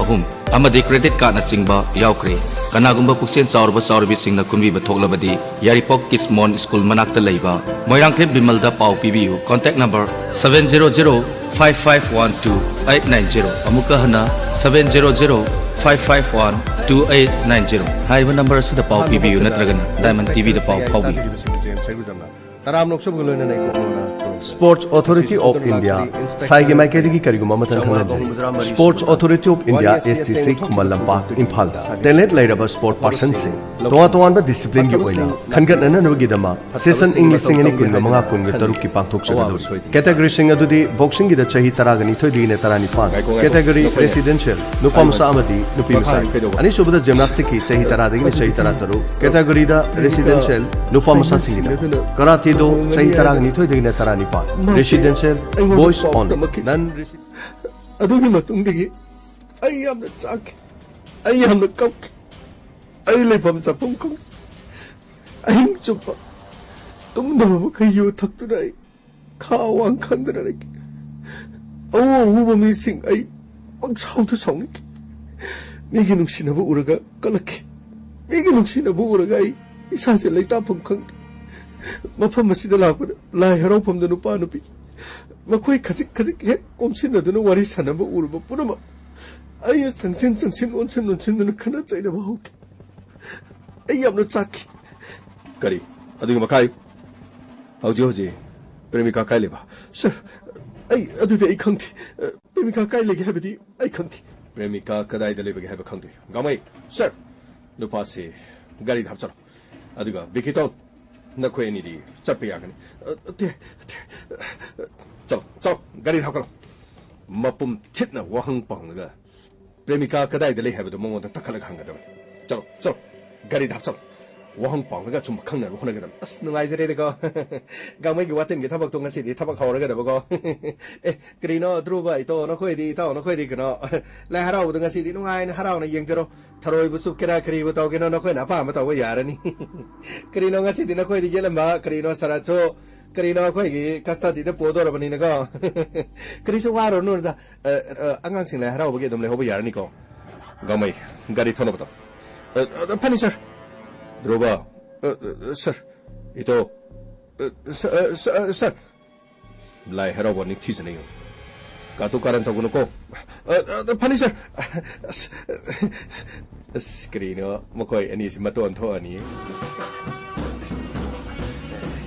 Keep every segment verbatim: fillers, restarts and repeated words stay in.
ꯑꯍꯨꯝ ꯑꯃꯗꯤ ꯀ꯭ꯔꯦꯗꯤꯠ ꯀꯥꯔꯗꯅꯆꯤꯡꯕ ꯌꯥꯎꯈ꯭ꯔꯦ꯫ ꯀꯅꯥꯒꯨꯝꯕ ꯄꯨꯛꯆꯦꯜ ꯆꯥꯎꯔꯕ ꯆꯥꯎꯔꯕꯤꯁꯤꯡꯅ ꯈꯨꯟꯕꯤꯕ ꯊꯣꯛꯂꯕꯗꯤ ꯌꯥꯏꯔꯤꯄꯣꯛ ꯀꯤꯗꯁ ꯃꯣꯟ ꯁ꯭ꯀꯨꯜ ꯃꯅꯥꯛꯇ ꯂꯩꯕ ꯃꯣꯏꯔꯥꯡꯊꯦꯝ ꯕꯤꯃꯜꯗ ꯄꯥꯎ ꯄꯤꯕꯤꯌꯨ꯫ Contact number seven zero zero five five one two eight nine zero꯫ ꯑꯃꯨꯛꯀ ꯍꯟꯅ seven zero zero five five one two eight nine zero꯫ ꯍꯥꯏꯔꯤꯕ ꯅꯝꯕꯔ ꯑꯁꯤꯗ ꯄꯥꯎ ꯄꯤꯕꯤꯌꯨ ꯅꯠꯇ꯭ꯔꯒꯅ ꯗꯥꯏꯃꯟ ꯇꯤꯚꯤꯗ ꯄꯥꯎ ꯐꯥꯎꯕꯤꯌꯨ꯫ ꯇꯔꯥꯝꯅ ꯑꯣꯛꯆꯕꯒ ꯂꯣꯏꯅꯅ ꯑꯩ ꯀꯣꯛꯃꯣꯟꯅ ꯈꯨꯔꯨꯝꯖꯔꯤ꯫ Sports Authority of India, ꯁꯥꯏꯒꯤ ꯃꯥꯏꯀꯩꯗꯒꯤ ꯀꯔꯤꯒꯨꯝꯕ ꯑꯃꯇꯪ ꯈꯪꯍꯟꯖꯔꯤ꯫ Sports Authority of India, S T C, Khuman Lampak, ꯏꯝꯐꯥꯜꯗ talent ꯂꯩꯔꯕ sport personꯁꯤꯡ ꯇꯣꯉꯥꯟ ꯇꯣꯉꯥꯟꯕ disciplineꯒꯤ ꯑꯣꯏꯅ ꯈꯟꯒꯠꯅꯅꯕꯒꯤꯗꯃꯛ session ꯏꯪ ꯂꯤꯁꯤꯡ ꯑꯅꯤ ꯀꯨꯟꯒ ꯃꯉꯥ ꯀꯨꯟꯒ ꯇꯔꯨꯛꯀꯤ ꯄꯥꯡꯊꯣꯛꯆꯒꯗꯧꯔꯤ꯫ Categoryꯁꯤꯡ ꯑꯗꯨꯗꯤ boxingꯒꯤꯗ ꯆꯍꯤ ꯇꯔꯥꯒ ꯅꯤꯊꯣꯏꯗꯒꯤꯅ ꯇꯔꯥꯅꯤꯄꯥꯟ, ꯉꯥꯏꯈꯣ, ꯉꯥꯏꯈꯣ, category ꯅꯈꯣꯏꯅ residential ꯅꯨꯄꯥ ꯃꯆꯥ ꯑꯃꯗꯤ ꯅꯨꯄꯤ ꯃꯆꯥ, ꯀꯩꯗꯧꯕ? ꯑꯅꯤꯁꯨꯕꯗ gymnasticꯀꯤ ꯆꯍꯤ ꯇꯔꯥꯗꯒꯤꯅ ꯆꯍꯤ ꯇꯔꯥꯇꯔꯨꯛ, categoryꯗ residential ꯅꯨꯄꯥ ꯃꯆꯥꯁꯤꯡꯒꯤꯗꯃꯛ, karate do ꯆꯍꯤ ꯇꯔꯥꯒ ꯅꯤꯊꯣꯏꯗꯒꯤꯅ ꯇꯔꯥꯅꯤꯄꯥꯟ, residential, boys only, non residential꯫ ꯑꯗꯨꯒꯤ ꯃꯇꯨꯡꯗꯒꯤ ꯑꯩ ꯌꯥꯝꯅ ꯆꯥꯛꯈꯤ, ꯑꯩ ꯌꯥꯝꯅ ꯀꯞꯈꯤ, ꯑꯩ ꯂꯩꯐꯝ ꯆꯥꯐꯝ ꯈꯪꯗꯦ꯫ ꯑꯍꯤꯡ ꯆꯨꯞꯄ ꯇꯨꯝꯗꯕ ꯃꯈꯩ ꯌꯨ ꯊꯛꯇꯨꯅ ꯑꯩ ꯈꯥ ꯋꯥꯡ ꯈꯪꯗꯅ ꯂꯩꯈꯤ꯫ ꯑꯎ ꯑꯎꯕ ꯃꯤꯁꯤꯡ ꯑꯩ ꯄꯪꯁꯥꯎꯗ ꯁꯥꯎꯅꯤꯡꯈꯤ꯫ ꯃꯤꯒꯤ ꯅꯨꯡꯁꯤꯅꯕ ꯎꯔꯒ ꯀꯜꯂꯛꯈꯤ꯫ ꯃꯤꯒꯤ ꯅꯨꯡꯁꯤꯅꯕ ꯎꯔꯒ ꯑꯩ ꯏꯁꯥꯁꯦ ꯂꯩꯇꯥꯐꯝ ꯈꯪꯗꯦ꯫ ꯃꯐꯝ ꯑꯁꯤꯗ ꯂꯥꯛꯄꯗ ꯂꯥꯏ ꯍꯔꯥꯎꯐꯝꯗ ꯅꯨꯄꯥ ꯅꯨꯄꯤ ꯃꯈꯣꯏ ꯈꯖꯤꯛ ꯈꯖꯤꯛ ꯍꯦꯛ ꯀꯣꯝꯁꯤꯟꯅꯗꯨꯅ ꯋꯥꯔꯤ ꯁꯥꯟꯅꯕ ꯎꯔꯕ ꯄꯨꯝꯅꯃꯛ ꯑꯩꯅ ꯆꯪꯁꯤꯟ ꯆꯪꯁꯤꯟ ꯑꯣꯟꯁꯤꯟ ꯑꯣꯟꯁꯤꯟꯗꯨꯅ ꯈꯠꯅ ꯆꯩꯅꯕ ꯍꯧꯈꯤ꯫ ꯑꯩ ꯌꯥꯝꯅ ꯆꯥꯛꯈꯤ꯫ ꯀꯔꯤ? ꯑꯗꯨꯒꯤ ꯃꯈꯥ ꯍꯥꯏꯌꯨ꯫ ꯍꯧꯖꯤꯛ ꯍꯧꯖꯤꯛ ꯄ꯭ꯔꯦꯃꯤꯀꯥ ꯀꯥꯏ ꯂꯩꯕ? ꯁꯥꯔ, ꯑꯩ, ꯑꯗꯨꯗꯤ ꯑꯩ ꯈꯪꯗꯦ꯫ ꯑ, ꯄ꯭ꯔꯦꯃꯤꯀꯥ ꯀꯥꯏ ꯂꯩꯒꯦ ꯍꯥꯏꯕꯗꯤ ꯑꯩ ꯈꯪꯗꯦ꯫ ꯄ꯭ꯔꯦꯃꯤꯀꯥ ꯀꯗꯥꯏꯗ ꯂꯩꯕꯒꯦ ꯍꯥꯏꯕ ꯈꯪꯗꯦ꯫ ꯒꯥꯡꯃꯩ, ꯁꯥꯔ, ꯅꯨꯄꯥꯁꯤ ꯒꯥꯔꯤꯗ ꯍꯥꯞꯆꯜꯂꯣ꯫ ꯑꯗꯨꯒ ꯕꯤꯀꯤꯇꯣꯟ, ꯅꯈꯣꯏ ꯑꯅꯤꯗꯤ ꯆꯠꯄ ꯌꯥꯒꯅꯤ꯫ ꯑ, ꯑ, ꯇꯦ, ꯇꯦ, ꯑ, ꯆꯠꯂꯣ, ꯆꯠꯂꯣ, ꯒꯥꯔꯤꯗ ꯍꯥꯞꯀꯠꯂꯣ꯫ ꯃꯄꯨꯝ ꯊꯤꯠꯅ ꯋꯥꯍꯪ ꯄꯥꯎꯅꯒ ꯄ꯭ꯔꯦꯃꯤꯀꯥ ꯀꯗꯥꯏꯗ ꯂꯩ ꯍꯥꯏꯕꯗꯨ ꯃꯉꯣꯟꯗ ꯇꯛꯈꯠꯂꯒ ꯍꯪꯒꯗꯕꯅꯤ꯫ ꯆꯠꯂꯣ, ꯆꯠꯂꯣ, ꯒꯥꯔꯤꯗ ꯍꯥꯞꯆꯜꯂꯣ꯫ ꯋꯥꯍꯪ ꯄꯥꯎꯅꯒ ꯁꯨꯝ ꯈꯪꯅꯕ ꯍꯣꯠꯅꯒꯗꯕꯅꯤ꯫ ꯑꯁ, ꯅꯨꯡꯉꯥꯏꯖꯔꯦꯗꯀꯣ꯫ ꯒꯥꯡꯃꯩꯒꯤ ꯋꯥꯇꯤꯟꯒꯤ ꯊꯕꯛꯇꯣ ꯉꯁꯤꯗꯤ ꯊꯕꯛ ꯍꯧꯔꯒꯗꯕꯀꯣ꯫ ꯑꯦ, ꯀꯔꯤꯅꯣ, ꯙ꯭ꯔꯨꯕ, ꯏꯇꯣ, ꯅꯈꯣꯏꯗꯤ, ꯏꯇꯥꯎ, ꯅꯈꯣꯏꯗꯤ ꯀꯩꯅꯣ, ꯂꯥꯏ ꯍꯔꯥꯎꯕꯗꯣ ꯉꯁꯤꯗꯤ ꯅꯨꯡꯉꯥꯏꯅ ꯍꯔꯥꯎꯅ ꯌꯦꯡꯖꯔꯣ꯫ ꯊꯔꯣꯏꯕꯨ ꯆꯨꯞꯀꯦꯔꯥ, ꯀꯔꯤꯕꯨ ꯇꯧꯒꯦꯅꯣ, ꯅꯈꯣꯏꯅ ꯑꯄꯥꯝꯕ ꯇꯧꯕ ꯌꯥꯔꯅꯤ꯫ ꯀꯔꯤꯅꯣ, ꯉꯁꯤꯗꯤ ꯅꯈꯣꯏꯗ ꯌꯦꯠꯂꯝꯕ, ꯀꯔꯤꯅꯣ, ꯁꯔꯠꯁꯨ ꯀꯔꯤꯅꯣ, ꯑꯩꯈꯣꯏꯒꯤ ꯀꯁꯇꯗꯤꯗ ꯄꯨꯗꯧꯔꯕꯅꯤꯅꯀꯣ꯫ ꯀꯔꯤꯁꯨ ꯋꯥꯔꯨꯔꯅꯨꯗ꯫ ꯑ, ꯑ, ꯑꯉꯥꯡꯁꯤꯡ ꯂꯥꯏ ꯍꯔꯥꯎꯕꯒꯤ ꯑꯗꯨꯝ ꯂꯩꯍꯧꯕ ꯌꯥꯔꯅꯤꯀꯣ꯫ ꯒꯥꯃꯩ, ꯒꯥꯔꯤ ꯊꯧꯅꯕꯗꯣ꯫ ꯑ, ꯑ, ꯐꯅꯤ, ꯁꯥꯔ꯫ ꯙ꯭ꯔꯨꯕ, ꯑ, ꯑ, ꯁꯥꯔ꯫ ꯏꯇꯣ, ꯑ, ꯁ-, ꯑ, ꯁ-, ꯑ, ꯁꯥꯔ꯫ ꯂꯥꯏ ꯍꯔꯥꯎꯕ ꯅꯤꯡꯊꯤꯖꯅ ꯌꯦꯡꯉꯨ꯫ ꯀꯥꯇꯨ ꯀꯥꯔꯟ ꯇꯧꯒꯅꯨꯀꯣ꯫ ꯑ, ꯑ, ꯐꯅꯤ, ꯁꯥꯔ꯫ ꯑꯁ, ꯑꯁ, ꯀꯔꯤꯅꯣ, ꯃꯈꯣꯏ ꯑꯅꯤꯁꯤ ꯃꯇꯣꯟ ꯊꯣꯛꯑꯅꯤ꯫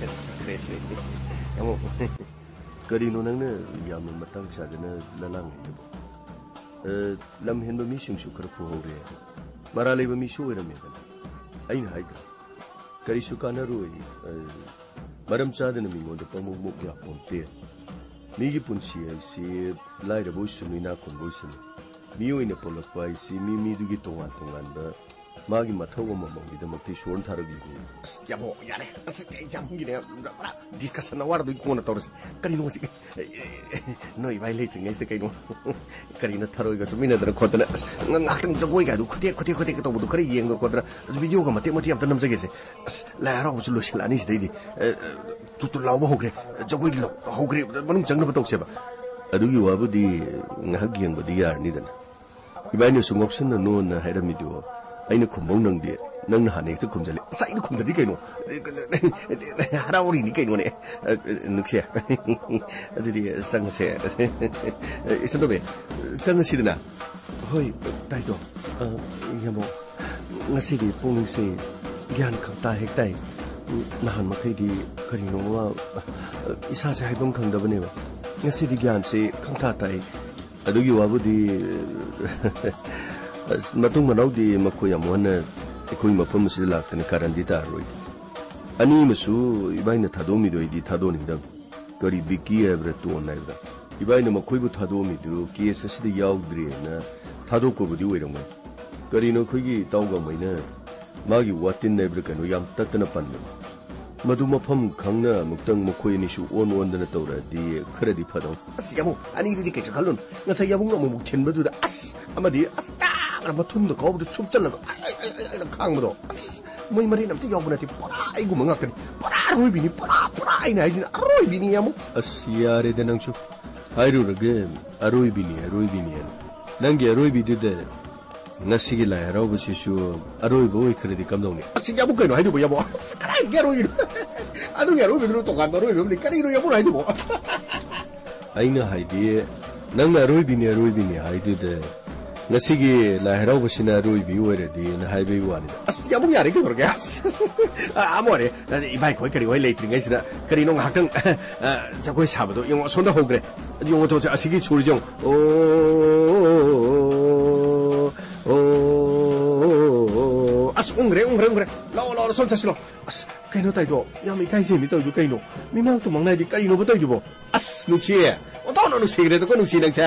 ꯀꯔꯤꯅꯣ ꯅꯪꯅ ꯌꯥꯝꯅ ꯃꯇꯥꯡ ꯆꯥꯗꯅ ꯂꯂꯥꯡꯉꯩꯗꯨꯕꯣ? ꯑ, ꯂꯝ ꯍꯦꯟꯕ ꯃꯤꯁꯤꯡꯁꯨ ꯈꯔ ꯐꯨꯍꯧꯔꯦ꯫ ꯃꯔꯥ ꯂꯩꯕ ꯃꯤꯁꯨ ꯑꯣꯏꯔꯝꯃꯦꯗꯅ꯫ ꯑꯩꯅ ꯍꯥꯏꯗ꯭ꯔꯣ? ꯀꯔꯤꯁꯨ ꯀꯥꯟꯅꯔꯣꯏ꯫ ꯑ, ꯃꯔꯝ ꯆꯥꯗꯅ ꯃꯤꯉꯣꯟꯗ ꯄꯪꯃꯨꯛ ꯃꯨꯛ ꯌꯥꯄꯣꯟꯇꯦ꯫ ꯃꯤꯒꯤ ꯄꯨꯟꯁꯤ ꯍꯥꯏꯁꯤ ꯂꯥꯏꯔꯕ ꯑꯣꯏꯁꯅꯨ, ꯏꯅꯥꯛ ꯈꯨꯟꯕ ꯑꯣꯏꯁꯅꯨ, ꯃꯤ ꯑꯣꯏꯅ ꯄꯣꯛꯂꯛꯄ ꯍꯥꯏꯁꯤ ꯃꯤ ꯃꯤꯗꯨꯒꯤ ꯇꯣꯉꯥꯟ ꯇꯣꯉꯥꯟꯕ ꯃꯥꯒꯤ ꯃꯊꯧ ꯑꯃꯃꯝꯒꯤꯗꯃꯛꯇ ꯏꯁꯣꯔꯅ ꯊꯥꯔꯛꯂꯤꯕꯅꯤ꯫ ꯑꯁ, ꯌꯥꯝ ꯍꯣ-, ꯌꯥꯔꯦ꯫ ꯑꯁ, ꯌꯥꯝꯒꯤꯅꯦ꯫ ꯄꯨꯔꯥ ꯗꯤꯁꯀꯁꯟ ꯑꯋꯥꯔꯗꯨꯒꯤ ꯀꯣꯟꯅ ꯇꯧꯔꯁꯤ꯫ ꯀꯔꯤꯅꯣ ꯍꯧꯖꯤꯛ? ꯅꯣꯏ ꯏꯕꯥꯏ ꯂꯩꯇ꯭ꯔꯤꯉꯩꯁꯤꯗ ꯀꯩꯅꯣ? ꯀꯔꯤꯅꯣ ꯊꯔꯣꯏꯒ ꯆꯨꯞꯃꯤꯟꯅꯗꯅ ꯈꯣꯠꯇꯅ? ꯑꯁ, ꯉ-, ꯉꯥꯏꯍꯥꯛꯇꯪ ꯖꯒꯣꯏꯒ ꯑꯗꯨ ꯈꯨꯊꯦꯛ, ꯈꯨꯊꯦꯛ, ꯈꯨꯊꯦꯛꯀ ꯇꯧꯕꯗꯣ ꯈꯔ ꯌꯦꯡꯗꯅ ꯈꯣꯠꯇꯅ, ꯑꯗꯨ ꯚꯤꯗꯤꯑꯣꯒ ꯃꯇꯦꯛ ꯃꯇꯦꯛ ꯑꯝꯇ ꯅꯝꯖꯒꯦꯁꯦ꯫ ꯑꯁ, ꯂꯥꯏ ꯍꯔꯥꯎꯕꯁꯨ ꯂꯣꯏꯁꯤꯜꯂꯛꯑꯅꯤ ꯁꯤꯗꯩꯗꯤ꯫ ꯑ, ꯑ, ꯇꯨ ꯇꯨ ꯂꯥꯎꯕ ꯍꯧꯈ꯭ꯔꯦ꯫ ꯖꯒꯣꯏꯒꯤ ꯂꯥꯎ-, ꯍꯧꯈ꯭ꯔꯦ꯫ ꯃꯅꯨꯡ ꯆꯪꯅꯕ ꯇꯧꯁꯦꯕ꯫ ꯑꯗꯨꯒꯤ ꯋꯥꯕꯨꯗꯤ ꯉꯥꯏꯍꯥꯛ ꯌꯦꯡꯕꯗꯤ ꯌꯥꯔꯅꯤꯗꯅ꯫ ꯏꯕꯥꯏꯅꯁꯨ ꯉꯥꯎꯁꯟꯅꯅꯣꯅ ꯍꯥꯏꯔꯝꯃꯤꯗꯨ ꯑꯩꯅ ꯈꯨꯝꯕꯧ ꯅꯪꯗꯦ, ꯅꯪꯅ ꯍꯥꯟꯅ ꯍꯦꯛꯇ ꯈꯨꯝꯖꯜꯂꯦ꯫ ꯑꯁ, ꯑꯩꯅ ꯈꯨꯝꯗꯗꯤ ꯀꯩꯅꯣ? ꯍꯔꯥꯎꯔꯤꯅꯤ ꯀꯩꯅꯣꯅꯦ꯫ ꯅꯨꯡꯁꯤ꯫ ꯑꯗꯨꯗꯤ ꯆꯪꯉꯁꯦ꯫ ꯏꯆꯟ ꯇꯣꯝꯕꯤ, ꯆꯪꯉꯁꯤꯗꯅ꯫ ꯍꯣꯏ, ꯇꯥꯏꯗꯣ꯫ ꯑ, ꯌꯥꯝꯕꯧ, ꯉꯁꯤꯗꯤ ꯄꯨꯛꯅꯤꯡꯁꯦ ꯒ꯭ꯌꯥꯟ ꯈꯪꯇꯥ ꯍꯦꯛ ꯇꯥꯏ꯫ ꯅꯍꯥꯟ ꯃꯈꯩꯗꯤ ꯀꯔꯤꯅꯣꯃ, ꯏꯁꯥꯁꯦ ꯍꯥꯏꯐꯝ ꯈꯪꯗꯕꯅꯦꯕ꯫ ꯉꯁꯤꯗꯤ ꯒ꯭ꯌꯥꯟꯁꯦ ꯈꯪꯇꯥ ꯇꯥꯏ꯫ ꯑꯗꯨꯒꯤ ꯋꯥꯕꯨꯗꯤ, ꯑꯁ, ꯃꯇꯨꯡ ꯃꯅꯥꯎꯗꯤ ꯃꯈꯣꯏ ꯑꯃꯨꯛ ꯍꯟꯅ ꯑꯩꯈꯣꯏ ꯃꯐꯝ ꯑꯁꯤꯗ ꯂꯥꯛꯇꯅ ꯀꯥꯔꯟꯗꯤ ꯇꯥꯔꯔꯣꯏ꯫ ꯑꯅꯤ ꯑꯃꯁꯨ ꯏꯕꯥꯏꯅ ꯊꯥꯗꯣꯛꯑꯝꯃꯤꯗꯣ ꯑꯩꯗꯤ ꯊꯥꯗꯣꯛꯅꯤꯡꯗꯕ꯫ ꯀꯔꯤ ꯕꯤꯛꯀꯤ ꯍꯥꯏꯕ꯭ꯔꯥ, ꯇꯣꯟ ꯍꯥꯏꯕ꯭ꯔꯥ? ꯏꯕꯥꯏꯅ ꯃꯈꯣꯏꯕꯨ ꯊꯥꯗꯣꯛꯑꯝꯃꯤꯗꯨ ꯀꯦꯁ ꯑꯁꯤꯗ ꯌꯥꯎꯗ꯭ꯔꯦꯅ ꯊꯥꯗꯣꯛꯄꯕꯨꯗꯤ ꯑꯣꯏꯔꯝꯒꯅꯤ꯫ ꯀꯔꯤꯅꯣ ꯑꯩꯈꯣꯏꯒꯤ ꯏꯇꯥꯎ ꯒꯥꯡꯃꯩꯅ ꯃꯥꯒꯤ ꯋꯥꯇꯤꯟ ꯍꯥꯏꯕ꯭ꯔꯥ ꯀꯩꯅꯣ ꯌꯥꯝ ꯇꯠꯇꯅ ꯄꯟꯕꯅꯤ꯫ ꯃꯗꯨ ꯃꯐꯝ ꯈꯪꯅ ꯑꯃꯨꯛꯇꯪ ꯃꯈꯣꯏ ꯑꯅꯤꯁꯨ ꯑꯣꯟ ꯑꯣꯟꯗꯅ ꯇꯧꯔꯛꯑꯗꯤ ꯈꯔꯗꯤ ꯐꯗꯧ꯫ ꯑꯁ, ꯌꯥꯕꯨꯡ, ꯑꯅꯤꯗꯨꯗꯤ ꯀꯩꯁꯨ ꯈꯜꯂꯨꯅꯨ꯫ ꯉꯁꯥꯏ ꯌꯥꯕꯨꯡ ꯑꯃꯨꯛ ꯊꯤꯟꯕꯗꯨꯗ, ꯑꯁ, ꯑꯃꯗꯤ, ꯑꯁ, ꯇꯥꯛ! ꯃꯊꯨꯟꯗ ꯀꯥꯎꯕꯗ ꯁꯨꯞꯆꯜꯂꯒ, ꯑꯩ, ꯑꯩ, ꯑꯩ, ꯑꯩꯅ ꯈꯥꯡꯕꯗꯣ꯫ ꯑꯁ, ꯃꯣꯏ ꯃꯔꯤꯟ ꯑꯝꯇ ꯌꯥꯎꯕ ꯅꯠꯇꯦ꯫ ꯄꯨꯔꯥ ꯑꯩꯒꯨꯝꯕ ꯉꯥꯛꯇꯅꯤ꯫ ꯄꯨꯔꯥ ꯑꯔꯣꯏꯕꯤꯅꯤ꯫ ꯄꯨꯔꯥ, ꯄꯨꯔꯥ꯫ ꯑꯩꯅ ꯍꯥꯏꯁꯤꯅ ꯑꯔꯣꯏꯕꯤꯅꯤ, ꯌꯥꯝꯕꯨ꯫ ꯑꯁ, ꯌꯥꯔꯦꯗ ꯅꯪꯁꯨ꯫ ꯍꯥꯏꯔꯨꯔꯒꯦ, ꯑꯔꯣꯏꯕꯤꯅꯤ, ꯑꯔꯣꯏꯕꯤꯅꯤ ꯍꯥꯏꯅ꯫ ꯅꯪꯒꯤ ꯑꯔꯣꯏꯕꯤꯗꯨꯗ ꯉꯁꯤꯒꯤ ꯂꯥꯏ ꯍꯔꯥꯎꯕꯁꯤꯁꯨ ꯑꯔꯣꯏꯕ ꯑꯣꯏꯈ꯭ꯔꯗꯤ ꯀꯝꯗꯧꯅꯤ? ꯑꯁ, ꯌꯥꯝꯕꯨ, ꯀꯩꯅꯣ ꯍꯥꯏꯗꯨꯕꯣ, ꯌꯥꯝꯕꯨ? ꯑꯁ, ꯀꯗꯥꯏꯗꯒꯤ ꯑꯔꯣꯏꯕꯤꯅꯣ? ꯑꯗꯨꯒꯤ ꯑꯔꯣꯏꯕꯤꯗꯨꯅ ꯇꯣꯉꯥꯟꯕ ꯑꯔꯣꯏꯕ ꯑꯃꯅꯤ꯫ ꯀꯔꯤꯅꯣ ꯌꯥꯝꯕꯨꯅ ꯍꯥꯏꯗꯨꯕꯣ? ꯑꯩꯅ ꯍꯥꯏꯗꯤ, ꯅꯪꯅ ꯑꯔꯣꯏꯕꯤꯅꯤ, ꯑꯔꯣꯏꯕꯤꯅꯤ ꯍꯥꯏꯗꯨꯗ, ꯉꯁꯤꯒꯤ ꯂꯥꯏ ꯍꯔꯥꯎꯕꯁꯤꯅ ꯑꯔꯣꯏꯕꯤ ꯑꯣꯏꯔꯗꯤꯅ ꯍꯥꯏꯕꯒꯤ ꯋꯥꯅꯤꯗ꯫ ꯑꯁ, ꯌꯥꯝꯕꯨ, ꯌꯥꯔꯦ, ꯀꯩꯗꯧꯔꯒꯦ? ꯑꯁ, ꯑ, ꯑꯃ ꯑꯣꯏꯔꯦ꯫ ꯑꯗ ꯏꯕꯥꯏ ꯈꯣꯏ ꯀꯔꯤ ꯍꯣꯏ ꯂꯩꯇ꯭ꯔꯤꯉꯩꯁꯤꯗ ꯀꯔꯤꯅꯣ ꯉꯥꯏꯍꯥꯛꯇꯪ, ꯑ, ꯖꯒꯣꯏ ꯁꯥꯕꯗꯣ ꯌꯦꯡꯉꯣ, ꯑꯁꯣꯝꯗ ꯍꯧꯈ꯭ꯔꯦ꯫ ꯑꯗꯨ ꯌꯦꯡꯉꯣ, ꯇꯣ, ꯑꯁꯤꯒꯤ ꯁꯨꯔꯁꯦ ꯌꯦꯡꯉꯣ꯫ ꯑꯣ, ꯑꯣ, ꯑꯣ, ꯑꯁ, ꯎꯪꯈ꯭ꯔꯦ, ꯎꯪꯈ꯭ꯔꯦ, ꯎꯪꯈ꯭ꯔꯦ꯫ ꯂꯥꯛꯑꯣ, ꯂꯥꯛꯑꯣ, ꯁꯣꯝ ꯆꯠꯁꯤꯜꯂꯣ꯫ ꯑꯁ, ꯀꯩꯅꯣ ꯇꯧꯗꯣ? ꯌꯥꯝ ꯏꯀꯥꯏꯖꯩ ꯃꯤ ꯇꯧꯗꯣ ꯀꯩꯅꯣ? ꯃꯤꯃꯥꯡ ꯇꯨꯃꯥꯡ ꯅꯥꯏꯗꯤ ꯀꯔꯤꯅꯣꯕ ꯇꯧꯗꯨꯕꯣ? ꯑꯁ, ꯅꯨꯡꯁꯤ꯫ ꯑꯣꯟꯊꯣꯛꯅ ꯅꯨꯡꯁꯤꯈ꯭ꯔꯦꯗꯀꯣ, ꯅꯨꯡꯁꯤ ꯅꯪꯁꯦ꯫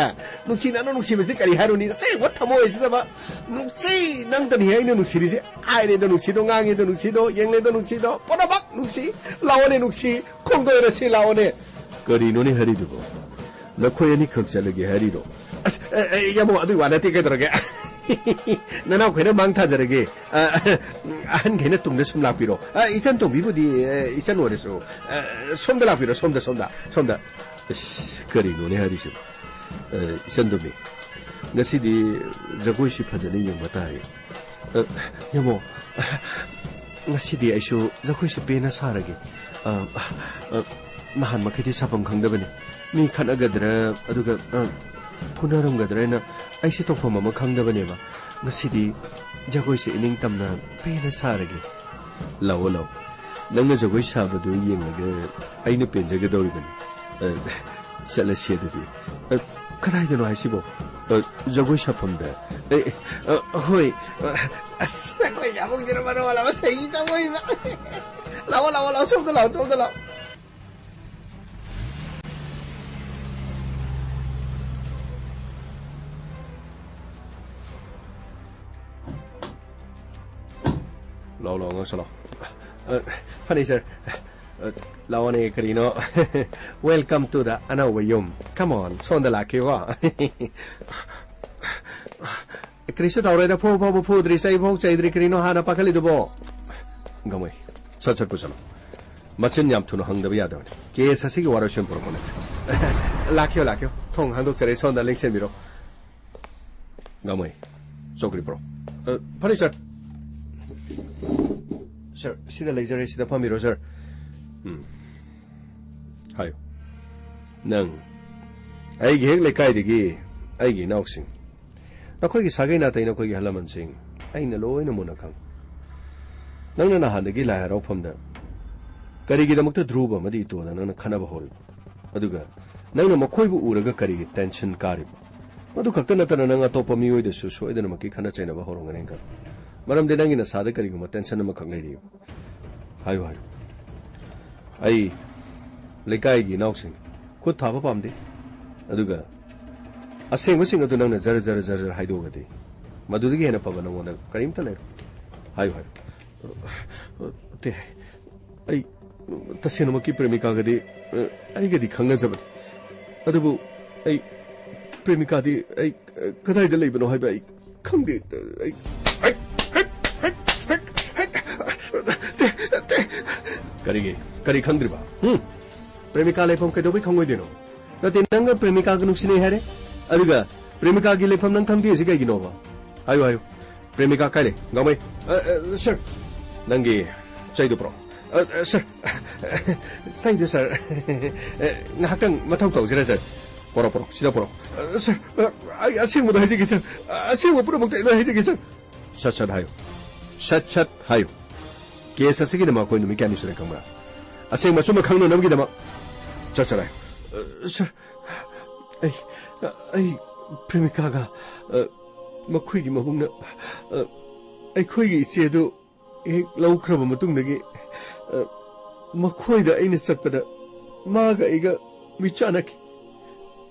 ꯅꯨꯡꯁꯤ ꯅꯪꯅ ꯅꯨꯡꯁꯤꯕꯁꯤꯗꯤ ꯀꯔꯤ ꯍꯥꯏꯔꯨꯅꯤ? ꯑꯁꯦꯡꯕ ꯊꯃꯣꯏꯁꯤꯗꯕ ꯅꯨꯡꯁꯤ ꯅꯪꯇꯅꯤ ꯑꯩꯅ ꯅꯨꯡꯁꯤꯔꯤꯁꯦ꯫ ꯍꯥꯏꯔꯦꯗꯣ ꯅꯨꯡꯁꯤꯗꯣ, ꯉꯥꯡꯉꯦꯗꯣ ꯅꯨꯡꯁꯤꯗꯣ, ꯌꯦꯡꯂꯦꯗꯣ ꯅꯨꯡꯁꯤꯗꯣ, ꯄꯨꯝꯅꯃꯛ ꯅꯨꯡꯁꯤ꯫ ꯂꯥꯛꯑꯣꯅꯦ ꯅꯨꯡꯁꯤ, ꯈꯣꯡꯗꯣꯏꯔꯁꯤ ꯂꯥꯛꯑꯣꯅꯦ꯫ ꯀꯔꯤꯅꯣꯅꯦ ꯍꯥꯏꯔꯤꯗꯨꯕꯣ? ꯅꯈꯣꯏ ꯑꯅꯤꯈꯛ ꯆꯠꯂꯒꯦ ꯍꯥꯏꯔꯤꯔꯣ? ꯑꯁ, ꯑꯦ, ꯑꯦ, ꯌꯥꯃꯣ, ꯑꯗꯨꯏ ꯋꯥ ꯅꯠꯇꯦ, ꯀꯩꯗꯧꯔꯒꯦ? ꯅꯅꯥꯎꯈꯣꯏꯅ ꯃꯥꯡ ꯊꯥꯖꯔꯒꯦ꯫ ꯑ, ꯑꯍꯟꯈꯩꯅ ꯇꯨꯡꯗ ꯁꯨꯝ ꯂꯥꯛꯄꯤꯔꯣ꯫ ꯑ, ꯏꯆꯟ ꯇꯣꯝꯕꯤꯕꯨꯗꯤ, ꯑ, ꯏꯆꯟ ꯑꯣꯏꯔꯁꯨ꯫ ꯑ, ꯁꯣꯝꯗ ꯂꯥꯛꯄꯤꯔꯣ, ꯁꯣꯝꯗ, ꯁꯣꯝꯗ, ꯁꯣꯝꯗ꯫ ꯑꯁ, ꯀꯔꯤꯅꯣꯅꯦ ꯍꯥꯏꯔꯤꯁꯤꯕꯣ? ꯑ, ꯏꯆꯟ ꯇꯣꯝꯕꯤ, ꯉꯁꯤꯗꯤ ꯖꯒꯣꯏꯁꯤ ꯐꯖꯅ ꯌꯦꯡꯕ ꯇꯥꯔꯦ꯫ ꯑ, ꯌꯦꯡꯉꯣ, ꯉꯁꯤꯗꯤ ꯑꯩꯁꯨ ꯖꯒꯣꯏꯁꯤ ꯄꯦꯟꯅ ꯁꯥꯔꯒꯦ꯫ ꯑ, ꯑ, ꯅꯍꯥꯟ ꯃꯈꯩꯗꯤ ꯁꯥꯐꯝ ꯈꯪꯗꯕꯅꯤ꯫ ꯃꯤ ꯈꯠꯅꯒꯗ꯭ꯔꯥ, ꯑꯗꯨꯒ, ꯑ, ꯐꯨꯅꯔꯝꯒꯗ꯭ꯔꯥ ꯍꯥꯏꯅ ꯑꯩꯁꯦ ꯇꯧꯐꯝ ꯑꯃ ꯈꯪꯗꯕꯅꯦꯕ꯫ ꯉꯁꯤꯗꯤ ꯖꯒꯣꯏꯁꯦ ꯏꯅꯤꯡ ꯇꯝꯅ ꯄꯦꯟꯅ ꯁꯥꯔꯒꯦ꯫ ꯂꯥꯛꯑꯣ, ꯂꯥꯛꯑꯣ꯫ ꯅꯪꯅ ꯖꯒꯣꯏ ꯁꯥꯕꯗꯨ ꯌꯦꯡꯂꯒ ꯑꯩꯅ ꯄꯦꯟꯖꯒꯗꯧꯔꯤꯕꯅꯤ꯫ ꯑ, ꯆꯠꯂꯁꯤ ꯑꯗꯨꯗꯤ꯫ ꯑ, ꯀꯗꯥꯏꯗꯅꯣ ꯍꯥꯏꯁꯤꯕꯣ? ꯑ, ꯖꯒꯣꯏ ꯁꯥꯐꯝꯗ꯫ ꯑꯦ, ꯑ, ꯍꯣꯏ꯫ ꯑ, ꯑꯁ, ꯑꯩꯈꯣꯏ ꯌꯥꯕꯨꯡꯁꯤꯅ ꯃꯔꯣꯜ ꯑꯃ ꯁꯍꯤ ꯇꯧꯕ꯫ ꯂꯥꯛꯑꯣ, ꯂꯥꯛꯑꯣ, ꯂꯥꯛꯑꯣ, ꯁꯣꯝꯗ ꯂꯥꯛꯑꯣ, ꯁꯣꯝꯗ ꯂꯥꯛꯑꯣ꯫ ꯂꯥꯛꯑꯣ, ꯂꯥꯛꯑꯣ, ꯉꯥꯛꯁꯜꯂꯣ꯫ ꯑ, ꯐꯅꯤ, sir꯫ ꯑ, ꯂꯥꯛꯑꯣꯅꯦ, ꯀꯔꯤꯅꯣ? Welcome to the ꯑꯅꯧꯕ ꯌꯨꯝ꯫ Come on, ꯁꯣꯝꯗ ꯂꯥꯛꯈꯤꯕꯣ꯫ ꯀꯔꯤꯁꯨ ꯇꯧꯔꯣꯏꯗ, ꯐꯨ ꯐꯥꯎꯕ ꯐꯨꯗ꯭ꯔꯤ, ꯆꯩ ꯐꯥꯎ ꯆꯩꯗ꯭ꯔꯤ, ꯀꯔꯤꯅꯣ ꯍꯥꯟꯅ ꯄꯥꯈꯠꯂꯤꯗꯨꯕꯣ? ꯒꯃꯩ, ꯁꯠ ꯁꯠ ꯄꯨꯁꯜꯂꯣ꯫ ꯃꯆꯤꯟ ꯌꯥꯝ ꯊꯨꯅ ꯍꯪꯗꯕ ꯌꯥꯗꯕꯅꯤ꯫ ꯀꯦꯁ ꯑꯁꯤꯒꯤ ꯋꯥꯔꯣꯏꯁꯤꯟ ꯄꯨꯔꯛꯄ ꯅꯠꯇ꯭ꯔꯦ꯫ ꯂꯥꯛꯀꯦ, ꯂꯥꯛꯀꯦ꯫ ꯊꯣꯡ ꯍꯥꯡꯗꯣꯛꯆꯔꯦ, ꯁꯣꯝꯗ ꯂꯦꯡꯁꯤꯟꯕꯤꯔꯣ꯫ ꯒꯥꯡꯃꯩ, ꯆꯧꯀ꯭ꯔꯤ ꯄꯨꯔꯛꯑꯣ꯫ ꯑ, ꯐꯅꯤ, ꯁꯥꯔ꯫ ꯁꯥꯔ, ꯁꯤꯗ ꯂꯩꯖꯔꯦ, ꯁꯤꯗ ꯐꯝꯕꯤꯔꯣ, ꯁꯥꯔ꯫ ꯎꯝ꯫ ꯍꯥꯏꯌꯨ꯫ ꯅꯪ, ꯑꯩꯒꯤ ꯍꯦꯛ ꯂꯩꯀꯥꯏꯗꯒꯤ ꯑꯩꯒꯤ ꯏꯅꯥꯎꯁꯤꯡ, ꯅꯈꯣꯏꯒꯤ ꯁꯥꯒꯩ ꯅꯥꯇꯩ, ꯅꯈꯣꯏꯒꯤ ꯑꯍꯜ ꯂꯃꯟꯁꯤꯡ, ꯑꯩꯅ ꯂꯣꯏꯅ ꯃꯨꯟꯅ ꯈꯪ꯫ ꯅꯪꯅ ꯅꯍꯥꯟꯗꯒꯤ ꯂꯥꯏ ꯍꯔꯥꯎꯐꯝꯗ ꯀꯔꯤꯒꯤꯗꯃꯛꯇ ꯙ꯭ꯔꯨꯕ ꯑꯃꯗꯤ ꯏꯇꯣꯗ ꯅꯪꯅ ꯈꯠꯅꯕ ꯍꯧꯔꯤꯕ? ꯑꯗꯨꯒ ꯅꯪꯅ ꯃꯈꯣꯏꯕꯨ ꯎꯔꯒ ꯀꯔꯤꯒꯤ ꯇꯦꯟꯁꯟ ꯀꯥꯔꯤꯕ? ꯃꯗꯨ ꯈꯛꯇ ꯅꯠꯇꯅ, ꯅꯪ ꯑꯇꯣꯞꯄ ꯃꯤꯑꯣꯏꯗꯁꯨ ꯁꯣꯏꯗꯅꯃꯛꯀꯤ ꯈꯠꯅ ꯆꯩꯅꯕ ꯍꯧꯔꯝꯒꯅꯤ ꯈꯪ꯫ ꯃꯔꯝꯗꯤ ꯅꯪꯒꯤ ꯅꯁꯥꯗ ꯀꯔꯤꯒꯨꯝꯕ ꯇꯦꯟꯁꯟ ꯑꯃꯈꯛ ꯂꯩꯔꯤꯕ꯫ ꯍꯥꯏꯌꯨ, ꯍꯥꯏꯌꯨ꯫ ꯑꯩ ꯂꯩꯀꯥꯏꯒꯤ ꯏꯅꯥꯎꯁꯤꯡ ꯈꯨꯠ ꯊꯥꯕ ꯄꯥꯝꯗꯦ꯫ ꯑꯗꯨꯒ ꯑꯁꯦꯡꯕꯁꯤꯡ ꯑꯗꯨ ꯅꯪꯅ ꯖꯔ ꯖꯔ ꯖꯔ ꯖꯔ ꯍꯥꯏꯗꯣꯛꯑꯒꯗꯤ ꯃꯗꯨꯗꯒꯤ ꯍꯦꯟꯅ ꯐꯕ ꯅꯉꯣꯟꯗ ꯀꯔꯤꯝꯇ ꯂꯩꯔꯣꯏ꯫ ꯍꯥꯏꯌꯨ, ꯍꯥꯏꯌꯨ꯫ ꯑꯇꯦ, ꯑꯩ ꯇꯁꯦꯡꯅꯃꯛꯀꯤ ꯄ꯭ꯔꯦꯃꯤꯀꯥꯒꯗꯤ, ꯑ, ꯑꯩꯒꯗꯤ ꯈꯪꯅꯖꯕꯅꯤ꯫ ꯑꯗꯨꯕꯨ ꯑꯩ ꯄ꯭ꯔꯦꯃꯤꯀꯥꯗꯤ ꯑꯩ, ꯑ, ꯀꯗꯥꯏꯗ ꯂꯩꯕꯅꯣ ꯍꯥꯏꯕ ꯑꯩ ꯈꯪꯗꯦ꯫ ꯑꯩ, ꯑꯩ, ꯑꯩ, ꯑꯩ, ꯑꯩ, ꯀꯔꯤꯒꯤ? ꯀꯔꯤ ꯈꯪꯗ꯭ꯔꯤꯕ? ꯍꯨꯝ? ꯄ꯭ꯔꯦꯃꯤꯀꯥ ꯂꯩꯐꯝ ꯀꯩꯗꯧꯕꯩ ꯈꯪꯉꯣꯏꯗꯣꯏꯅꯣ? ꯅꯠꯇꯦ, ꯅꯪꯒ ꯄ꯭ꯔꯦꯃꯤꯀꯥꯒ ꯅꯨꯡꯁꯤꯅꯩ ꯍꯥꯏꯔꯦ, ꯑꯗꯨꯒ ꯄ꯭ꯔꯦꯃꯤꯀꯥꯒꯤ ꯂꯩꯐꯝ ꯅꯪ ꯈꯪꯗꯦ ꯍꯥꯏꯁꯤ ꯀꯩꯒꯤꯅꯣꯕ? ꯍꯥꯏꯌꯨ, ꯍꯥꯏꯌꯨ꯫ ꯄ꯭ꯔꯦꯃꯤꯀꯥ ꯀꯥꯏ ꯂꯩ? ꯒꯥꯡꯃꯩ꯫ ꯑ, ꯑ, ꯁꯥꯔ꯫ ꯅꯪꯒꯤ ꯆꯩꯗꯨ ꯄꯨꯔꯛꯑꯣ꯫ ꯑ, ꯑ, ꯁꯥꯔ꯫ ꯆꯩꯗꯨ, ꯁꯥꯔ꯫ ꯑ, ꯉꯥꯏꯍꯥꯛꯇꯪ ꯃꯊꯧ ꯇꯧꯁꯤꯔ, ꯁꯥꯔ? ꯄꯨꯔꯛꯑꯣ, ꯄꯨꯔꯛꯑꯣ꯫ ꯁꯤꯗ ꯄꯨꯔꯛꯑꯣ꯫ ꯑ, ꯁꯥꯔ, ꯑ, ꯑꯩ ꯑꯁꯦꯡꯕꯗꯣ ꯍꯥꯏꯖꯒꯦ, ꯁꯥꯔ꯫ ꯑ, ꯑꯁꯦꯡꯕ ꯄꯨꯝꯅꯃꯛꯇ ꯑꯩ ꯂꯣꯏ ꯍꯥꯏꯖꯒꯦ, ꯁꯥꯔ꯫ ꯁꯠ ꯁꯠ ꯍꯥꯏꯌꯨ꯫ ꯁꯠ ꯁꯠ ꯍꯥꯏꯌꯨ꯫ ꯀꯦꯁ ꯑꯁꯤꯒꯤꯗꯃꯛ ꯑꯩꯈꯣꯏ ꯅꯨꯃꯤꯠ ꯀꯌꯥꯅꯤ ꯁꯨꯔꯦ ꯈꯪꯕ꯭ꯔꯥ? ꯑꯁꯦꯡꯕ ꯑꯆꯨꯝꯕ ꯈꯪꯅꯅꯕꯒꯤꯗꯃꯛ꯫ ꯁꯠ ꯁꯠ ꯍꯥꯏꯌꯨ꯫ ꯑ, ꯁꯥꯔ, ꯑꯩ, ꯑꯩ ꯄ꯭ꯔꯦꯃꯤꯀꯥꯒ, ꯑ, ꯃꯈꯣꯏꯒꯤ ꯃꯕꯨꯡꯅ, ꯑ, ꯑꯩꯈꯣꯏꯒꯤ ꯏꯆꯦ ꯑꯗꯨ ꯍꯦꯛ ꯂꯧꯈ꯭ꯔꯕ ꯃꯇꯨꯡꯗꯒꯤ, ꯑ, ꯃꯈꯣꯏꯗ ꯑꯩꯅ ꯆꯠꯄꯗ ꯃꯥꯒ ꯑꯩꯒ ꯃꯤꯠ ꯆꯥꯟꯅꯈꯤ꯫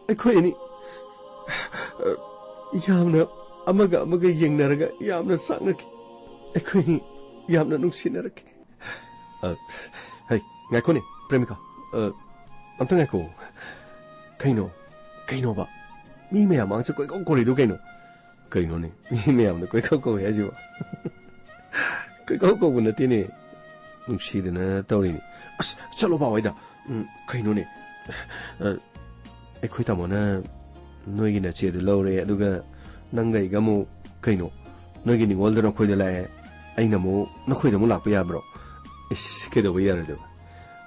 ꯑꯩꯈꯣꯏ ꯑꯅꯤ, ꯑ, ꯌꯥꯝꯅ ꯑꯃꯒ ꯑꯃꯒ ꯌꯦꯡꯅꯔꯒ ꯌꯥꯝꯅ ꯆꯥꯛꯅꯈꯤ꯫ ꯑꯩꯈꯣꯏ ꯑꯅꯤ ꯌꯥꯝꯅ ꯅꯨꯡꯁꯤꯅꯔꯛꯈꯤ꯫ ꯑ, ꯍꯩ, ꯉꯥꯏꯈꯣꯅꯦ, ꯄ꯭ꯔꯦꯃꯤꯀꯥ꯫ ꯑ, ꯑꯝꯇ ꯉꯥꯏꯈꯣ꯫ ꯀꯩꯅꯣ? ꯀꯩꯅꯣꯕ? ꯃꯤ ꯃꯌꯥꯝ ꯃꯥꯡꯁꯦ ꯀꯣꯏꯀꯧ ꯀꯧꯔꯤꯗꯨ ꯀꯩꯅꯣ? ꯀꯩꯅꯣꯅꯦ? ꯃꯤ ꯃꯌꯥꯝꯅ ꯀꯣꯏꯀꯧ ꯀꯧꯏ ꯍꯥꯏꯁꯤꯕꯣ? ꯀꯣꯏꯀꯧ ꯀꯧꯕ ꯅꯠꯇꯦꯅꯦ꯫ ꯅꯨꯡꯁꯤꯗꯅ ꯇꯧꯔꯤꯅꯤ꯫ ꯑꯁ, ꯆꯠꯂꯣ ꯕꯥ ꯍꯣꯏꯗ꯫ ꯎꯝ, ꯀꯩꯅꯣꯅꯦ? ꯑ, ꯑꯩꯈꯣꯏ ꯇꯥꯃꯣꯅ ꯅꯣꯏꯒꯤ ꯅꯆꯦꯗꯨ ꯂꯧꯔꯦ, ꯑꯗꯨꯒ ꯅꯪꯒ ꯑꯩꯒ ꯑꯃꯨꯛ, ꯀꯩꯅꯣ, ꯅꯣꯏꯒꯤ ꯅꯤꯉꯣꯜꯗ ꯅꯈꯣꯏꯗ ꯂꯥꯛꯑꯦ, ꯑꯩꯅ ꯑꯃꯨꯛ ꯅꯈꯣꯏꯗ ꯑꯃꯨꯛ ꯂꯥꯛꯄ ꯌꯥꯕ꯭ꯔꯣ? ꯏꯁ, ꯀꯩꯗꯧꯕ ꯌꯥꯔꯣꯏꯗꯕ?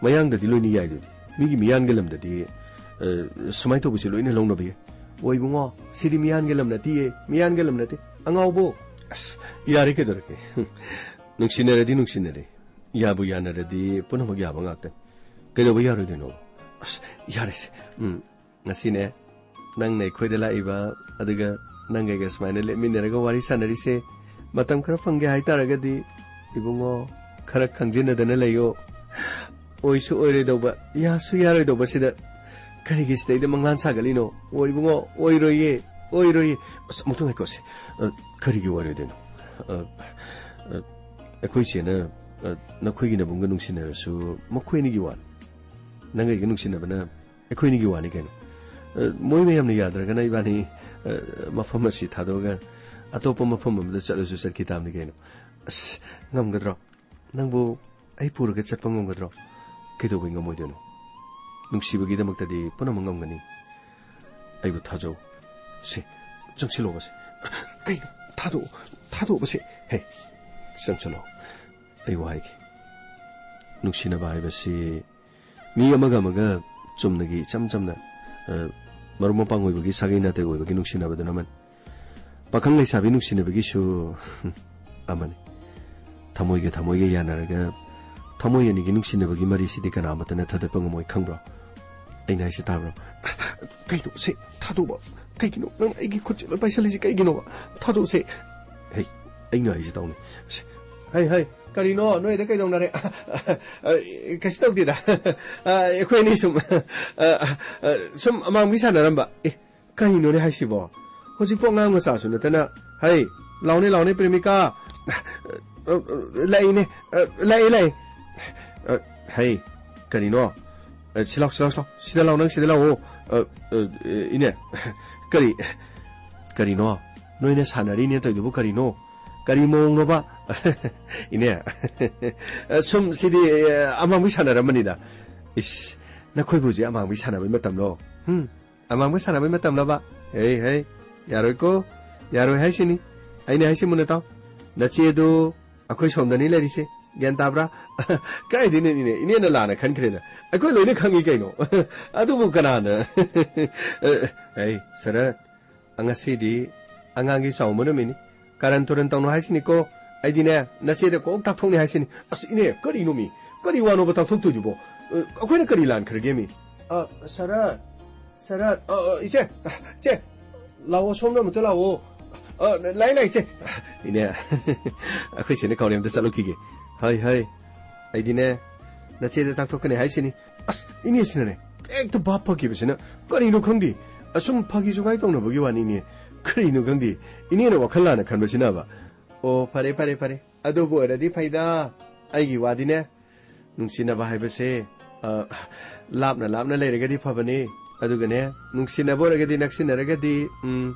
ꯃꯌꯥꯡꯗꯗꯤ ꯂꯣꯏꯅ ꯌꯥꯏꯗꯨꯗꯤ꯫ ꯃꯤꯒꯤ ꯃꯤꯌꯥꯟꯒꯤ ꯂꯝꯗꯗꯤ, ꯑ, ꯁꯨꯃꯥꯏꯅ ꯇꯧꯕꯁꯦ ꯂꯣꯏꯅ ꯂꯧꯅꯕ ꯌꯥꯏ꯫ ꯑꯣ ꯏꯕꯨꯡꯉꯣ, ꯁꯤꯗꯤ ꯃꯤꯌꯥꯟꯒꯤ ꯂꯝ ꯅꯠꯇꯤꯌꯦ, ꯃꯤꯌꯥꯟꯒꯤ ꯂꯝ ꯅꯠꯇꯦ꯫ ꯑꯉꯥꯎꯕꯣ! ꯑꯁ, ꯌꯥꯔꯦ, ꯀꯩꯗꯧꯔꯒꯦ? ꯅꯨꯡꯁꯤꯅꯔꯗꯤ ꯅꯨꯡꯁꯤꯅꯔꯦ꯫ ꯌꯥꯕꯨ ꯌꯥꯅꯔꯗꯤ ꯄꯨꯝꯅꯃꯛ ꯌꯥꯕ ꯉꯥꯛꯇꯅꯤ꯫ ꯀꯩꯗꯧꯕ ꯌꯥꯔꯣꯏꯗꯣꯏꯅꯣ? ꯑꯁ, ꯌꯥꯔꯦꯁꯦ꯫ ꯎꯝ, ꯉꯁꯤꯅꯦ, ꯅꯪꯅ ꯑꯩꯈꯣꯏꯗ ꯂꯥꯛꯏꯕ, ꯑꯗꯨꯒ ꯅꯪꯒ ꯑꯩꯒ ꯁꯨꯃꯥꯏꯅ ꯂꯦꯞꯃꯤꯟꯅꯔꯒ ꯋꯥꯔꯤ ꯁꯥꯟꯅꯔꯤꯁꯦ, ꯃꯇꯝ ꯈꯔ ꯐꯪꯒꯦ ꯍꯥꯏꯇꯥꯔꯒꯗꯤ, ꯏꯕꯨꯡꯉꯣ, ꯈꯔ ꯈꯪꯖꯤꯟꯅꯗꯅ ꯂꯩꯌꯣ꯫ ꯑꯣꯏꯁꯨ ꯑꯣꯏꯔꯣꯏꯗꯧꯕ, ꯌꯥꯁꯨ ꯌꯥꯔꯣꯏꯗꯧꯕꯁꯤꯗ ꯀꯔꯤꯒꯤ ꯁꯤꯗꯩꯗ ꯃꯪꯂꯥꯟ ꯁꯥꯒꯠꯂꯤꯅꯣ? ꯑꯣ, ꯏꯕꯨꯡꯉꯣ, ꯑꯣꯏꯔꯣꯏꯌꯦ, ꯑꯣꯏꯔꯣꯏꯌꯦ꯫ ꯑꯁ, ꯑꯃꯨꯛꯇꯪ ꯉꯥꯏꯈꯣꯁꯦ꯫ ꯑ, ꯀꯔꯤꯒꯤ ꯑꯣꯏꯔꯣꯏꯗꯣꯏꯅꯣ? ꯑ, ꯑ, ꯑꯩꯈꯣꯏ ꯆꯦꯅ, ꯑ, ꯅꯈꯣꯏꯒꯤ ꯅꯕꯨꯡꯒ ꯅꯨꯡꯁꯤꯅꯔꯁꯨ ꯃꯈꯣꯏ ꯑꯅꯤꯒꯤ ꯋꯥꯅꯤ꯫ ꯅꯪꯒ ꯑꯩꯒ ꯅꯨꯡꯁꯤꯅꯕꯅ ꯑꯩꯈꯣꯏ ꯑꯅꯤꯒꯤ ꯋꯥꯅꯤ ꯀꯩꯅꯣ꯫ ꯑ, ꯃꯣꯏ ꯃꯌꯥꯝꯅ ꯌꯥꯗ꯭ꯔꯒꯅ ꯏꯕꯥꯅꯤ, ꯑ, ꯃꯐꯝ ꯑꯁꯤ ꯊꯥꯗꯣꯛꯑꯒ ꯑꯇꯣꯞꯄ ꯃꯐꯝ ꯑꯃꯗ ꯆꯠꯂꯁꯨ ꯆꯠꯈꯤ ꯇꯥꯕꯅꯤ ꯀꯩꯅꯣ꯫ ꯑꯁ, ꯉꯝꯒꯗ꯭ꯔꯣ? ꯅꯪꯕꯨ ꯑꯩ ꯄꯨꯔꯒ ꯆꯠꯄ ꯉꯝꯒꯗ꯭ꯔꯣ? ꯀꯩꯗꯧꯕꯩ ꯉꯝꯃꯣꯏꯗꯣꯏꯅꯣ? ꯅꯨꯡꯁꯤꯕꯒꯤꯗꯃꯛꯇꯗꯤ ꯄꯨꯝꯅꯃꯛ ꯉꯝꯒꯅꯤ꯫ ꯑꯩꯕꯨ ꯊꯥꯖꯧ꯫ ꯁꯦ, ꯆꯪꯁꯤꯜꯂꯣꯕꯁꯦ꯫ ꯀꯩꯅꯣ? ꯊꯥꯗꯣꯛꯑꯣ, ꯊꯥꯗꯣꯛꯑꯣꯕꯁꯦ꯫ ꯍꯦ, ꯆꯪꯁꯤꯜꯂꯣ꯫ ꯑꯩ ꯋꯥ ꯍꯥꯏꯒꯦ꯫ ꯅꯨꯡꯁꯤꯅꯕ ꯍꯥꯏꯕꯁꯤ ꯃꯤ ꯑꯃꯒ ꯑꯃꯒ ꯆꯨꯝꯅꯒꯤ ꯏꯆꯝ ꯆꯝꯅ, ꯑ, ꯃꯔꯨꯞ ꯃꯄꯥꯡ ꯑꯣꯏꯕꯒꯤ, ꯁꯥꯒꯩ ꯅꯥꯇꯩ ꯑꯣꯏꯕꯒꯤ ꯅꯨꯡꯁꯤꯅꯕꯗꯨꯅ ꯑꯃꯅꯤ꯫ ꯄꯥꯈꯪ ꯂꯩꯁꯥꯕꯤ ꯅꯨꯡꯁꯤꯅꯕꯒꯤꯁꯨ ꯑꯃꯅꯤ꯫ ꯊꯃꯣꯏꯒ ꯊꯃꯣꯏꯒ ꯌꯥꯅꯔꯒ ꯊꯃꯣꯏ ꯑꯅꯤꯒꯤ ꯅꯨꯡꯁꯤꯅꯕꯒꯤ ꯃꯔꯤꯁꯤꯗꯤ ꯀꯅꯥꯃꯠꯇꯅ ꯊꯥꯗꯠꯄ ꯉꯝꯃꯣꯏ, ꯈꯪꯕ꯭ꯔꯣ? ꯑꯩꯅ ꯍꯥꯏꯁꯤ ꯇꯥꯕ꯭ꯔꯣ? ꯀꯩꯅꯣ ꯁꯦ? ꯊꯥꯗꯣꯛꯑꯣ꯫ ꯀꯩꯒꯤꯅꯣ ꯅꯪꯅ ꯑꯩꯒꯤ ꯈꯨꯠꯁꯦ ꯂꯣꯏ ꯄꯥꯏꯁꯜꯂꯤꯁꯦ ꯀꯩꯒꯤꯅꯣ? ꯊꯥꯗꯣꯛꯑꯣꯁꯦ꯫ ꯍꯩ, ꯑꯩꯅ ꯍꯥꯏꯁꯤ ꯇꯥꯎꯅꯦ꯫ ꯁꯦ, ꯍꯩ, ꯍꯩ, ꯀꯔꯤꯅꯣ? ꯅꯣꯏꯗ ꯀꯩꯗꯧꯅꯔꯦ? ꯑ, ꯀꯩꯁꯨ ꯇꯧꯗꯦꯗ꯫ ꯑ, ꯑꯩꯈꯣꯏ ꯑꯅꯤ ꯁꯨꯝ, ꯑ, ꯑ, ꯁꯨꯝ ꯑꯃꯥꯡꯕꯤ ꯁꯥꯟꯅꯔꯝꯕ꯫ ꯑꯦ, ꯀꯔꯤꯅꯣꯅꯦ ꯍꯥꯏꯁꯤꯕꯣ? ꯍꯧꯖꯤꯛꯄꯨ ꯑꯉꯥꯡ ꯃꯆꯥꯁꯨ ꯅꯠꯇꯅ꯫ ꯍꯩ, ꯂꯥꯎꯅꯦ, ꯂꯥꯎꯅꯦ, ꯄ꯭ꯔꯦꯃꯤꯀꯥ꯫ ꯑ, ꯑ, ꯂꯥꯛꯏꯅꯦ꯫ ꯑ, ꯂꯥꯛꯑꯦ, ꯂꯥꯛꯑꯦ꯫ ꯑ, ꯍꯩ, ꯀꯔꯤꯅꯣ? ꯑ, ꯁꯤ ꯂꯥꯎ, ꯁꯤ ꯂꯥꯎ, ꯁꯤ ꯂꯥꯎ꯫ ꯁꯤꯗ ꯂꯥꯎ, ꯅꯪ ꯁꯤꯗ ꯂꯥꯛꯑꯣ꯫ ꯑ, ꯑ, ꯏꯅꯦ, ꯀꯔꯤ, ꯀꯔꯤꯅꯣ? ꯅꯣꯏꯅ ꯁꯥꯟꯅꯔꯤꯅꯦ ꯇꯧꯔꯤꯗꯨꯕꯨ ꯀꯔꯤꯅꯣ? ꯀꯔꯤ ꯃꯑꯣꯡꯅꯣꯕ? ꯏꯅꯦ, ꯁꯨꯝ ꯁꯤꯗꯤ, ꯑ, ꯑꯃꯥꯡꯕꯤ ꯁꯥꯟꯅꯔꯝꯕꯅꯤꯗ꯫ ꯏꯁ, ꯅꯈꯣꯏꯕꯨ ꯍꯧꯖꯤꯛ ꯑꯃꯥꯡꯕꯤ ꯁꯥꯟꯅꯕꯩ ꯃꯇꯝꯂꯣ? ꯍꯨꯝ? ꯑꯃꯥꯡꯕ ꯁꯥꯟꯅꯕꯩ ꯃꯇꯝꯂꯕ? ꯍꯦ, ꯍꯦ, ꯌꯥꯔꯣꯏꯀꯣ, ꯌꯥꯔꯣꯏ ꯍꯥꯏꯁꯤꯅꯤ꯫ ꯑꯩꯅ ꯍꯥꯏꯁꯤ ꯃꯨꯟꯅ ꯇꯥꯎ꯫ ꯅꯆꯦꯗꯨ ꯑꯩꯈꯣꯏ ꯁꯣꯝꯗꯅꯤ ꯂꯩꯔꯤꯁꯦ, ꯒ꯭ꯌꯥꯟ ꯇꯥꯕ꯭ꯔꯥ? ꯀꯥꯏꯗꯩꯅꯣ ꯏꯅꯦ? ꯏꯅꯦꯅ ꯂꯥꯟꯅ ꯈꯟꯈ꯭ꯔꯦꯗ꯫ ꯑꯩꯈꯣꯏ ꯂꯣꯏꯅ ꯈꯪꯉꯤ ꯀꯩꯅꯣ꯫ ꯑꯗꯨꯕꯨ ꯀꯅꯥꯅ? ꯑꯩ, ꯁꯔꯠ, ꯉꯁꯤꯗꯤ ꯑꯉꯥꯡꯒꯤ ꯆꯥꯎꯝꯕ ꯅꯨꯃꯤꯠꯅꯤ꯫ ꯀꯥꯔꯟ ꯇꯨꯔꯟ ꯇꯧꯅꯨ ꯍꯥꯏꯁꯤꯅꯤꯀꯣ꯫ ꯑꯩꯗꯤꯅꯦ, ꯅꯆꯦꯗ ꯀꯣꯛ ꯇꯥꯛꯊꯣꯛꯅꯤ ꯍꯥꯏꯁꯤꯅꯤ꯫ ꯑꯁ, ꯏꯅꯦ, ꯀꯔꯤꯅꯣ ꯃꯤ? ꯀꯔꯤ ꯋꯥꯅꯣꯕ ꯇꯥꯛꯊꯣꯛꯇꯣꯏꯗꯨꯕꯣ? ꯑ, ꯑꯩꯈꯣꯏꯅ ꯀꯔꯤ ꯂꯥꯟꯈ꯭ꯔꯒꯦ ꯃꯤ? ꯑ, ꯁꯔꯠ, ꯁꯔꯠ, ꯑ, ꯑ, ꯏꯆꯦ, ꯏꯆꯦ, ꯂꯥꯛꯑꯣ, ꯁꯣꯝꯗ ꯑꯃꯨꯛꯇ ꯂꯥꯛꯑꯣ꯫ ꯑ, ꯂꯥꯛꯑꯦ, ꯂꯥꯛꯑꯦ, ꯏꯆꯦ꯫ ꯏꯅꯦ, ꯑꯩꯈꯣꯏ ꯁꯤꯅ ꯀꯥꯎꯔꯦ ꯑꯝꯇ ꯆꯠꯂꯨꯈꯤꯒꯦ꯫ ꯍꯣꯏ, ꯍꯣꯏ꯫ ꯑꯩꯗꯤꯅꯦ, ꯅꯆꯦꯗ ꯇꯥꯛꯊꯣꯛꯀꯅꯤ ꯍꯥꯏꯁꯤꯅꯤ꯫ ꯑꯁ, ꯏꯅꯦꯁꯤꯅꯅꯦ, ꯍꯦꯛꯇ ꯚꯥꯞ ꯐꯈꯤꯕꯁꯤꯅ ꯀꯔꯤꯅꯣ ꯈꯪꯗꯦ꯫ ꯑꯁꯨꯝ ꯐꯥꯒꯤ ꯖꯨꯒꯥꯏ ꯇꯧꯅꯕꯒꯤ ꯋꯥꯅꯤ, ꯏꯅꯦ꯫ ꯀꯔꯤꯅꯣ ꯈꯪꯗꯦ꯫ ꯏꯅꯦꯅ ꯋꯥꯈꯜ ꯂꯥꯟꯅ ꯈꯟꯕꯁꯤꯅꯕ꯫ ꯑꯣ, ꯐꯔꯦ, ꯐꯔꯦ, ꯐꯔꯦ꯫ ꯑꯗꯨꯕꯨ ꯑꯣꯏꯔꯗꯤ ꯐꯩꯗ꯫ ꯑꯩꯒꯤ ꯋꯥꯗꯤꯅꯦ, ꯅꯨꯡꯁꯤꯅꯕ ꯍꯥꯏꯕꯁꯦ, ꯑ, ꯂꯥꯞꯅ ꯂꯥꯞꯅ ꯂꯩꯔꯒꯗꯤ ꯐꯕꯅꯦ꯫ ꯑꯗꯨꯒꯅꯦ, ꯅꯨꯡꯁꯤꯅꯕ ꯑꯣꯏꯔꯒꯗꯤ, ꯅꯛꯁꯤꯟꯅꯔꯒꯗꯤ, ꯎꯝ,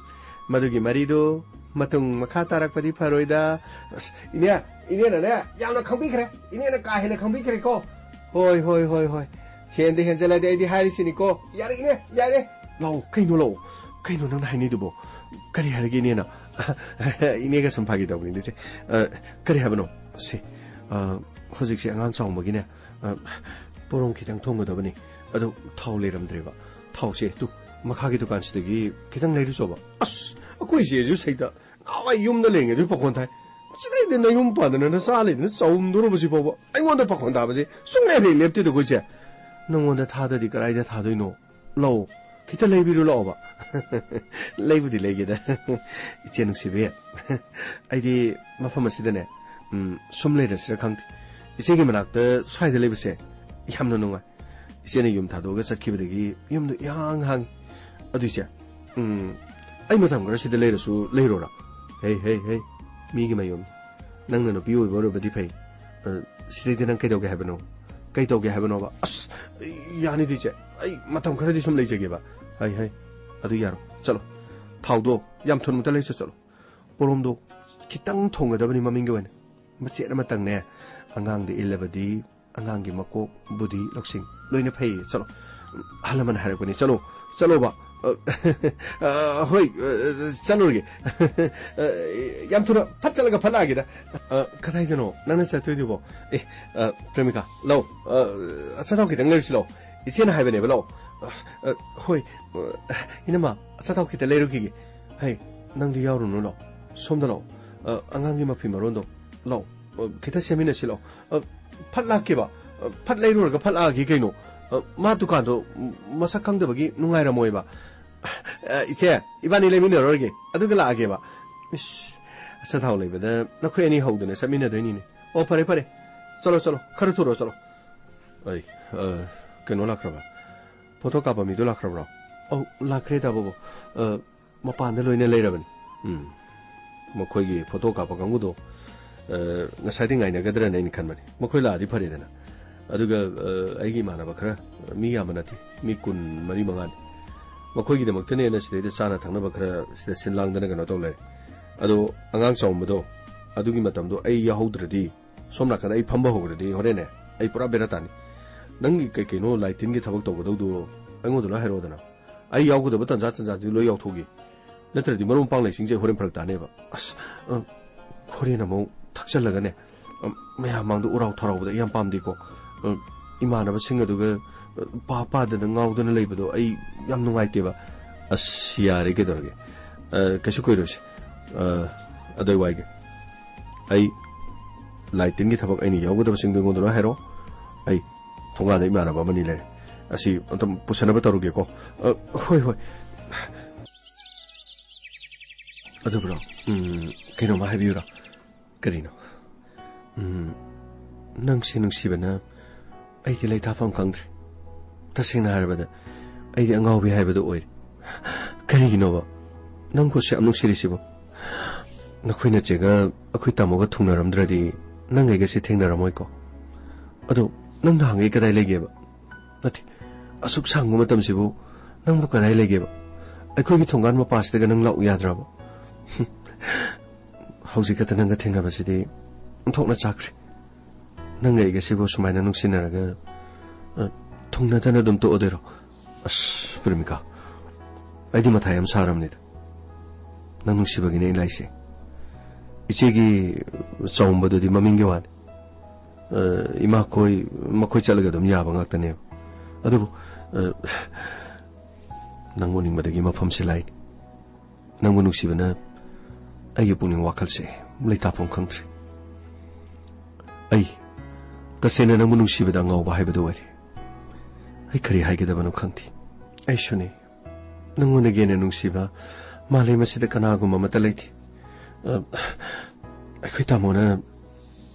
ꯃꯗꯨꯒꯤ ꯃꯔꯤꯗꯨ ꯃꯇꯨꯡ ꯃꯈꯥ ꯇꯥꯔꯛꯄꯗꯤ ꯐꯔꯣꯏꯗ꯫ ꯑꯁ, ꯏꯅꯦ, ꯏꯅꯦꯅꯅꯦ, ꯌꯥꯝꯅ ꯈꯪꯕꯤꯈ꯭ꯔꯦ꯫ ꯏꯅꯦꯅ ꯀꯥ ꯍꯦꯟꯅ ꯈꯪꯕꯤꯈ꯭ꯔꯦꯀꯣ꯫ ꯍꯣꯏ, ꯍꯣꯏ, ꯍꯣꯏ, ꯍꯣꯏ꯫ ꯍꯦꯟꯗ ꯍꯦꯟꯖꯜꯂꯗꯤ ꯑꯩꯗꯤ ꯍꯥꯏꯔꯤꯁꯤꯅꯤꯀꯣ꯫ ꯌꯥꯔꯦ, ꯏꯅꯦ, ꯌꯥꯔꯦ꯫ ꯂꯥꯛꯑꯣ, ꯀꯩꯅꯣ ꯂꯥꯛꯑꯣ? ꯀꯩꯅꯣ ꯅꯪꯅ ꯍꯥꯏꯅꯤꯗꯨꯕꯣ? ꯀꯔꯤ ꯍꯥꯏꯔꯒꯦ ꯏꯅꯦꯅ? ꯏꯅꯦꯒ ꯁꯨꯝ ꯐꯥꯒꯤ ꯇꯧꯕꯅꯤꯗ, ꯏꯆꯦ꯫ ꯑ, ꯀꯔꯤ ꯍꯥꯏꯕꯅꯣ? ꯁꯤ, ꯑ, ꯍꯧꯖꯤꯛꯁꯦ ꯑꯉꯥꯡ ꯆꯥꯎꯝꯕꯒꯤꯅꯦ, ꯑ, ꯄꯣꯔꯣꯝ ꯈꯤꯇꯪ ꯊꯣꯡꯒꯗꯕꯅꯤ꯫ ꯑꯗꯣ ꯊꯥꯎ ꯂꯩꯔꯝꯗ꯭ꯔꯦꯕ꯫ ꯊꯥꯎꯁꯦ ꯇꯨ, ꯃꯈꯥꯒꯤ ꯗꯨꯀꯥꯟꯁꯤꯗꯒꯤ ꯈꯤꯇꯪ ꯂꯩꯔꯨꯆꯣꯕ꯫ ꯑꯁ, ꯑꯩꯈꯣꯏ ꯏꯆꯦꯁꯨ ꯁꯩꯇ ꯅꯍꯥꯟꯋꯥꯏ ꯌꯨꯝꯗ ꯂꯩꯔꯤꯉꯩꯗ ꯄꯥꯈꯣꯟ ꯊꯥꯏ꯫ ꯁꯤꯗꯩꯗ ꯅꯌꯨꯝ ꯄꯥꯟꯗꯅ ꯅꯆꯥ ꯂꯩꯗꯅ ꯆꯥꯎꯝꯗꯣꯔꯕꯁꯤ ꯐꯥꯎꯕ ꯑꯩꯉꯣꯟꯗ ꯄꯥꯈꯣꯟ ꯊꯥꯕꯁꯦ ꯁꯨꯡꯂꯦꯞ ꯍꯦꯛ ꯂꯦꯞꯇꯦꯗꯀꯣ, ꯏꯆꯦ꯫ ꯅꯉꯣꯟꯗ ꯊꯥꯗꯗꯤ ꯀꯗꯥꯏꯗ ꯊꯥꯗꯣꯏꯅꯣ? ꯂꯧ, ꯈꯤꯇ ꯂꯩꯕꯤꯔꯨ ꯂꯥꯛꯑꯣꯕ꯫ ꯂꯩꯕꯨꯗꯤ ꯂꯩꯒꯦꯗ꯫ ꯏꯆꯦ ꯅꯨꯡꯁꯤꯕꯤ, ꯑꯩꯗꯤ ꯃꯐꯝ ꯑꯁꯤꯗꯅꯦ, ꯎꯝ, ꯁꯨꯝ ꯂꯩꯔꯁꯤꯔ ꯈꯪꯗꯦ꯫ ꯏꯆꯦꯒꯤ ꯃꯅꯥꯛꯇ ꯁ꯭ꯋꯥꯏꯗ ꯂꯩꯕꯁꯦ ꯌꯥꯝꯅ ꯅꯨꯡꯉꯥꯏ꯫ ꯏꯆꯦꯅ ꯌꯨꯝ ꯊꯥꯗꯣꯛꯑꯒ ꯆꯠꯈꯤꯕꯗꯒꯤ ꯌꯨꯝꯗꯣ ꯏꯍꯥꯡ ꯍꯥꯡꯉꯤ꯫ ꯑꯗꯨ ꯏꯆꯦ, ꯎꯝ, ꯑꯩ ꯃꯇꯝ ꯈꯔ ꯁꯤꯗ ꯂꯩꯔꯁꯨ ꯂꯩꯔꯣꯔꯥ? ꯍꯦ, ꯍꯦ, ꯍꯦ, ꯃꯤꯒꯤ ꯃꯌꯨꯝ꯫ ꯅꯪꯅ ꯅꯨꯄꯤ ꯑꯣꯏꯕ ꯑꯣꯏꯔꯕꯗꯤ ꯐꯩ꯫ ꯑ, ꯁꯤꯗꯩꯗ ꯅꯪ ꯀꯩꯗꯧꯒꯦ ꯍꯥꯏꯕꯅꯣ? ꯀꯩ ꯇꯧꯒꯦ ꯍꯥꯏꯕꯅꯣꯕ? ꯑꯁ, ꯌꯥꯅꯤꯗ ꯏꯆꯦ꯫ ꯑꯩ ꯃꯇꯝ ꯈꯔꯗꯤ ꯁꯨꯝ ꯂꯩꯖꯒꯦꯕ꯫ ꯍꯩ, ꯍꯩ, ꯑꯗꯨ ꯌꯥꯔꯣꯏ꯫ ꯆꯠꯂꯣ꯫ ꯊꯥꯎꯗꯣ ꯌꯥꯝ ꯊꯨꯅ ꯑꯝꯇ ꯂꯩꯔꯨꯆꯣ ꯆꯠꯂꯣ꯫ ꯄꯣꯔꯣꯝꯗꯣ ꯈꯤꯇꯪ ꯊꯣꯡꯒꯗꯕꯅꯤ ꯃꯃꯤꯡꯒꯤ ꯑꯣꯏꯅ꯫ ꯃꯆꯦꯠ ꯑꯃꯇꯪꯅꯦ, ꯑꯉꯥꯡꯗ ꯏꯜꯂꯕꯗꯤ ꯑꯉꯥꯡꯒꯤ ꯃꯀꯣꯛ, ꯕꯨꯙꯤ, ꯂꯧꯁꯤꯡ ꯂꯣꯏꯅ ꯐꯩ꯫ ꯆꯠꯂꯣ, ꯑꯍꯜ ꯂꯃꯟ ꯍꯥꯏꯔꯛꯄꯅꯤ, ꯆꯠꯂꯣ, ꯆꯠꯂꯣꯕ꯫ ꯑ, ꯑ, ꯍꯣꯏ, ꯑ, ꯆꯠꯂꯨꯔꯒꯦ꯫ ꯑ, ꯌꯥꯝ ꯊꯨꯅ ꯐꯠ ꯆꯠꯂꯒ ꯐꯠ ꯂꯥꯛꯑꯒꯦꯗ꯫ ꯑ, ꯀꯗꯥꯏꯗꯅꯣ ꯅꯪꯅ ꯆꯠꯇꯣꯏꯗꯨꯕꯣ? ꯑꯦ, ꯑ, ꯄ꯭ꯔꯦꯃꯤꯀꯥ, ꯂꯥꯛꯑꯣ꯫ ꯑ, ꯑꯆꯥꯊꯥꯎ ꯈꯤꯇꯪ ꯂꯩꯔꯨꯁꯤ ꯂꯥꯛꯑꯣ꯫ ꯏꯆꯦꯅ ꯍꯥꯏꯕꯅꯦꯕ, ꯂꯥꯛꯑꯣ꯫ ꯑ, ꯑ, ꯍꯣꯏ, ꯑ, ꯏꯅꯝꯃ, ꯑꯆꯥꯊꯥꯎ ꯈꯤꯇ ꯂꯩꯔꯨꯈꯤꯒꯦ꯫ ꯍꯩ, ꯅꯪꯗꯤ ꯌꯥꯎꯔꯨꯅꯨ, ꯂꯥꯛꯑꯣ꯫ ꯁꯣꯝꯗ ꯂꯥꯛꯑꯣ꯫ ꯑ, ꯑꯉꯥꯡꯒꯤ ꯃꯐꯤ ꯃꯔꯣꯟꯗꯣ, ꯂꯥꯛꯑꯣ꯫ ꯑ, ꯈꯤꯇ ꯁꯦꯝꯃꯤꯟꯅꯁꯤ, ꯂꯥꯛꯑꯣ꯫ ꯑ, ꯐꯠ ꯂꯥꯛꯀꯦꯕ꯫ ꯑ, ꯐꯠ ꯂꯩꯔꯨꯔꯒ ꯐꯠ ꯂꯥꯛꯑꯒꯦ ꯀꯩꯅꯣ꯫ ꯑ, ꯃꯥ ꯗꯨꯀꯥꯟꯗꯣ, ꯎꯝ, ꯃꯁꯛ ꯈꯪꯗꯕꯒꯤ ꯅꯨꯡꯉꯥꯏꯔꯝꯃꯣꯏꯕ꯫ ꯑ, ꯏꯆꯦ, ꯏꯕꯥꯅꯤ ꯂꯩꯃꯤꯟꯅꯔꯨꯔꯒꯦ, ꯑꯗꯨꯒ ꯂꯥꯛꯑꯒꯦꯕ꯫ ꯏꯁ, ꯑꯆꯥꯊꯥꯎ ꯂꯩꯕꯗ ꯅꯈꯣꯏ ꯑꯅꯤ ꯍꯧꯗꯅ ꯆꯠꯃꯤꯟꯅꯗꯣꯏꯅꯤꯅꯦ꯫ ꯑꯣ, ꯐꯔꯦ, ꯐꯔꯦ꯫ ꯆꯠꯂꯣ, ꯆꯠꯂꯣ꯫ ꯈꯔ ꯊꯨꯔꯣ, ꯆꯠꯂꯣ꯫ ꯑꯩ, ꯑ, ꯀꯩꯅꯣ ꯂꯥꯛꯈ꯭ꯔꯕ? ꯐꯣꯇꯣ ꯀꯥꯞꯄ ꯃꯤꯗꯣ ꯂꯥꯛꯈ꯭ꯔꯕ꯭ꯔꯣ? ꯑꯧ, ꯂꯥꯛꯈ꯭ꯔꯦ, ꯗꯥ ꯕꯣꯕꯣ꯫ ꯑ, ꯃꯄꯥꯟꯗ ꯂꯣꯏꯅ ꯂꯩꯔꯕꯅꯤ꯫ ꯎꯝ꯫ ꯃꯈꯣꯏꯒꯤ ꯐꯣꯇꯣ ꯀꯥꯞꯄ ꯀꯥꯡꯕꯨꯗꯣ, ꯑ, ꯉꯁꯥꯏꯗꯤ ꯉꯥꯏꯅꯒꯗ꯭ꯔꯅ ꯑꯩꯅ ꯈꯟꯕꯅꯤ꯫ ꯃꯈꯣꯏ ꯂꯥꯛꯑꯗꯤ ꯐꯔꯦꯗꯅ꯫ ꯑꯗꯨꯒ, ꯑ, ꯑꯩꯒꯤ ꯏꯃꯥꯟꯅꯕ ꯈꯔ, ꯃꯤ ꯌꯥꯝꯕ ꯅꯠꯇꯦ, ꯃꯤ ꯀꯨꯟ ꯃꯔꯤ ꯃꯉꯥꯅꯤ꯫ ꯃꯈꯣꯏꯒꯤꯗꯃꯛꯇꯅꯦꯅ ꯁꯤꯗꯩꯗ ꯆꯥꯅ ꯊꯛꯅꯕ ꯈꯔ ꯁꯤꯗ ꯁꯤꯟ ꯂꯥꯡꯗꯅ ꯀꯩꯅꯣ ꯇꯧ ꯂꯩꯔꯦ꯫ ꯑꯗꯣ ꯑꯉꯥꯡ ꯆꯥꯎꯝꯕꯗꯣ, ꯑꯗꯨꯒꯤ ꯃꯇꯝꯗꯣ ꯑꯩ ꯌꯥꯎꯍꯧꯗ꯭ꯔꯗꯤ, ꯁꯣꯝ ꯅꯥꯀꯟꯗ ꯑꯩ ꯐꯝꯕ ꯍꯧꯈ꯭ꯔꯗꯤ ꯍꯣꯔꯦꯟꯅꯦ, ꯑꯩ ꯄꯨꯔꯥ ꯕꯦꯔꯥ ꯇꯥꯅꯤ꯫ ꯅꯪꯒꯤ ꯀꯩ ꯀꯩꯅꯣ ꯂꯥꯏ ꯇꯤꯟꯒꯤ ꯊꯕꯛ ꯇꯧꯒꯗꯧꯗꯣ ꯑꯩꯉꯣꯟꯗ ꯂꯣꯏ ꯍꯥꯏꯔꯛꯑꯣꯗꯅ꯫ ꯑꯩ ꯌꯥꯎꯒꯗꯕ ꯇꯟꯖꯥ ꯇꯟꯖꯥꯗꯨꯗꯤ ꯂꯣꯏ ꯌꯥꯎꯊꯣꯛꯈꯤ꯫ ꯅꯠꯇ꯭ꯔꯗꯤ ꯃꯔꯨꯞ ꯃꯄꯥꯡ ꯂꯩꯁꯤꯡꯁꯦ ꯍꯣꯔꯦꯟ ꯐꯔꯛ ꯇꯥꯅꯦꯕ꯫ ꯑꯁ, ꯑ, ꯍꯣꯔꯦꯟ ꯑꯃꯨꯛ ꯊꯛꯆꯜꯂꯒꯅꯦ, ꯑ, ꯃꯌꯥꯝ ꯃꯥꯡꯗ ꯎꯔꯥꯎ ꯊꯔꯥꯎꯕꯗ ꯑꯩ ꯌꯥꯝ ꯄꯥꯝꯗꯦꯀꯣ꯫ ꯑ, ꯏꯃꯥꯟꯅꯕꯁꯤꯡ ꯑꯗꯨꯒ, ꯑ, ꯄꯥ ꯄꯥꯗꯅ ꯉꯥꯎꯗꯅ ꯂꯩꯕꯗꯣ ꯑꯩ ꯌꯥꯝ ꯅꯨꯡꯉꯥꯏꯇꯦꯕ꯫ ꯑꯁ, ꯌꯥꯔꯦ, ꯀꯩꯗꯧꯔꯒꯦ? ꯑ, ꯀꯩꯁꯨ ꯀꯨꯏꯔꯣꯏꯁꯦ꯫ ꯑ, ꯑꯗꯨꯋꯥꯏ ꯋꯥꯏꯒꯦ꯫ ꯑꯩ ꯂꯥꯏ ꯇꯤꯟꯒꯤ ꯊꯕꯛ ꯑꯩꯅ ꯌꯥꯎꯒꯗꯕꯁꯤꯡꯗꯣ ꯑꯩꯉꯣꯟꯗ ꯂꯣꯏ ꯍꯥꯏꯔꯛꯑꯣ꯫ ꯑꯩ ꯊꯣꯡꯒꯥꯟꯗ ꯏꯃꯥꯟꯅꯕ ꯑꯃꯅꯤ ꯂꯩꯔꯦ꯫ ꯑꯁꯤ ꯑꯝꯇ ꯄꯨꯁꯟꯅꯕ ꯇꯧꯔꯨꯒꯦꯀꯣ꯫ ꯑ, ꯍꯣꯏ, ꯍꯣꯏ꯫ ꯑꯗꯨ ꯕ꯭ꯔꯣ, ꯎꯝ, ꯀꯩꯅꯣꯝꯃ ꯍꯥꯏꯕꯤꯌꯨꯔꯣ? ꯀꯔꯤꯅꯣ? ꯎꯝ, ꯅꯪꯁꯦ ꯅꯨꯡꯁꯤꯕꯅ ꯑꯩꯗꯤ ꯂꯩꯇꯥꯐꯝ ꯈꯪꯗ꯭ꯔꯦ꯫ ꯇꯁꯦꯡꯅ ꯍꯥꯏꯔꯕꯗ ꯑꯩꯗꯤ ꯑꯉꯥꯎꯕꯤ ꯍꯥꯏꯕꯗꯨ ꯑꯣꯏꯔꯦ꯫ ꯀꯔꯤꯒꯤꯅꯣꯕ ꯅꯪꯕꯨ ꯑꯁꯨꯛ ꯌꯥꯝ ꯅꯨꯡꯁꯤꯔꯤꯁꯤꯕꯣ? ꯅꯈꯣꯏ ꯅꯆꯦꯒ ꯑꯩꯈꯣꯏ ꯇꯥꯃꯣꯒ ꯊꯨꯡꯅꯔꯝꯗ꯭ꯔꯗꯤ ꯅꯪ ꯑꯩꯒꯁꯦ ꯊꯦꯡꯅꯔꯝꯃꯣꯏꯀꯣ꯫ ꯑꯗꯣ ꯅꯪ ꯅꯍꯥꯟꯒꯩ ꯀꯗꯥꯏ ꯂꯩꯒꯦꯕ? ꯅꯠꯇꯦ, ꯑꯁꯨꯛ ꯁꯥꯡꯕ ꯃꯇꯝꯁꯤꯕꯨ ꯅꯪꯕꯨ ꯀꯗꯥꯏ ꯂꯩꯒꯦꯕ? ꯑꯩꯈꯣꯏꯒꯤ ꯊꯣꯡꯒꯥꯟ ꯃꯄꯥꯁꯤꯗꯒ ꯅꯪ ꯂꯥꯛꯎ ꯌꯥꯗ꯭ꯔꯕ? ꯍꯧꯖꯤꯛ ꯈꯛꯇ ꯅꯪꯒ ꯊꯦꯡꯅꯕꯁꯤꯗꯤ ꯑꯣꯟꯊꯣꯛꯅ ꯆꯥꯛꯈ꯭ꯔꯦ꯫ ꯅꯪꯒ ꯑꯩꯒꯁꯤꯕꯨ ꯁꯨꯃꯥꯏꯅ ꯅꯨꯡꯁꯤꯅꯔꯒ, ꯑ, ꯊꯨꯡꯅꯗꯅ ꯑꯗꯨꯝ ꯇꯣꯛꯑꯗꯣꯏꯔꯣ? ꯑꯁ, ꯄ꯭ꯔꯦꯃꯤꯀꯥ, ꯑꯩꯗꯤ ꯃꯊꯥ ꯌꯥꯝ ꯁꯥꯔꯕꯅꯤꯗ꯫ ꯅꯪ ꯅꯨꯡꯁꯤꯕꯒꯤꯅꯦ ꯑꯩ ꯂꯥꯛꯏꯁꯦ꯫ ꯏꯆꯦꯒꯤ ꯆꯥꯎꯝꯕꯗꯨꯗꯤ ꯃꯃꯤꯡꯒꯤ ꯋꯥꯅꯤ꯫ ꯑ, ꯏꯃꯥꯈꯣꯏ, ꯃꯈꯣꯏ ꯆꯠꯂꯒ ꯑꯗꯨꯝ ꯌꯥꯕ ꯉꯥꯛꯇꯅꯦꯕ꯫ ꯑꯗꯨꯕꯨ, ꯑ, ꯅꯪ ꯎꯅꯤꯡꯕꯗꯒꯤ ꯃꯐꯝꯁꯤ ꯂꯥꯛꯏꯅꯤ꯫ ꯅꯪꯕꯨ ꯅꯨꯡꯁꯤꯕꯅ ꯑꯩꯒꯤ ꯄꯨꯛꯅꯤꯡ ꯋꯥꯈꯜꯁꯦ ꯂꯩꯇꯥꯐꯝ ꯈꯪꯗ꯭ꯔꯦ꯫ ꯑꯩ ꯇꯁꯦꯡꯅ ꯅꯪꯕꯨ ꯅꯨꯡꯁꯤꯕꯗ ꯑꯉꯥꯎꯕ ꯍꯥꯏꯕꯗꯨ ꯑꯣꯏꯔꯦ꯫ ꯑꯩ ꯀꯔꯤ ꯍꯥꯏꯒꯗꯕꯅꯣ ꯈꯪꯗꯦ꯫ ꯑꯩꯁꯨꯅꯤ꯫ ꯅꯪꯉꯣꯟꯗꯒꯤ ꯍꯦꯟꯅ ꯅꯨꯡꯁꯤꯕ ꯃꯥꯂꯦꯝ ꯑꯁꯤꯗ ꯀꯅꯥꯒꯨꯝꯕ ꯑꯃꯠꯇ ꯂꯩꯇꯦ꯫ ꯑ, ꯑꯩꯈꯣꯏ ꯇꯥꯃꯣꯅ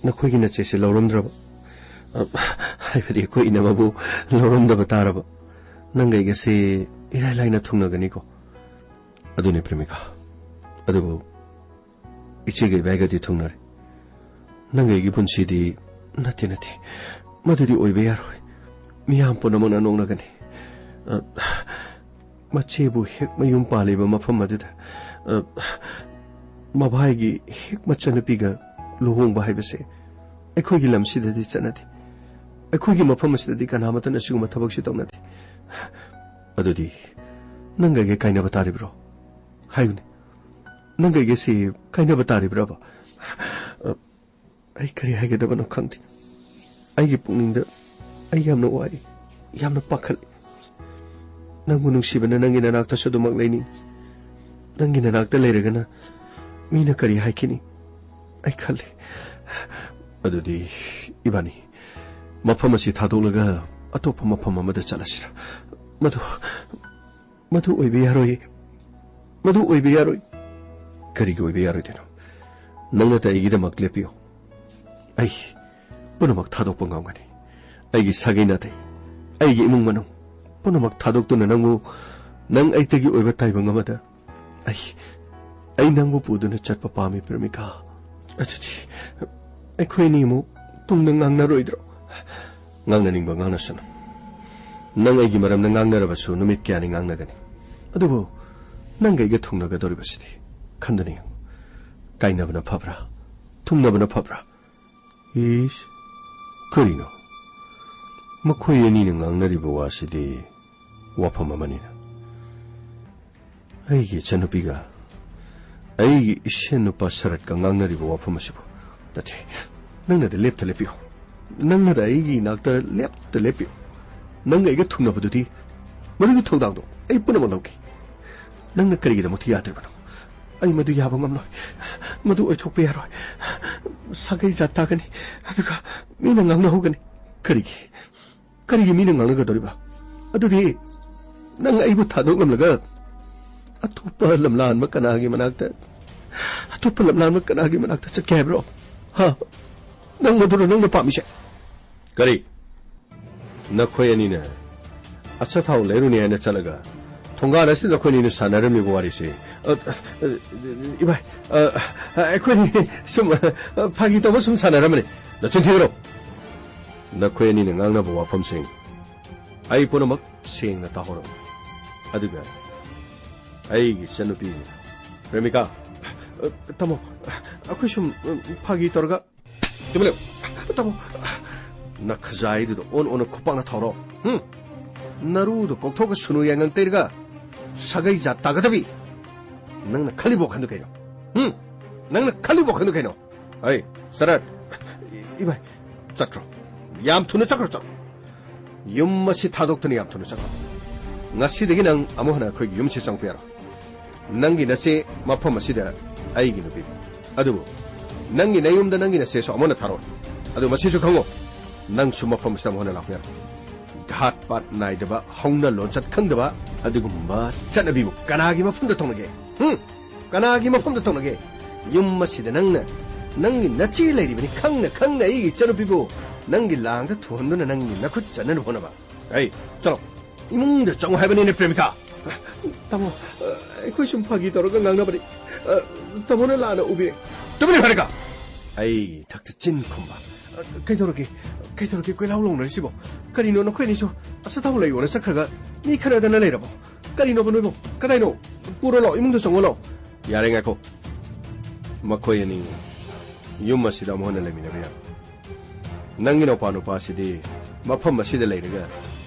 ꯅꯈꯣꯏꯒꯤ ꯅꯆꯦꯁꯦ ꯂꯧꯔꯝꯗ꯭ꯔꯕ? ꯑ, ꯍꯥꯏꯕꯗꯤ ꯑꯩꯈꯣꯏ ꯏꯅꯝꯃꯕꯨ ꯂꯧꯔꯝꯗꯕ ꯇꯥꯔꯕ? ꯅꯪꯒ ꯑꯩꯒꯁꯦ ꯏꯔꯥꯏ ꯂꯥꯏꯅ ꯊꯨꯡꯅꯒꯅꯤꯀꯣ? ꯑꯗꯨꯅꯤ ꯄ꯭ꯔꯦꯃꯤꯀꯥ꯫ ꯑꯗꯨꯕꯨ ꯏꯆꯦꯒ ꯏꯕꯥꯏꯒꯗꯤ ꯊꯨꯡꯅꯔꯦ꯫ ꯅꯪꯒ ꯑꯩꯒꯤ ꯄꯨꯟꯁꯤꯗꯤ, ꯅꯠꯇꯦ, ꯅꯠꯇꯦ, ꯃꯗꯨꯗꯤ ꯑꯣꯏꯕ ꯌꯥꯔꯣꯏ꯫ ꯃꯤꯌꯥꯝ ꯄꯨꯝꯅꯃꯛꯅ ꯅꯣꯛꯅꯒꯅꯤ꯫ ꯑ, ꯃꯆꯦꯕꯨ ꯍꯦꯛ ꯃꯌꯨꯝ ꯄꯥꯜꯂꯤꯕ ꯃꯐꯝ ꯑꯗꯨꯗ, ꯑ, ꯃꯚꯥꯏꯒꯤ ꯍꯦꯛ ꯃꯆꯟꯅꯨꯄꯤꯒ ꯂꯨꯍꯣꯡꯕ ꯍꯥꯏꯕꯁꯦ ꯑꯩꯈꯣꯏꯒꯤ ꯂꯝꯁꯤꯗꯗꯤ ꯆꯠꯅꯗꯦ꯫ ꯑꯩꯈꯣꯏꯒꯤ ꯃꯐꯝ ꯑꯁꯤꯗꯗꯤ ꯀꯅꯥꯃꯠꯇꯅ ꯑꯁꯤꯒꯨꯝꯕ ꯊꯕꯛꯁꯤ ꯇꯧꯅꯗꯦ꯫ ꯑꯗꯨꯗꯤ ꯅꯪꯒ ꯑꯩꯒ ꯀꯥꯏꯅꯕ ꯇꯥꯔꯤꯕ꯭ꯔꯣ? ꯍꯥꯏꯌꯨꯅꯦ꯫ ꯅꯪꯒ ꯑꯩꯒꯁꯤ ꯀꯥꯏꯅꯕ ꯇꯥꯔꯤꯕ꯭ꯔꯕ? ꯑ, ꯑꯩ ꯀꯔꯤ ꯍꯥꯏꯒꯗꯕꯅꯣ ꯈꯪꯗꯦ꯫ ꯑꯩꯒꯤ ꯄꯨꯛꯅꯤꯡꯗ ꯑꯩ ꯌꯥꯝꯅ ꯋꯥꯏ, ꯌꯥꯝꯅ ꯄꯥꯈꯠꯂꯤ꯫ ꯅꯪꯕꯨ ꯅꯨꯡꯁꯤꯕꯅ ꯅꯪꯒꯤ ꯅꯅꯥꯛꯇꯁꯨ ꯑꯗꯨꯃꯛ ꯂꯩꯅꯤꯡꯏ꯫ ꯅꯪꯒꯤ ꯅꯅꯥꯛꯇ ꯂꯩꯔꯒꯅ ꯃꯤꯅ ꯀꯔꯤ ꯍꯥꯏꯈꯤꯅꯤ? ꯑꯩ ꯈꯜꯂꯤ꯫ ꯑꯗꯨꯗꯤ ꯏꯕꯥꯅꯤ ꯃꯐꯝ ꯑꯁꯤ ꯊꯥꯗꯣꯛꯂꯒ ꯑꯇꯣꯞꯄ ꯃꯐꯝ ꯑꯃꯗ ꯆꯠꯂꯁꯤꯔ? ꯃꯗꯨ, ꯃꯗꯨ ꯑꯣꯏꯕ ꯌꯥꯔꯣꯏꯌꯦ꯫ ꯃꯗꯨ ꯑꯣꯏꯕ ꯌꯥꯔꯣꯏ꯫ ꯀꯔꯤꯒꯤ ꯑꯣꯏꯕ ꯌꯥꯔꯣꯏꯗꯣꯏꯅꯣ? ꯅꯪꯅꯇ ꯑꯩꯒꯤꯗꯃꯛ ꯂꯦꯞꯄꯤꯌꯨ꯫ ꯑꯩ ꯄꯨꯝꯅꯃꯛ ꯊꯥꯗꯣꯛꯄ ꯉꯝꯒꯅꯤ꯫ ꯑꯩꯒꯤ ꯁꯥꯒꯩ ꯅꯥꯇꯩ, ꯑꯩꯒꯤ ꯏꯃꯨꯡ ꯃꯅꯨꯡ ꯄꯨꯝꯅꯃꯛ ꯊꯥꯗꯣꯛꯇꯨꯅ ꯅꯪꯕꯨ, ꯅꯪ ꯑꯩꯇꯒꯤ ꯑꯣꯏꯕ ꯇꯥꯏꯕꯪ ꯑꯃꯗ ꯑꯩ, ꯑꯩ ꯅꯪꯕꯨ ꯄꯨꯗꯨꯅ ꯆꯠꯄ ꯄꯥꯝꯃꯤ, ꯄ꯭ꯔꯦꯃꯤꯀꯥ꯫ ꯑꯗꯨꯗꯤ ꯑꯩꯈꯣꯏꯅꯤ ꯑꯃꯨꯛ ꯇꯨꯡꯗ ꯉꯥꯡꯅꯔꯣꯏꯗ꯭ꯔꯣ? ꯉꯥꯡꯅꯅꯤꯡꯕ ꯉꯥꯡꯅꯁꯅꯨ꯫ ꯅꯪ ꯑꯩꯒꯤ ꯃꯔꯝꯗ ꯉꯥꯡꯅꯔꯕꯁꯨ ꯅꯨꯃꯤꯠ ꯀꯌꯥꯅꯤ ꯉꯥꯡꯅꯒꯅꯤ꯫ ꯑꯗꯨꯕꯨ ꯅꯪꯒ ꯑꯩꯒ ꯊꯨꯡꯅꯒꯗꯧꯔꯤꯕꯁꯤꯗꯤ ꯈꯟꯗꯅ ꯌꯦꯡꯉꯨ꯫ ꯀꯥꯏꯅꯕꯅ ꯐꯕ꯭ꯔꯥ? ꯊꯨꯡꯅꯕꯅ ꯐꯕ꯭ꯔꯥ? ꯏꯁ, ꯀꯔꯤꯅꯣ? ꯃꯈꯣꯏ ꯑꯅꯤꯅ ꯉꯥꯡꯅꯔꯤꯕ ꯋꯥꯁꯤꯗꯤ ꯋꯥꯐꯝ ꯑꯃꯅꯤꯅ꯫ ꯑꯩꯒꯤ ꯏꯆꯟꯅꯨꯄꯤꯒ ꯑꯩꯒꯤ ꯏꯁꯦꯟ ꯅꯨꯄꯥ ꯁꯔꯠꯀ ꯉꯥꯡꯅꯔꯤꯕ ꯋꯥꯐꯝ ꯑꯁꯤꯕꯨ? ꯅꯠꯇꯦ, ꯅꯪꯅꯗ ꯂꯦꯞꯇ ꯂꯦꯞꯄꯤꯌꯨ꯫ ꯅꯪꯅꯗ ꯑꯩꯒꯤ ꯏꯅꯥꯛꯇ ꯂꯦꯞꯇ ꯂꯦꯞꯄꯤꯌꯨ꯫ ꯅꯪꯒ ꯑꯩꯒ ꯊꯨꯡꯅꯕꯗꯨꯗꯤ, ꯃꯗꯨꯒꯤ ꯊꯧꯗꯥꯡꯗꯣ ꯑꯩ ꯄꯨꯝꯅꯃꯛ ꯂꯧꯈꯤ꯫ ꯅꯪꯅ ꯀꯔꯤꯒꯤꯗꯃꯛꯇ ꯌꯥꯗ꯭ꯔꯤꯕꯅꯣ? ꯑꯩ ꯃꯗꯨ ꯌꯥꯕ ꯉꯝꯂꯣꯏ꯫ ꯃꯗꯨ ꯑꯣꯏꯊꯣꯛꯄ ꯌꯥꯔꯣꯏ꯫ ꯁꯥꯒꯩ ꯖꯥꯠ ꯇꯥꯒꯅꯤ, ꯑꯗꯨꯒ ꯃꯤꯅ ꯉꯥꯡꯅꯍꯧꯒꯅꯤ꯫ ꯀꯔꯤꯒꯤ? ꯀꯔꯤꯒꯤ ꯃꯤꯅ ꯉꯥꯡꯅꯒꯗꯧꯔꯤꯕ? ꯑꯗꯨꯗꯤ ꯅꯪ ꯑꯩꯕꯨ ꯊꯥꯗꯣꯛꯂꯝꯂꯒ ꯑꯇꯣꯞꯄ ꯂꯝꯂꯥꯟꯕ ꯀꯅꯥꯒꯤ ꯃꯅꯥꯛꯇ, ꯑꯇꯣꯞꯄ ꯂꯝꯂꯥꯟꯕ ꯀꯅꯥꯒꯤ ꯃꯅꯥꯛꯇ ꯆꯠꯀꯦ ꯍꯥꯏꯕ꯭ꯔꯣ? ꯍꯥ? ꯅꯪ ꯃꯗꯨꯔꯣ ꯅꯪꯅ ꯄꯥꯝꯃꯤꯁꯦ? ꯀꯔꯤ? ꯅꯈꯣꯏ ꯑꯅꯤꯅ ꯑꯆꯥꯊꯥꯎ ꯂꯩꯔꯨꯅꯤ ꯍꯥꯏꯅ ꯆꯠꯂꯒ ꯊꯣꯡꯒꯥꯟ ꯑꯁꯤꯗ ꯅꯈꯣꯏ ꯑꯅꯤꯅ ꯁꯥꯟꯅꯔꯝꯃꯤꯕ ꯋꯥꯔꯤꯁꯤ? ꯑ, ꯑ, ꯏꯕꯥꯏ, ꯑ, ꯑ, ꯑꯩꯈꯣꯏꯅꯤ ꯁꯨꯝ, ꯑ, ꯐꯥꯒꯤ ꯇꯧꯕ ꯁꯨꯝ ꯁꯥꯟꯅꯔꯝꯕꯅꯤ꯫ ꯅꯆꯤꯟ ꯊꯤꯒꯅꯨ꯫ ꯅꯈꯣꯏ ꯑꯅꯤꯅ ꯉꯥꯡꯅꯕ ꯋꯥꯐꯝꯁꯤꯡ ꯑꯩ ꯄꯨꯝꯅꯃꯛ ꯁꯦꯡꯅ ꯇꯥꯍꯧꯔꯝꯃꯤ꯫ ꯑꯗꯨꯒ ꯑꯩꯒꯤ ꯏꯆꯟꯅꯨꯄꯤ ꯄ꯭ꯔꯦꯃꯤꯀꯥ, ꯑ, ꯇꯥꯃꯣ, ꯑꯩꯈꯣꯏ ꯁꯨꯝ, ꯑ, ꯐꯥꯒꯤ ꯇꯧꯔꯒ ꯇꯨꯃꯤꯟ ꯂꯩꯌꯨ꯫ ꯇꯥꯃꯣ, ꯅꯈꯖꯥꯏꯗꯨꯗ ꯑꯣꯟ ꯑꯣꯟꯅ ꯈꯨꯄꯥꯛꯅ ꯊꯥꯎꯔꯣ꯫ ꯍꯨꯝ? ꯅꯔꯨꯗꯣ ꯀꯣꯛꯊꯣꯛꯑꯒ ꯁꯨꯅꯨ ꯌꯥꯏꯉꯪ ꯇꯩꯔꯒ ꯁꯥꯒꯩ ꯖꯥꯠ ꯇꯥꯒꯗꯕꯤ꯫ ꯅꯪꯅ ꯈꯜꯂꯤꯕ ꯋꯥꯈꯜꯗꯨ ꯀꯩꯅꯣ? ꯍꯨꯝ? ꯅꯪꯅ ꯈꯜꯂꯤꯕ ꯋꯥꯈꯜꯗꯨ ꯀꯩꯅꯣ? ꯑꯩ, ꯁꯔꯠ, ꯏꯕꯥꯏ, ꯆꯠꯈ꯭ꯔꯣ꯫ ꯌꯥꯝ ꯊꯨꯅ ꯆꯠꯈ꯭ꯔꯣ, ꯆꯠꯂꯣ꯫ ꯌꯨꯝ ꯑꯁꯤ ꯊꯥꯗꯣꯛꯇꯨꯅ ꯌꯥꯝ ꯊꯨꯅ ꯆꯠꯈ꯭ꯔꯣ꯫ ꯉꯁꯤꯗꯒꯤ ꯅꯪ ꯑꯃꯨꯛ ꯍꯟꯅ ꯑꯩꯈꯣꯏꯒꯤ ꯌꯨꯝꯁꯤ ꯆꯪꯉꯛꯄ ꯌꯥꯔꯣꯏ꯫ ꯅꯪꯒꯤ ꯅꯆꯦ ꯃꯐꯝ ꯑꯁꯤꯗ ꯑꯩꯒꯤ ꯅꯨꯄꯤ꯫ ꯑꯗꯨꯕꯨ ꯅꯪꯒꯤ ꯅꯌꯨꯝꯗ ꯅꯪꯒꯤ ꯅꯆꯦꯁꯨ ꯑꯃꯨꯛ ꯍꯟꯅ ꯊꯥꯔꯛꯑꯣꯏ꯫ ꯑꯗꯨ ꯃꯁꯤꯁꯨ ꯈꯪꯉꯣ, ꯅꯪꯁꯨ ꯃꯐꯝ ꯑꯁꯤꯗ ꯑꯃꯨꯛ ꯍꯟꯅ ꯂꯥꯛꯄ ꯌꯥꯔꯣꯏ꯫ ꯘꯥꯠ ꯄꯥꯠ ꯅꯥꯏꯗꯕ, ꯍꯧꯅ ꯂꯣꯟꯆꯠ ꯈꯪꯗꯕ ꯑꯗꯨꯒꯨꯝꯕ ꯆꯠꯅꯕꯤꯕꯨ ꯀꯅꯥꯒꯤ ꯃꯐꯝꯗ ꯇꯧꯅꯒꯦ? ꯍꯨꯝ? ꯀꯅꯥꯒꯤ ꯃꯐꯝꯗ ꯇꯧꯅꯒꯦ? ꯌꯨꯝ ꯑꯁꯤꯗ ꯅꯪꯅ ꯅꯪꯒꯤ ꯅꯆꯦ ꯂꯩꯔꯤꯕꯅꯤ ꯈꯪꯅ ꯈꯪꯅ ꯑꯩꯒꯤ ꯏꯆꯟꯅꯨꯄꯤꯕꯨ ꯅꯪꯒꯤ ꯂꯥꯡꯗ ꯊꯨꯍꯟꯗꯨꯅ ꯅꯪꯒꯤ ꯅꯈꯨꯠ ꯆꯟꯅꯅꯕ ꯍꯣꯠꯅꯕ꯫ ꯑꯩ, ꯆꯠꯂꯣ꯫ ꯏꯃꯨꯡꯗ ꯆꯪꯉꯣ ꯍꯥꯏꯕꯅꯤꯅꯦ, ꯄ꯭ꯔꯦꯃꯤꯀꯥ꯫ ꯇꯥꯃꯣ, ꯑ, ꯑꯩꯈꯣꯏ ꯁꯨꯝ ꯐꯥꯒꯤ ꯇꯧꯔꯒ ꯉꯥꯡꯅꯕꯅꯤ꯫ ꯑ, ꯇꯥꯃꯣꯅ ꯂꯥꯟꯅ ꯎꯕꯤꯔꯦ꯫ ꯇꯨꯃꯤꯟ ꯂꯩꯌꯨ, ꯄ꯭ꯔꯦꯃꯤꯀꯥ꯫ ꯑꯩꯒꯤ ꯏꯊꯛꯇ ꯆꯤꯟ ꯈꯨꯝꯕ꯫ ꯑ, ꯀꯩꯗꯧꯔꯒꯦ? ꯀꯩꯗꯧꯔꯒꯦ ꯀꯣꯏꯂꯥꯎ ꯂꯥꯎꯅꯔꯤꯁꯤꯕꯣ? ꯀꯔꯤꯅꯣ ꯅꯈꯣꯏ ꯑꯅꯤꯁꯨ ꯑꯆꯥꯊꯥꯎ ꯂꯩꯌꯣꯅ ꯆꯠꯈ꯭ꯔꯒ ꯃꯤ ꯈꯠꯅꯗꯅ ꯂꯩꯔꯕꯣ? ꯀꯔꯤꯅꯣꯕ ꯅꯣꯏꯕꯣ? ꯀꯗꯥꯏꯅꯣ? ꯄꯨꯔꯣ ꯂꯥꯛꯑꯣ, ꯏꯃꯨꯡꯗ ꯆꯪꯉꯣ ꯂꯥꯛꯑꯣ꯫ ꯌꯥꯔꯦ, ꯉꯥꯏꯈꯣ꯫ ꯃꯈꯣꯏ ꯑꯅꯤ ꯌꯨꯝ ꯑꯁꯤꯗ ꯑꯃꯨꯛ ꯍꯟꯅ ꯂꯩꯃꯤꯟꯅꯕ ꯌꯥꯔꯣꯏ꯫ ꯅꯪꯒꯤ ꯅꯨꯄꯥ ꯅꯨꯄꯥꯁꯤꯗꯤ ꯃꯐꯝ ꯑꯁꯤꯗ ꯂꯩꯔꯒ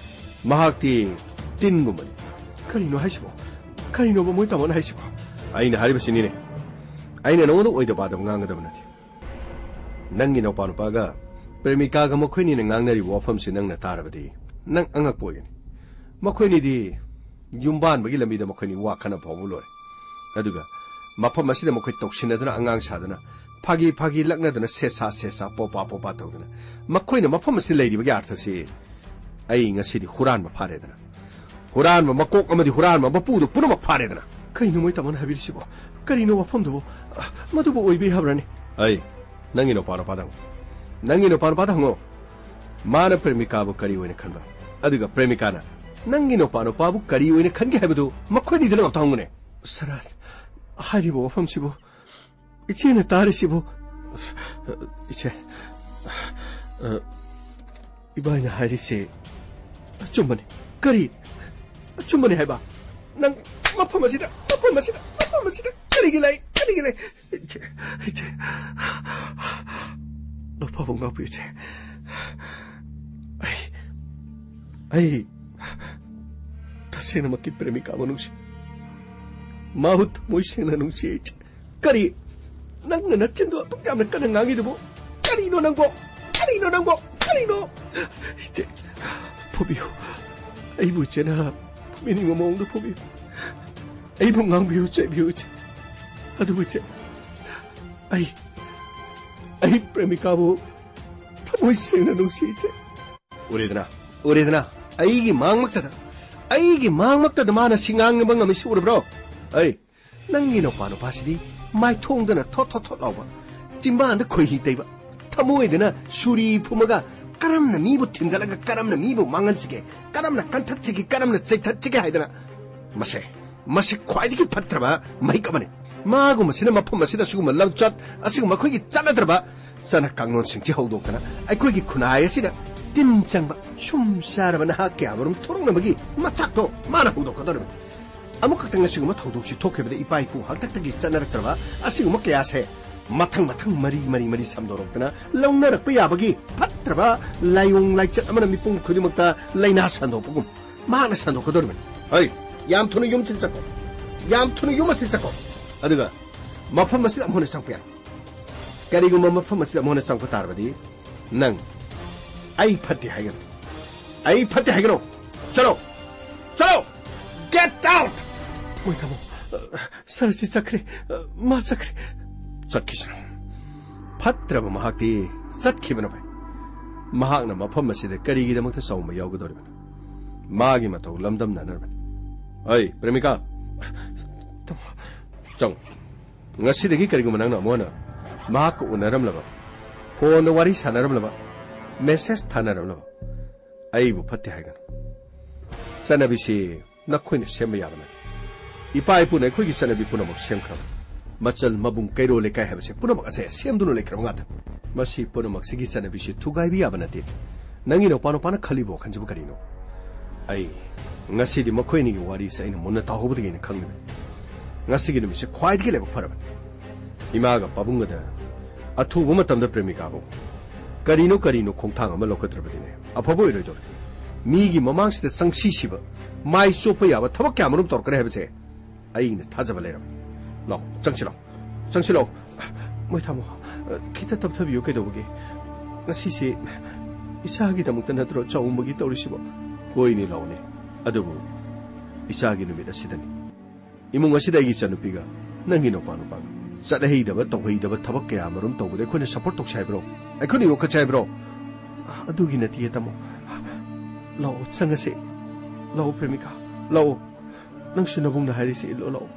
ꯃꯍꯥꯛꯇꯤ ꯇꯤꯟꯒꯨꯝꯕꯅꯤ꯫ ꯀꯔꯤꯅꯣ ꯍꯥꯏꯁꯤꯕꯣ? ꯀꯔꯤꯅꯣꯕ ꯃꯣꯏ ꯇꯥꯃꯣꯅ ꯍꯥꯏꯁꯤꯕꯣ? ꯑꯩꯅ ꯍꯥꯏꯔꯤꯕꯁꯤꯅꯤꯅꯦ꯫ ꯑꯩꯅ ꯅꯉꯣꯟꯗ ꯑꯣꯏꯗ ꯄꯥꯗꯕ ꯉꯥꯡꯒꯗꯕ ꯅꯠꯇꯦ꯫ ꯅꯪꯒꯤ ꯅꯨꯄꯥ ꯅꯨꯄꯥꯒ ꯄ꯭ꯔꯦꯃꯤꯀꯥꯒ ꯃꯈꯣꯏꯅꯤꯅ ꯉꯥꯡꯅꯔꯤꯕ ꯋꯥꯐꯝꯁꯤ ꯅꯪꯅ ꯇꯥꯔꯕꯗꯤ ꯅꯪ ꯑꯉꯛꯄ ꯑꯣꯏꯒꯅꯤ꯫ ꯃꯈꯣꯏꯅꯤꯗꯤ ꯌꯨꯝꯕꯥꯟꯕꯒꯤ ꯂꯝꯕꯤꯗ ꯃꯈꯣꯏꯅꯤ ꯋꯥ ꯈꯟꯅ ꯐꯥꯎꯕ ꯂꯣꯏꯔꯦ꯫ ꯑꯗꯨꯒ ꯃꯐꯝ ꯑꯁꯤꯗ ꯃꯈꯣꯏ ꯇꯧꯁꯤꯟꯅꯗꯨꯅ ꯑꯉꯥꯡ ꯁꯥꯗꯨꯅ ꯐꯥꯒꯤ ꯐꯥꯒꯤ ꯂꯛꯅꯗꯨꯅ ꯁꯦꯁꯥ ꯁꯦꯁꯥ ꯄꯣꯄꯥ ꯄꯣꯄꯥ ꯇꯧꯗꯨꯅ ꯃꯈꯣꯏꯅ ꯃꯐꯝ ꯑꯁꯤꯗ ꯂꯩꯔꯤꯕꯒꯤ ꯑꯥꯔꯊꯁꯤ ꯑꯩ ꯉꯁꯤꯗꯤ ꯍꯨꯔꯥꯟꯕ ꯐꯥꯔꯦꯗꯅ꯫ ꯍꯨꯔꯥꯟꯕ ꯃꯀꯣꯛ ꯑꯃꯗꯤ ꯍꯨꯔꯥꯟꯕ ꯃꯄꯨꯗꯨ ꯄꯨꯝꯅꯃꯛ ꯐꯥꯔꯦꯗꯅ꯫ ꯀꯩꯅꯣ ꯃꯣꯏ ꯇꯥꯃꯣꯅ ꯍꯥꯏꯕꯤꯔꯤꯁꯤꯕꯣ? ꯀꯔꯤꯅꯣ ꯋꯥꯐꯝꯗꯨꯕꯨ? ꯑ, ꯃꯗꯨꯕꯨ ꯑꯣꯏꯕ ꯌꯥꯕ꯭ꯔꯅꯦ? ꯑꯩ, ꯅꯪꯒꯤ ꯅꯨꯄꯥ ꯅꯨꯄꯥꯗ ꯍꯪꯉꯣ꯫ ꯅꯪꯒꯤ ꯅꯨꯄꯥ ꯅꯨꯄꯥꯗ ꯍꯪꯉꯣ꯫ ꯃꯥꯅ ꯄ꯭ꯔꯦꯃꯤꯀꯥꯕꯨ ꯀꯔꯤ ꯑꯣꯏꯅ ꯈꯟꯕ? ꯑꯗꯨꯒ ꯄ꯭ꯔꯦꯃꯤꯀꯥꯅ ꯅꯪꯒꯤ ꯅꯨꯄꯥ ꯅꯨꯄꯥꯕꯨ ꯀꯔꯤ ꯑꯣꯏꯅ ꯈꯟꯒꯦ ꯍꯥꯏꯕꯗꯨ ꯃꯈꯣꯏꯅꯤꯗ ꯑꯝꯇ ꯍꯪꯉꯨꯅꯦ꯫ ꯁꯔꯥ, ꯍꯥꯏꯔꯤꯕ ꯋꯥꯐꯝꯁꯤꯕꯨ ꯏꯆꯦꯅ ꯇꯥꯔꯤꯁꯤꯕꯨ? ꯏꯆꯦ, ꯑ, ꯏꯕꯥꯏꯅ ꯍꯥꯏꯔꯤꯁꯦ ꯑꯆꯨꯝꯕꯅꯤ꯫ ꯀꯔꯤ? ꯑꯆꯨꯝꯕꯅꯤ ꯍꯥꯏꯕ? ꯅꯪ ꯃꯐꯝ ꯑꯁꯤꯗ, ꯃꯐꯝ ꯑꯁꯤꯗ, ꯃꯐꯝ ꯑꯁꯤꯗ ꯀꯔꯤꯒꯤ ꯂꯩ? ꯀꯔꯤꯒꯤ ꯂꯩ? ꯏꯆꯦ, ꯏꯆꯦ, ꯅꯨꯄꯥꯕꯨ ꯉꯥꯛꯄꯤꯌꯨ, ꯏꯆꯦ꯫ ꯑꯩ, ꯑꯩ ꯇꯁꯦꯡꯅꯃꯛꯀꯤ ꯄ꯭ꯔꯦꯃꯤꯀꯥꯕꯨ ꯅꯨꯡꯁꯤ꯫ ꯃꯥꯕꯨ ꯊꯃꯣꯏ ꯁꯦꯡꯅ ꯅꯨꯡꯁꯤ, ꯏꯆꯦ꯫ ꯀꯔꯤ? ꯅꯪꯅ ꯅꯆꯤꯟꯗꯣ ꯑꯗꯨꯛ ꯌꯥꯝꯅ ꯀꯟꯅ ꯉꯥꯡꯉꯤꯗꯨꯕꯨ? ꯀꯔꯤꯅꯣ ꯅꯪꯕꯣ? ꯀꯔꯤꯅꯣ ꯅꯪꯕꯣ? ꯀꯔꯤꯅꯣ? ꯏꯆꯦ, ꯐꯨꯕꯤꯌꯨ꯫ ꯑꯩꯕꯨ ꯏꯆꯦꯅ ꯐꯨꯕꯤꯅꯤꯡꯕ ꯃꯑꯣꯡꯗ ꯐꯨꯕꯤꯌꯨ꯫ ꯑꯩꯕꯨ ꯉꯥꯡꯕꯤꯌꯨ, ꯆꯩꯕꯤꯌꯨ, ꯏꯆꯦ꯫ ꯑꯗꯨꯕꯨ ꯏꯆꯦ, ꯑꯩ, ꯑꯩ ꯄ꯭ꯔꯦꯃꯤꯀꯥꯕꯨ ꯊꯃꯣꯏ ꯁꯦꯡꯅ ꯅꯨꯡꯁꯤ, ꯏꯆꯦ꯫ ꯎꯔꯦꯗꯅ, ꯎꯔꯦꯗꯅ, ꯑꯩꯒꯤ ꯃꯥꯡꯃꯛꯇꯗ, ꯑꯩꯒꯤ ꯃꯥꯡꯃꯛꯇꯗ ꯃꯥꯅ ꯁꯤ ꯉꯥꯡꯅꯕ ꯉꯝꯃꯤꯁꯤ ꯎꯔꯕ꯭ꯔꯣ? ꯑꯩ, ꯅꯪꯒꯤ ꯅꯨꯄꯥ ꯅꯨꯄꯥꯁꯤꯗꯤ ꯃꯥꯏꯊꯣꯡꯗꯅ ꯊꯣꯠ ꯊꯣꯠ ꯊꯣꯠ ꯂꯥꯎꯕ, ꯆꯤꯝꯕꯥꯟꯗ ꯈꯣꯏꯍꯤ ꯇꯩꯕ, ꯊꯃꯣꯏꯗꯅ ꯁꯨꯔꯤ ꯐꯨꯝꯃꯒ ꯀꯔꯝꯅ ꯃꯤꯕꯨ ꯊꯤꯟꯒꯠꯂꯒ ꯀꯔꯝꯅ ꯃꯤꯕꯨ ꯃꯥꯡꯍꯟꯁꯤꯒꯦ, ꯀꯔꯝꯅ ꯀꯟꯊꯠꯁꯤꯒꯦ, ꯀꯔꯝꯅ ꯆꯩꯊꯠꯁꯤꯒꯦ ꯍꯥꯏꯗꯅ꯫ ꯃꯁꯦ, ꯃꯁꯤ ꯈ꯭ꯋꯥꯏꯗꯒꯤ ꯐꯠꯇ꯭ꯔꯕ ꯃꯍꯤꯛ ꯑꯃꯅꯤ꯫ ꯃꯥꯒꯨꯝꯕꯁꯤꯅ ꯃꯐꯝ ꯑꯁꯤꯗ ꯑꯁꯤꯒꯨꯝꯕ ꯂꯝꯆꯠ, ꯑꯁꯤꯒꯨꯝꯕ ꯑꯩꯈꯣꯏꯒꯤ ꯆꯠꯅꯗ꯭ꯔꯕ ꯆꯠꯅ ꯀꯥꯡꯂꯣꯟꯁꯤꯡꯁꯤ ꯍꯧꯗꯣꯛꯇꯅ ꯑꯩꯈꯣꯏꯒꯤ ꯈꯨꯟꯅꯥꯏ ꯑꯁꯤꯗ ꯇꯤꯟ ꯆꯪꯕ, ꯁꯨꯝ ꯆꯥꯔꯕ ꯅꯍꯥ ꯀꯌꯥꯃꯔꯨꯝ ꯊꯣꯔꯛꯅꯕꯒꯤ ꯃꯆꯥꯛꯇꯣ ꯃꯥꯅ ꯍꯧꯗꯣꯛꯀꯗꯧꯔꯤꯕꯅꯤ꯫ ꯑꯃꯈꯛꯇꯪ ꯑꯁꯤꯒꯨꯝꯕ ꯊꯧꯗꯣꯛꯁꯤ ꯊꯣꯛꯈꯤꯕꯗ ꯏꯄꯥ ꯏꯄꯨ ꯍꯥꯛꯇꯛꯇꯒꯤ ꯆꯠꯅꯔꯛꯇ꯭ꯔꯕ ꯑꯁꯤꯒꯨꯝꯕ ꯀꯌꯥꯁꯦ ꯃꯊꯪ ꯃꯊꯪ ꯃꯔꯤ ꯃꯔꯤ ꯃꯔꯤ ꯁꯟꯗꯣꯔꯛꯇꯅ ꯂꯧꯅꯔꯛꯄ ꯌꯥꯕꯒꯤ ꯐꯠꯇ꯭ꯔꯕ ꯂꯥꯏꯑꯣꯡ ꯂꯥꯏꯆꯠ ꯑꯃꯅ ꯃꯤꯄꯨꯝ ꯈꯨꯗꯤꯡꯃꯛꯇ ꯂꯥꯏꯅꯥ ꯁꯟꯗꯣꯛꯄꯒꯨꯝ ꯃꯍꯥꯛꯅ ꯁꯟꯗꯣꯛꯀꯗꯧꯔꯤꯕꯅꯤ꯫ ꯍꯩ, ꯌꯥꯝ ꯊꯨꯅ ꯌꯨꯝꯁꯤꯗ ꯆꯠꯀꯣ꯫ ꯌꯥꯝ ꯊꯨꯅ ꯌꯨꯝ ꯑꯁꯤꯗ ꯆꯠꯀꯣ꯫ ꯑꯗꯨꯒ ꯃꯐꯝ ꯑꯁꯤꯗ ꯑꯃꯨꯛ ꯍꯟꯅ ꯆꯪꯕ ꯌꯥꯔꯣꯏ꯫ ꯀꯔꯤꯒꯨꯝꯕ ꯃꯐꯝ ꯑꯁꯤꯗ ꯑꯃꯨꯛ ꯍꯟꯅ ꯆꯪꯕ ꯇꯥꯔꯕꯗꯤ ꯅꯪ ꯑꯩ ꯐꯠꯇꯦ ꯍꯥꯏꯒꯅꯨ꯫ ꯑꯩ ꯐꯠꯇꯦ ꯍꯥꯏꯒꯅꯨ꯫ ꯆꯠꯂꯣ꯫ ꯆꯠꯂꯣ꯫ Get out! ꯃꯣꯏ ꯊꯝꯃꯣ꯫ ꯁꯥꯔꯁꯤ ꯆꯠꯈ꯭ꯔꯦ꯫ ꯃꯥ ꯆꯠꯈ꯭ꯔꯦ꯫ ꯆꯠꯈꯤꯁꯅꯨ꯫ ꯐꯠꯇ꯭ꯔꯕ ꯃꯍꯥꯛꯇꯤ ꯆꯠꯈꯤꯕꯅ ꯐꯩ꯫ ꯃꯍꯥꯛꯅ ꯃꯐꯝ ꯑꯁꯤꯗ ꯀꯔꯤꯒꯤꯗꯃꯛꯇ ꯆꯥꯎꯝꯕ ꯌꯥꯎꯒꯗꯧꯔꯤꯕꯅꯣ? ꯃꯥꯒꯤ ꯃꯇꯧ ꯂꯝꯗꯝꯅꯅꯕꯅꯤ꯫ ꯑꯩ, ꯄ꯭ꯔꯦꯃꯤꯀꯥ꯫ ꯇꯥꯃꯣ꯫ ꯆꯪꯉꯨ꯫ ꯉꯁꯤꯗꯒꯤ ꯀꯔꯤꯒꯨꯝꯕ ꯅꯪꯅ ꯑꯃꯨꯛ ꯍꯟꯅ ꯃꯍꯥꯛꯀ ꯎꯅꯔꯝꯂꯕ, ꯐꯣꯟꯗ ꯋꯥꯔꯤ ꯁꯥꯟꯅꯔꯝꯂꯕ, ꯃꯦꯁꯦꯖ ꯊꯥꯅꯔꯝꯂꯕ, ꯑꯩꯕꯨ ꯐꯠꯇꯦ ꯍꯥꯏꯒꯅꯨ꯫ ꯆꯠꯅꯕꯤꯁꯤ ꯅꯈꯣꯏꯅ ꯁꯦꯝꯕ ꯌꯥꯕ ꯅꯠꯇꯦ꯫ ꯏꯄꯥ ꯏꯄꯨꯅ ꯑꯩꯈꯣꯏꯒꯤ ꯆꯠꯅꯕꯤ ꯄꯨꯝꯅꯃꯛ ꯁꯦꯝꯈ꯭ꯔꯕ꯫ ꯃꯆꯜ, ꯃꯕꯨꯡ, ꯀꯩꯔꯣꯜ, ꯂꯩꯀꯥꯏ ꯍꯥꯏꯕꯁꯦ ꯄꯨꯝꯅꯃꯛ ꯑꯁꯦ ꯁꯦꯝꯗꯨꯅ ꯂꯩꯈ꯭ꯔꯕ ꯉꯥꯛꯇꯅꯤ꯫ ꯃꯁꯤ ꯄꯨꯝꯅꯃꯛꯁꯤꯒꯤ ꯆꯠꯅꯕꯤꯁꯤ ꯊꯨꯒꯥꯏꯕ ꯌꯥꯕ ꯅꯠꯇꯦ꯫ ꯅꯪꯒꯤ ꯅꯨꯄꯥ ꯅꯨꯄꯥꯅ ꯈꯜꯂꯤꯕ ꯋꯥꯈꯜꯁꯤꯕꯨ ꯀꯔꯤꯅꯣ? ꯑꯩ ꯉꯁꯤꯗꯤ ꯃꯈꯣꯏ ꯑꯅꯤꯒꯤ ꯋꯥꯔꯤꯁꯦ ꯑꯩꯅ ꯃꯨꯟꯅ ꯇꯥꯍꯧꯕꯗꯒꯤ ꯑꯩꯅ ꯈꯪꯂꯤꯕꯅꯤ꯫ ꯉꯁꯤꯒꯤ ꯅꯨꯃꯤꯠꯁꯦ ꯈ꯭ꯋꯥꯏꯗꯒꯤ ꯂꯥꯏꯕꯛ ꯐꯔꯕꯅꯤ꯫ ꯏꯃꯥꯒ ꯄꯥꯕꯨꯡꯒꯗ ꯑꯊꯨꯕ ꯃꯇꯝꯗ ꯄ꯭ꯔꯦꯃꯤꯀꯥꯕꯨ ꯀꯔꯤꯅꯣ ꯀꯔꯤꯅꯣ ꯈꯣꯡꯊꯥꯡ ꯑꯃ ꯂꯧꯈꯠꯇ꯭ꯔꯕꯗꯤꯅꯦ, ꯑꯐꯕ ꯑꯣꯏꯔꯣꯏꯗꯧꯔꯦ꯫ ꯃꯤꯒꯤ ꯃꯃꯥꯡꯁꯤꯗ ꯆꯪꯁꯤ ꯁꯤꯕ, ꯃꯥꯏ ꯆꯣꯞꯄ ꯌꯥꯕ ꯊꯕꯛ ꯀꯌꯥ ꯃꯔꯨꯝ ꯇꯧꯔꯛꯀꯅꯤ ꯍꯥꯏꯕꯁꯦ ꯑꯩꯅ ꯊꯥꯖꯕ ꯂꯩꯔꯕꯅꯤ꯫ ꯂꯥꯛꯑꯣ, ꯆꯪꯁꯤ ꯂꯥꯛꯑꯣ, ꯆꯪꯁꯤ ꯂꯥꯛꯑꯣ꯫ ꯃꯣꯏ ꯊꯝꯃꯣ, ꯈꯤꯇ ꯇꯞꯊꯕꯤꯌꯨ, ꯀꯩꯗꯧꯕꯒꯦ? ꯉꯁꯤꯁꯦ ꯏꯆꯥꯒꯤꯗꯃꯛꯇ ꯅꯠꯇ꯭ꯔꯣ ꯆꯥꯎꯝꯕꯒꯤ ꯇꯧꯔꯤꯁꯤꯕꯣ? ꯍꯣꯏꯅꯦ, ꯂꯥꯛꯑꯣꯅꯦ꯫ ꯑꯗꯨꯕꯨ ꯏꯆꯥꯒꯤ ꯅꯨꯃꯤꯠ ꯑꯁꯤꯗꯅꯤ꯫ ꯏꯃꯨꯡ ꯑꯁꯤꯗ ꯑꯩꯒꯤ ꯏꯆꯟꯅꯨꯄꯤꯒ ꯅꯪꯒꯤ ꯅꯨꯄꯥ ꯅꯨꯄꯥꯒ ꯆꯠꯍꯩꯗꯕ ꯇꯧꯍꯩꯗꯕ ꯊꯕꯛ ꯀꯌꯥ ꯑꯃꯔꯣꯝ ꯇꯧꯕꯗ ꯑꯩꯈꯣꯏꯅ ꯁꯞꯄꯣꯔꯠ ꯇꯧꯁꯦ ꯍꯥꯏꯕ꯭ꯔꯣ? ꯑꯩꯈꯣꯏꯅ ꯌꯣꯛꯈꯠꯁꯦ ꯍꯥꯏꯕ꯭ꯔꯣ? ꯑꯗꯨꯒꯤ ꯅꯠꯇꯤꯌꯦ, ꯇꯥꯃꯣ꯫ ꯂꯥꯛꯑꯣ, ꯆꯪꯉꯁꯦ꯫ ꯂꯥꯛꯑꯣ, ꯄ꯭ꯔꯦꯃꯤꯀꯥ, ꯂꯥꯛꯑꯣ꯫ ꯅꯪꯁꯨ ꯅꯕꯨꯡꯅ ꯍꯥꯏꯔꯤꯁꯤ ꯏꯜꯂꯣ, ꯂꯥꯛꯑꯣ꯫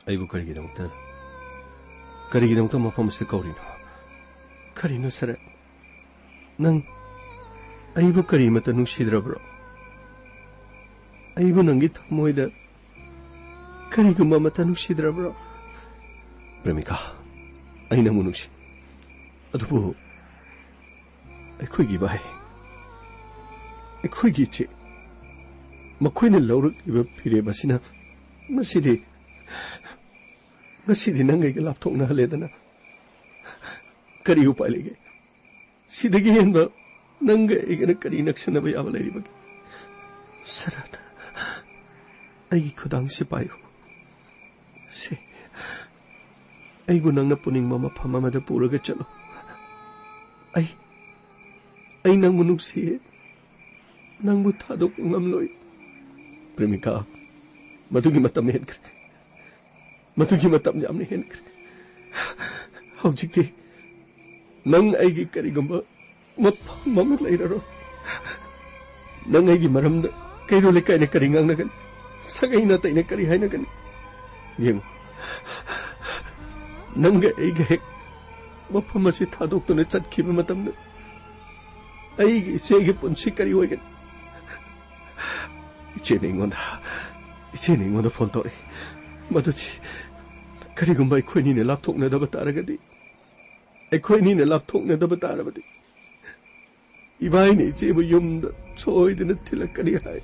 ꯑꯩꯕꯨ ꯀꯔꯤꯒꯤꯗꯃꯛꯇ, ꯀꯔꯤꯒꯤꯗꯃꯛꯇ ꯃꯐꯝ ꯑꯁꯤꯗ ꯀꯧꯔꯤꯅꯣ? ꯀꯔꯤꯅꯣ, ꯁꯔꯠ? ꯅꯪ ꯑꯩꯕꯨ ꯀꯔꯤꯃꯠꯇ ꯅꯨꯡꯁꯤꯗ꯭ꯔꯕ꯭ꯔꯣ? ꯑꯩꯕꯨ ꯅꯪꯒꯤ ꯊꯃꯣꯏꯗ ꯀꯔꯤꯒꯨꯝꯕ ꯑꯃꯠꯇ ꯅꯨꯡꯁꯤꯗ꯭ꯔꯕ꯭ꯔꯣ? ꯄ꯭ꯔꯦꯃꯤꯀꯥ, ꯑꯩ ꯅꯪꯕꯨ ꯅꯨꯡꯁꯤ꯫ ꯑꯗꯨꯕꯨ ꯑꯩꯈꯣꯏꯒꯤ ꯚꯥꯏ, ꯑꯩꯈꯣꯏꯒꯤ ꯏꯆꯦ, ꯃꯈꯣꯏꯅ ꯂꯧꯔꯛꯂꯤꯕ ꯐꯤꯔꯦꯞ ꯑꯁꯤꯅ ꯉꯁꯤꯗꯤ, ꯉꯁꯤꯗꯤ ꯅꯪ ꯑꯩꯒ ꯂꯥꯞꯊꯣꯛꯅꯍꯜꯂꯦꯗꯅ꯫ ꯀꯔꯤ ꯎꯄꯥꯏ ꯂꯩꯒꯦ? ꯁꯤꯗꯒꯤ ꯍꯦꯟꯕ ꯅꯪꯒ ꯑꯩꯒꯅ ꯀꯔꯤ ꯅꯛꯁꯟꯅꯕ ꯌꯥꯕ ꯂꯩꯔꯤꯕꯒꯦ? ꯁꯔꯠ, ꯑꯩꯒꯤ ꯈꯨꯗꯥꯡꯁꯤ ꯄꯥꯏꯌꯨ꯫ ꯁꯦ, ꯑꯩꯕꯨ ꯅꯪꯅ ꯄꯨꯅꯤꯡꯕ ꯃꯐꯝ ꯑꯃꯗ ꯄꯨꯔꯒ ꯆꯠꯂꯨ꯫ ꯑꯩ, ꯑꯩ ꯅꯪꯕꯨ ꯅꯨꯡꯁꯤꯌꯦ꯫ ꯅꯪꯕꯨ ꯊꯥꯗꯣꯛꯄ ꯉꯝꯂꯣꯏ꯫ ꯄ꯭ꯔꯦꯃꯤꯀꯥ, ꯃꯗꯨꯒꯤ ꯃꯇꯝ ꯍꯦꯟꯈ꯭ꯔꯦ꯫ ꯃꯗꯨꯒꯤ ꯃꯇꯝ ꯌꯥꯝꯅ ꯍꯦꯟꯈ꯭ꯔꯦ꯫ ꯍꯧꯖꯤꯛꯇꯤ ꯅꯪ ꯑꯩꯒꯤ ꯀꯔꯤꯒꯨꯝꯕ ꯃꯐꯝ ꯑꯃ ꯂꯩꯔꯔꯣꯏ꯫ ꯅꯪ ꯑꯩꯒꯤ ꯃꯔꯝꯗ ꯀꯩꯔꯣꯜ ꯂꯩꯀꯥꯏꯅ ꯀꯔꯤ ꯉꯥꯡꯅꯒꯅꯤ? ꯁꯥꯒꯩ ꯅꯥꯇꯩꯅ ꯀꯔꯤ ꯍꯥꯏꯅꯒꯅꯤ? ꯌꯦꯡꯉꯨ, ꯅꯪꯒ ꯑꯩꯒ ꯍꯦꯛ ꯃꯐꯝ ꯑꯁꯤ ꯊꯥꯗꯣꯛꯇꯨꯅ ꯆꯠꯈꯤꯕ ꯃꯇꯝꯗ ꯑꯩꯒꯤ ꯏꯆꯦꯒꯤ ꯄꯨꯟꯁꯤ ꯀꯔꯤ ꯑꯣꯏꯒꯅꯤ? ꯏꯆꯦꯅ ꯑꯩꯉꯣꯟꯗ, ꯏꯆꯦꯅ ꯑꯩꯉꯣꯟꯗ ꯐꯣꯟ ꯇꯧꯔꯛꯏ꯫ ꯃꯗꯨꯗꯤ ꯀꯔꯤꯒꯨꯝꯕ ꯑꯩꯈꯣꯏꯅꯤꯅ ꯂꯥꯞꯊꯣꯛꯅꯗꯕ ꯇꯥꯔꯒꯗꯤ, ꯑꯩꯈꯣꯏꯅꯤꯅ ꯂꯥꯞꯊꯣꯛꯅꯗꯕ ꯇꯥꯔꯕꯗꯤ, ꯏꯕꯥꯏꯅ ꯏꯆꯦꯕꯨ ꯌꯨꯝꯗ ꯁꯣꯏꯗꯅ ꯊꯤꯜꯂꯛꯀꯅꯤ ꯍꯥꯏ꯫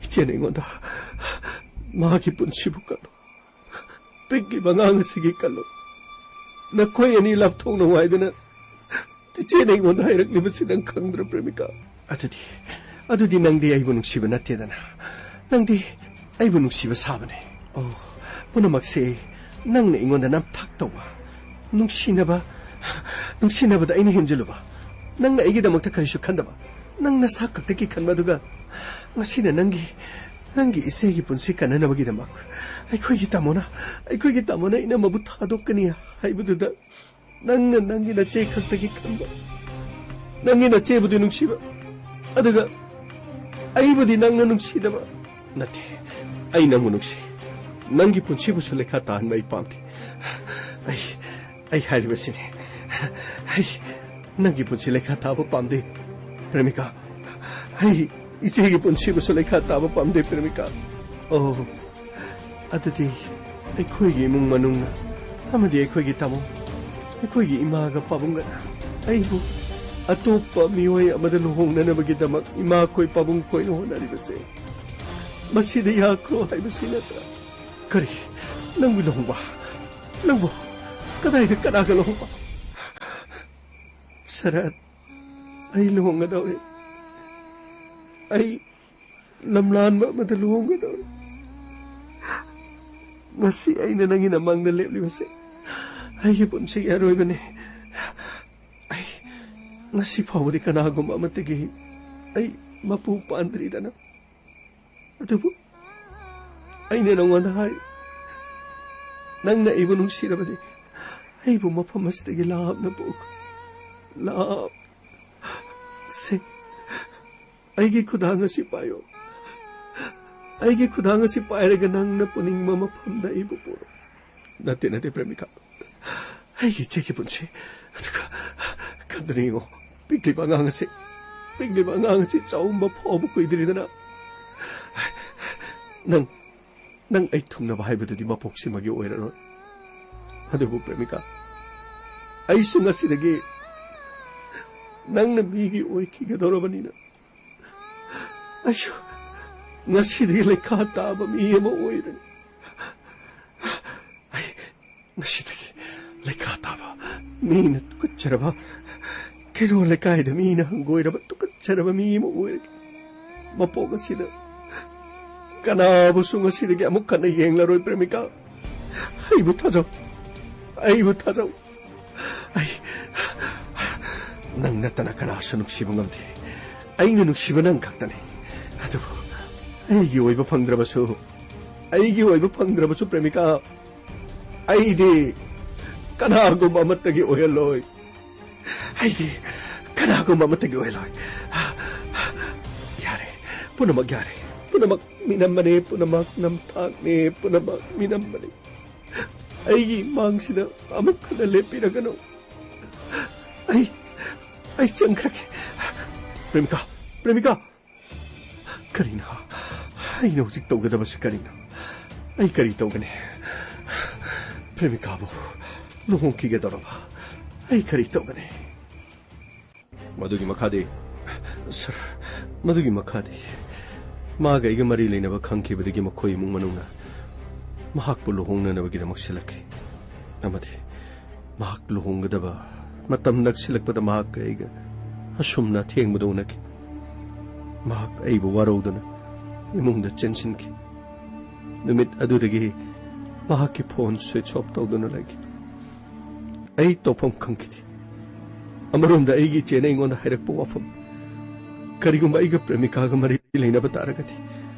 ꯏꯆꯦꯅ ꯑꯩꯉꯣꯟꯗ, "ꯃꯥꯒꯤ ꯄꯨꯟꯁꯤꯕꯨ ꯀꯜꯂꯨ, ꯄꯤꯛꯂꯤꯕ ꯑꯉꯥꯡ ꯑꯁꯤꯒꯤ ꯀꯜꯂꯨ, ꯅꯈꯣꯏ ꯑꯅꯤ ꯂꯥꯞꯊꯣꯛꯅꯧ" ꯍꯥꯏꯗꯅ ꯏꯆꯦꯅ ꯑꯩꯉꯣꯟꯗ ꯍꯥꯏꯔꯛꯂꯤꯕꯁꯤ ꯅꯪ ꯈꯪꯗ꯭ꯔ, ꯄ꯭ꯔꯦꯃꯤꯀꯥ? ꯑꯗꯨꯗꯤ, ꯑꯗꯨꯗꯤ ꯅꯪꯗꯤ ꯑꯩꯕꯨ ꯅꯨꯡꯁꯤꯕ ꯅꯠꯇꯦꯗꯅ꯫ ꯅꯪꯗꯤ ꯑꯩꯕꯨ ꯅꯨꯡꯁꯤꯕ ꯁꯥꯕꯅꯦ꯫ ꯑꯣ, ꯄꯨꯝꯅꯃꯛꯁꯦ ꯅꯪꯅ ꯑꯩꯉꯣꯟꯗ ꯅꯝꯊꯥꯛ ꯇꯧꯕ, ꯅꯨꯡꯁꯤꯅꯕ, ꯅꯨꯡꯁꯤꯅꯕꯗ ꯑꯩꯅ ꯍꯦꯟꯖꯤꯜꯂꯨꯕ, ꯅꯪꯅ ꯑꯩꯒꯤꯗꯃꯛꯇ ꯀꯔꯤꯁꯨ ꯈꯟꯗꯕ, ꯅꯪ ꯅꯁꯥ ꯈꯛꯇꯒꯤ ꯈꯟꯕ, ꯑꯗꯨꯒ ꯉꯁꯤꯅ ꯅꯪꯒꯤ, ꯅꯪꯒꯤ ꯏꯆꯦꯒꯤ ꯄꯨꯟꯁꯤ ꯀꯟꯅꯅꯕꯒꯤꯗꯃꯛ ꯑꯩꯈꯣꯏꯒꯤ ꯇꯥꯃꯣꯅ, ꯑꯩꯈꯣꯏꯒꯤ ꯇꯥꯃꯣꯅ ꯏꯅꯝꯃꯕꯨ ꯊꯥꯗꯣꯛꯀꯅꯤ ꯍꯥꯏꯕꯗꯨꯗ ꯅꯪꯅ ꯅꯪꯒꯤ ꯅꯆꯦ ꯈꯛꯇꯒꯤ ꯈꯟꯕ, ꯅꯪꯒꯤ ꯅꯆꯦꯕꯨꯗꯤ ꯅꯨꯡꯁꯤꯕ, ꯑꯗꯨꯒ ꯑꯩꯕꯨꯗꯤ ꯅꯪꯅ ꯅꯨꯡꯁꯤꯗꯕ꯫ ꯅꯠꯇꯦ, ꯑꯩ ꯅꯪꯕꯨ ꯅꯨꯡꯁꯤ꯫ ꯅꯪꯒꯤ ꯄꯨꯟꯁꯤꯕꯨꯁꯨ ꯂꯩꯈꯥ ꯇꯥꯍꯟꯕ ꯑꯩ ꯄꯥꯝꯗꯦ꯫ ꯑꯩ, ꯑꯩ ꯍꯥꯏꯔꯤꯕꯁꯤꯅꯤ꯫ ꯑꯩ ꯅꯪꯒꯤ ꯄꯨꯟꯁꯤ ꯂꯩꯈꯥ ꯇꯥꯕ ꯄꯥꯝꯗꯦ, ꯄ꯭ꯔꯦꯃꯤꯀꯥ꯫ ꯑꯩ ꯏꯆꯦꯒꯤ ꯄꯨꯟꯁꯤꯕꯨꯁꯨ ꯂꯩꯈꯥ ꯇꯥꯕ ꯄꯥꯝꯗꯦ, ꯄ꯭ꯔꯦꯃꯤꯀꯥ꯫ ꯑꯣ, ꯑꯗꯨꯗꯤ ꯑꯩꯈꯣꯏꯒꯤ ꯏꯃꯨꯡ ꯃꯅꯨꯡꯅ ꯑꯃꯗꯤ ꯑꯩꯈꯣꯏꯒꯤ ꯇꯥꯃꯣ, ꯑꯩꯈꯣꯏꯒꯤ ꯏꯃꯥꯒ ꯄꯥꯕꯨꯡꯒꯅ ꯑꯩꯕꯨ ꯑꯇꯣꯞꯄ ꯃꯤꯑꯣꯏ ꯑꯃꯗ ꯂꯨꯍꯣꯡꯅꯅꯕꯒꯤꯗꯃꯛ ꯏꯃꯥꯈꯣꯏ ꯄꯥꯕꯨꯡꯈꯣꯏꯅ ꯍꯣꯠꯅꯔꯤꯕꯁꯦ ꯃꯁꯤꯗ ꯌꯥꯈ꯭ꯔꯣ ꯍꯥꯏꯕꯁꯤ ꯅꯠꯇ꯭ꯔꯥ? ꯀꯔꯤ? ꯅꯪꯕꯨ ꯂꯨꯍꯣꯡꯕ? ꯅꯪꯕꯨ ꯀꯗꯥꯏꯗ, ꯀꯅꯥꯒ ꯂꯨꯍꯣꯡꯕ? ꯁꯔꯠ, ꯑꯩ ꯂꯨꯍꯣꯡꯒꯗꯧꯔꯦ꯫ ꯑꯩ ꯂꯝꯂꯥꯟꯕ ꯑꯃꯗ ꯂꯨꯍꯣꯡꯒꯗꯧꯔꯦ꯫ ꯉꯁꯤ ꯑꯩꯅ ꯅꯪꯒꯤ ꯅꯃꯥꯡꯗ ꯂꯦꯞꯂꯤꯕꯁꯦ ꯑꯩꯒꯤ ꯄꯨꯟꯁꯤꯒꯤ ꯑꯔꯣꯏꯕꯅꯤ꯫ ꯑꯩ ꯉꯁꯤ ꯐꯥꯎꯕꯗꯤ ꯀꯅꯥꯒꯨꯝꯕ ꯑꯃꯠꯇꯒꯤ ꯑꯩ ꯃꯄꯨ ꯄꯥꯟꯗ꯭ꯔꯤꯗꯅ꯫ ꯑꯗꯨꯕꯨ ꯑꯩꯅ ꯅꯉꯣꯟꯗ ꯍꯥꯏ, ꯅꯪꯅ ꯑꯩꯕꯨ ꯅꯨꯡꯁꯤꯔꯕꯗꯤ ꯑꯩꯕꯨ ꯃꯐꯝ ꯑꯁꯤꯗꯒꯤ ꯂꯥꯞꯅ ꯄꯨꯈꯣ꯫ ꯂꯥꯞ-, ꯁꯦ, ꯑꯩꯒꯤ ꯈꯨꯗꯥꯡ ꯑꯁꯤ ꯄꯥꯏꯌꯨ꯫ ꯑꯩꯒꯤ ꯈꯨꯗꯥꯡ ꯑꯁꯤ ꯄꯥꯏꯔꯒ ꯅꯪꯅ ꯄꯨꯅꯤꯡꯕ ꯃꯐꯝꯗ ꯑꯩꯕꯨ ꯄꯨꯔꯣ꯫ ꯅꯠꯇꯦ, ꯅꯠꯇꯦ, ꯄ꯭ꯔꯦꯃꯤꯀꯥ꯫ ꯑꯩꯒꯤ ꯏꯆꯦꯒꯤ ꯄꯨꯟꯁꯤ꯫ ꯑꯗꯨꯒ ꯈꯟꯗꯨꯅ ꯌꯦꯡꯉꯣ, ꯄꯤꯛꯂꯤꯕ ꯑꯉꯥꯡ ꯑꯁꯤ, ꯄꯤꯛꯂꯤꯕ ꯑꯉꯥꯡ ꯑꯁꯤ ꯆꯥꯎꯝꯕ ꯐꯥꯎꯕ ꯀꯨꯏꯗ꯭ꯔꯤꯗꯅ꯫ ꯅꯪ, ꯅꯪ ꯑꯩ ꯊꯨꯡꯅꯕ ꯍꯥꯏꯕꯗꯨꯗꯤ ꯃꯄꯣꯛꯁꯤꯃꯒꯤ ꯑꯣꯏꯔꯔꯣꯏ꯫ ꯑꯗꯨꯕꯨ ꯄ꯭ꯔꯦꯃꯤꯀꯥ, ꯑꯩꯁꯨ ꯉꯁꯤꯗꯒꯤ ꯅꯪꯅ ꯃꯤꯒꯤ ꯑꯣꯏꯈꯤꯒꯗꯧꯔꯕꯅꯤꯅ, ꯑꯩꯁꯨ ꯉꯁꯤꯗꯒꯤ ꯂꯩꯈꯥ ꯇꯥꯕ ꯃꯤ ꯑꯃ ꯑꯣꯏꯔꯅꯤ꯫ ꯑꯩ ꯉꯁꯤꯗꯒꯤ ꯂꯩꯈꯥ ꯇꯥꯕ, ꯃꯤꯅ ꯇꯨꯀꯠꯆꯔꯕ, ꯀꯩꯔꯣꯜ ꯂꯩꯀꯥꯏꯗ ꯃꯤꯅ ꯍꯪꯒꯣꯏꯔꯕ, ꯇꯨꯀꯠꯆꯔꯕ ꯃꯤ ꯑꯃ ꯑꯣꯏꯔꯒꯦ꯫ ꯃꯄꯣꯛ ꯑꯁꯤꯗ ꯀꯅꯥꯕꯨꯁꯨ ꯉꯁꯤꯗꯒꯤ ꯑꯃꯨꯛ ꯍꯟꯅ ꯌꯦꯡꯂꯔꯣꯏ, ꯄ꯭ꯔꯦꯃꯤꯀꯥ꯫ ꯑꯩꯕꯨ ꯊꯥꯖꯧ, ꯑꯩꯕꯨ ꯊꯥꯖꯧ꯫ ꯑꯩ, ꯅꯪ ꯅꯠꯇꯅ ꯀꯅꯥꯁꯨ ꯅꯨꯡꯁꯤꯕ ꯉꯝꯗꯦ꯫ ꯑꯩꯅ ꯅꯨꯡꯁꯤꯕ ꯅꯪ ꯈꯛꯇꯅꯤ꯫ ꯑꯗꯨꯕꯨ ꯑꯩꯒꯤ ꯑꯣꯏꯕ ꯐꯪꯗ꯭ꯔꯕꯁꯨ, ꯑꯩꯒꯤ ꯑꯣꯏꯕ ꯐꯪꯗ꯭ꯔꯕꯁꯨ, ꯄ꯭ꯔꯦꯃꯤꯀꯥ, ꯑꯩꯗꯤ ꯀꯅꯥꯒꯨꯝꯕ ꯑꯃꯠꯇꯒꯤ ꯑꯣꯏꯍꯜꯂꯣꯏ꯫ ꯑꯩꯗꯤ ꯀꯅꯥꯒꯨꯝꯕ ꯑꯃꯠꯇꯒꯤ ꯑꯣꯏꯍꯜꯂꯣꯏ꯫ ꯌꯥꯔꯦ, ꯄꯨꯝꯅꯃꯛ ꯌꯥꯔꯦ꯫ ꯄꯨꯝꯅꯃꯛ ꯃꯤꯅꯝꯕꯅꯦ, ꯄꯨꯝꯅꯃꯛ ꯅꯝꯊꯥꯛꯅꯦ, ꯄꯨꯝꯅꯃꯛ ꯃꯤꯅꯝꯕꯅꯦ꯫ ꯑꯩꯒꯤ ꯏꯃꯥꯡꯁꯤꯗ ꯑꯃꯨꯛ ꯍꯟꯅ ꯂꯦꯞꯄꯤꯔꯒꯅꯨ꯫ ꯑꯩ, ꯑꯩ ꯆꯪꯈ꯭ꯔꯒꯦ꯫ ꯄ꯭ꯔꯦꯃꯤꯀꯥ, ꯄ꯭ꯔꯦꯃꯤꯀꯥ! ꯀꯔꯤꯅꯣ? ꯑꯩꯅ ꯍꯧꯖꯤꯛ ꯇꯧꯒꯗꯕꯁꯤ ꯀꯔꯤꯅꯣ? ꯑꯩ ꯀꯔꯤ ꯇꯧꯒꯅꯤ? ꯄ꯭ꯔꯦꯃꯤꯀꯥꯕꯨ ꯂꯨꯍꯣꯡꯈꯤꯒꯗꯧꯔꯕ ꯑꯩ ꯀꯔꯤ ꯇꯧꯒꯅꯤ? ꯃꯗꯨꯒꯤ ꯃꯈꯥꯗꯤ? ꯁꯥꯔ, ꯃꯗꯨꯒꯤ ꯃꯈꯥꯗꯤ ꯃꯥꯒ ꯑꯩꯒ ꯃꯔꯤ ꯂꯩꯅꯕ ꯈꯪꯈꯤꯕꯗꯒꯤ ꯃꯈꯣꯏ ꯏꯃꯨꯡ ꯃꯅꯨꯡꯅ ꯃꯍꯥꯛꯄꯨ ꯂꯨꯍꯣꯡꯅꯅꯕꯒꯤꯗꯃꯛ ꯁꯤꯜꯂꯛꯈꯤ꯫ ꯑꯃꯗꯤ ꯃꯍꯥꯛ ꯂꯨꯍꯣꯡꯒꯗꯕ ꯃꯇꯝ ꯅꯛꯁꯤꯜꯂꯛꯄꯗ ꯃꯍꯥꯛꯀ ꯑꯩꯒ ꯑꯁꯨꯝꯅ ꯑꯊꯦꯡꯕꯗ ꯎꯅꯈꯤ꯫ ꯃꯍꯥꯛ ꯑꯩꯕꯨ ꯋꯥꯔꯧꯗꯨꯅ ꯏꯃꯨꯡꯗ ꯆꯦꯟꯁꯤꯟꯈꯤ꯫ ꯅꯨꯃꯤꯠ ꯑꯗꯨꯗꯒꯤ ꯃꯍꯥꯛꯀꯤ ꯐꯣꯟ ꯁ꯭ꯋꯤꯆ ꯑꯣꯐ ꯇꯧꯗꯨꯅ ꯂꯩꯈꯤ꯫ ꯑꯩ ꯇꯧꯐꯝ ꯈꯪꯈꯤꯗꯦ꯫ ꯑꯃꯔꯣꯝꯗ ꯑꯩꯒꯤ ꯏꯆꯦꯅ ꯑꯩꯉꯣꯟꯗ ꯍꯥꯏꯔꯛꯄ ꯋꯥꯐꯝ, ꯀꯔꯤꯒꯨꯝꯕ ꯑꯩꯒ ꯄ꯭ꯔꯦꯃꯤꯀꯥꯒ ꯃꯔꯤ ꯂꯩꯅꯕ ꯇꯥꯔꯒꯗꯤ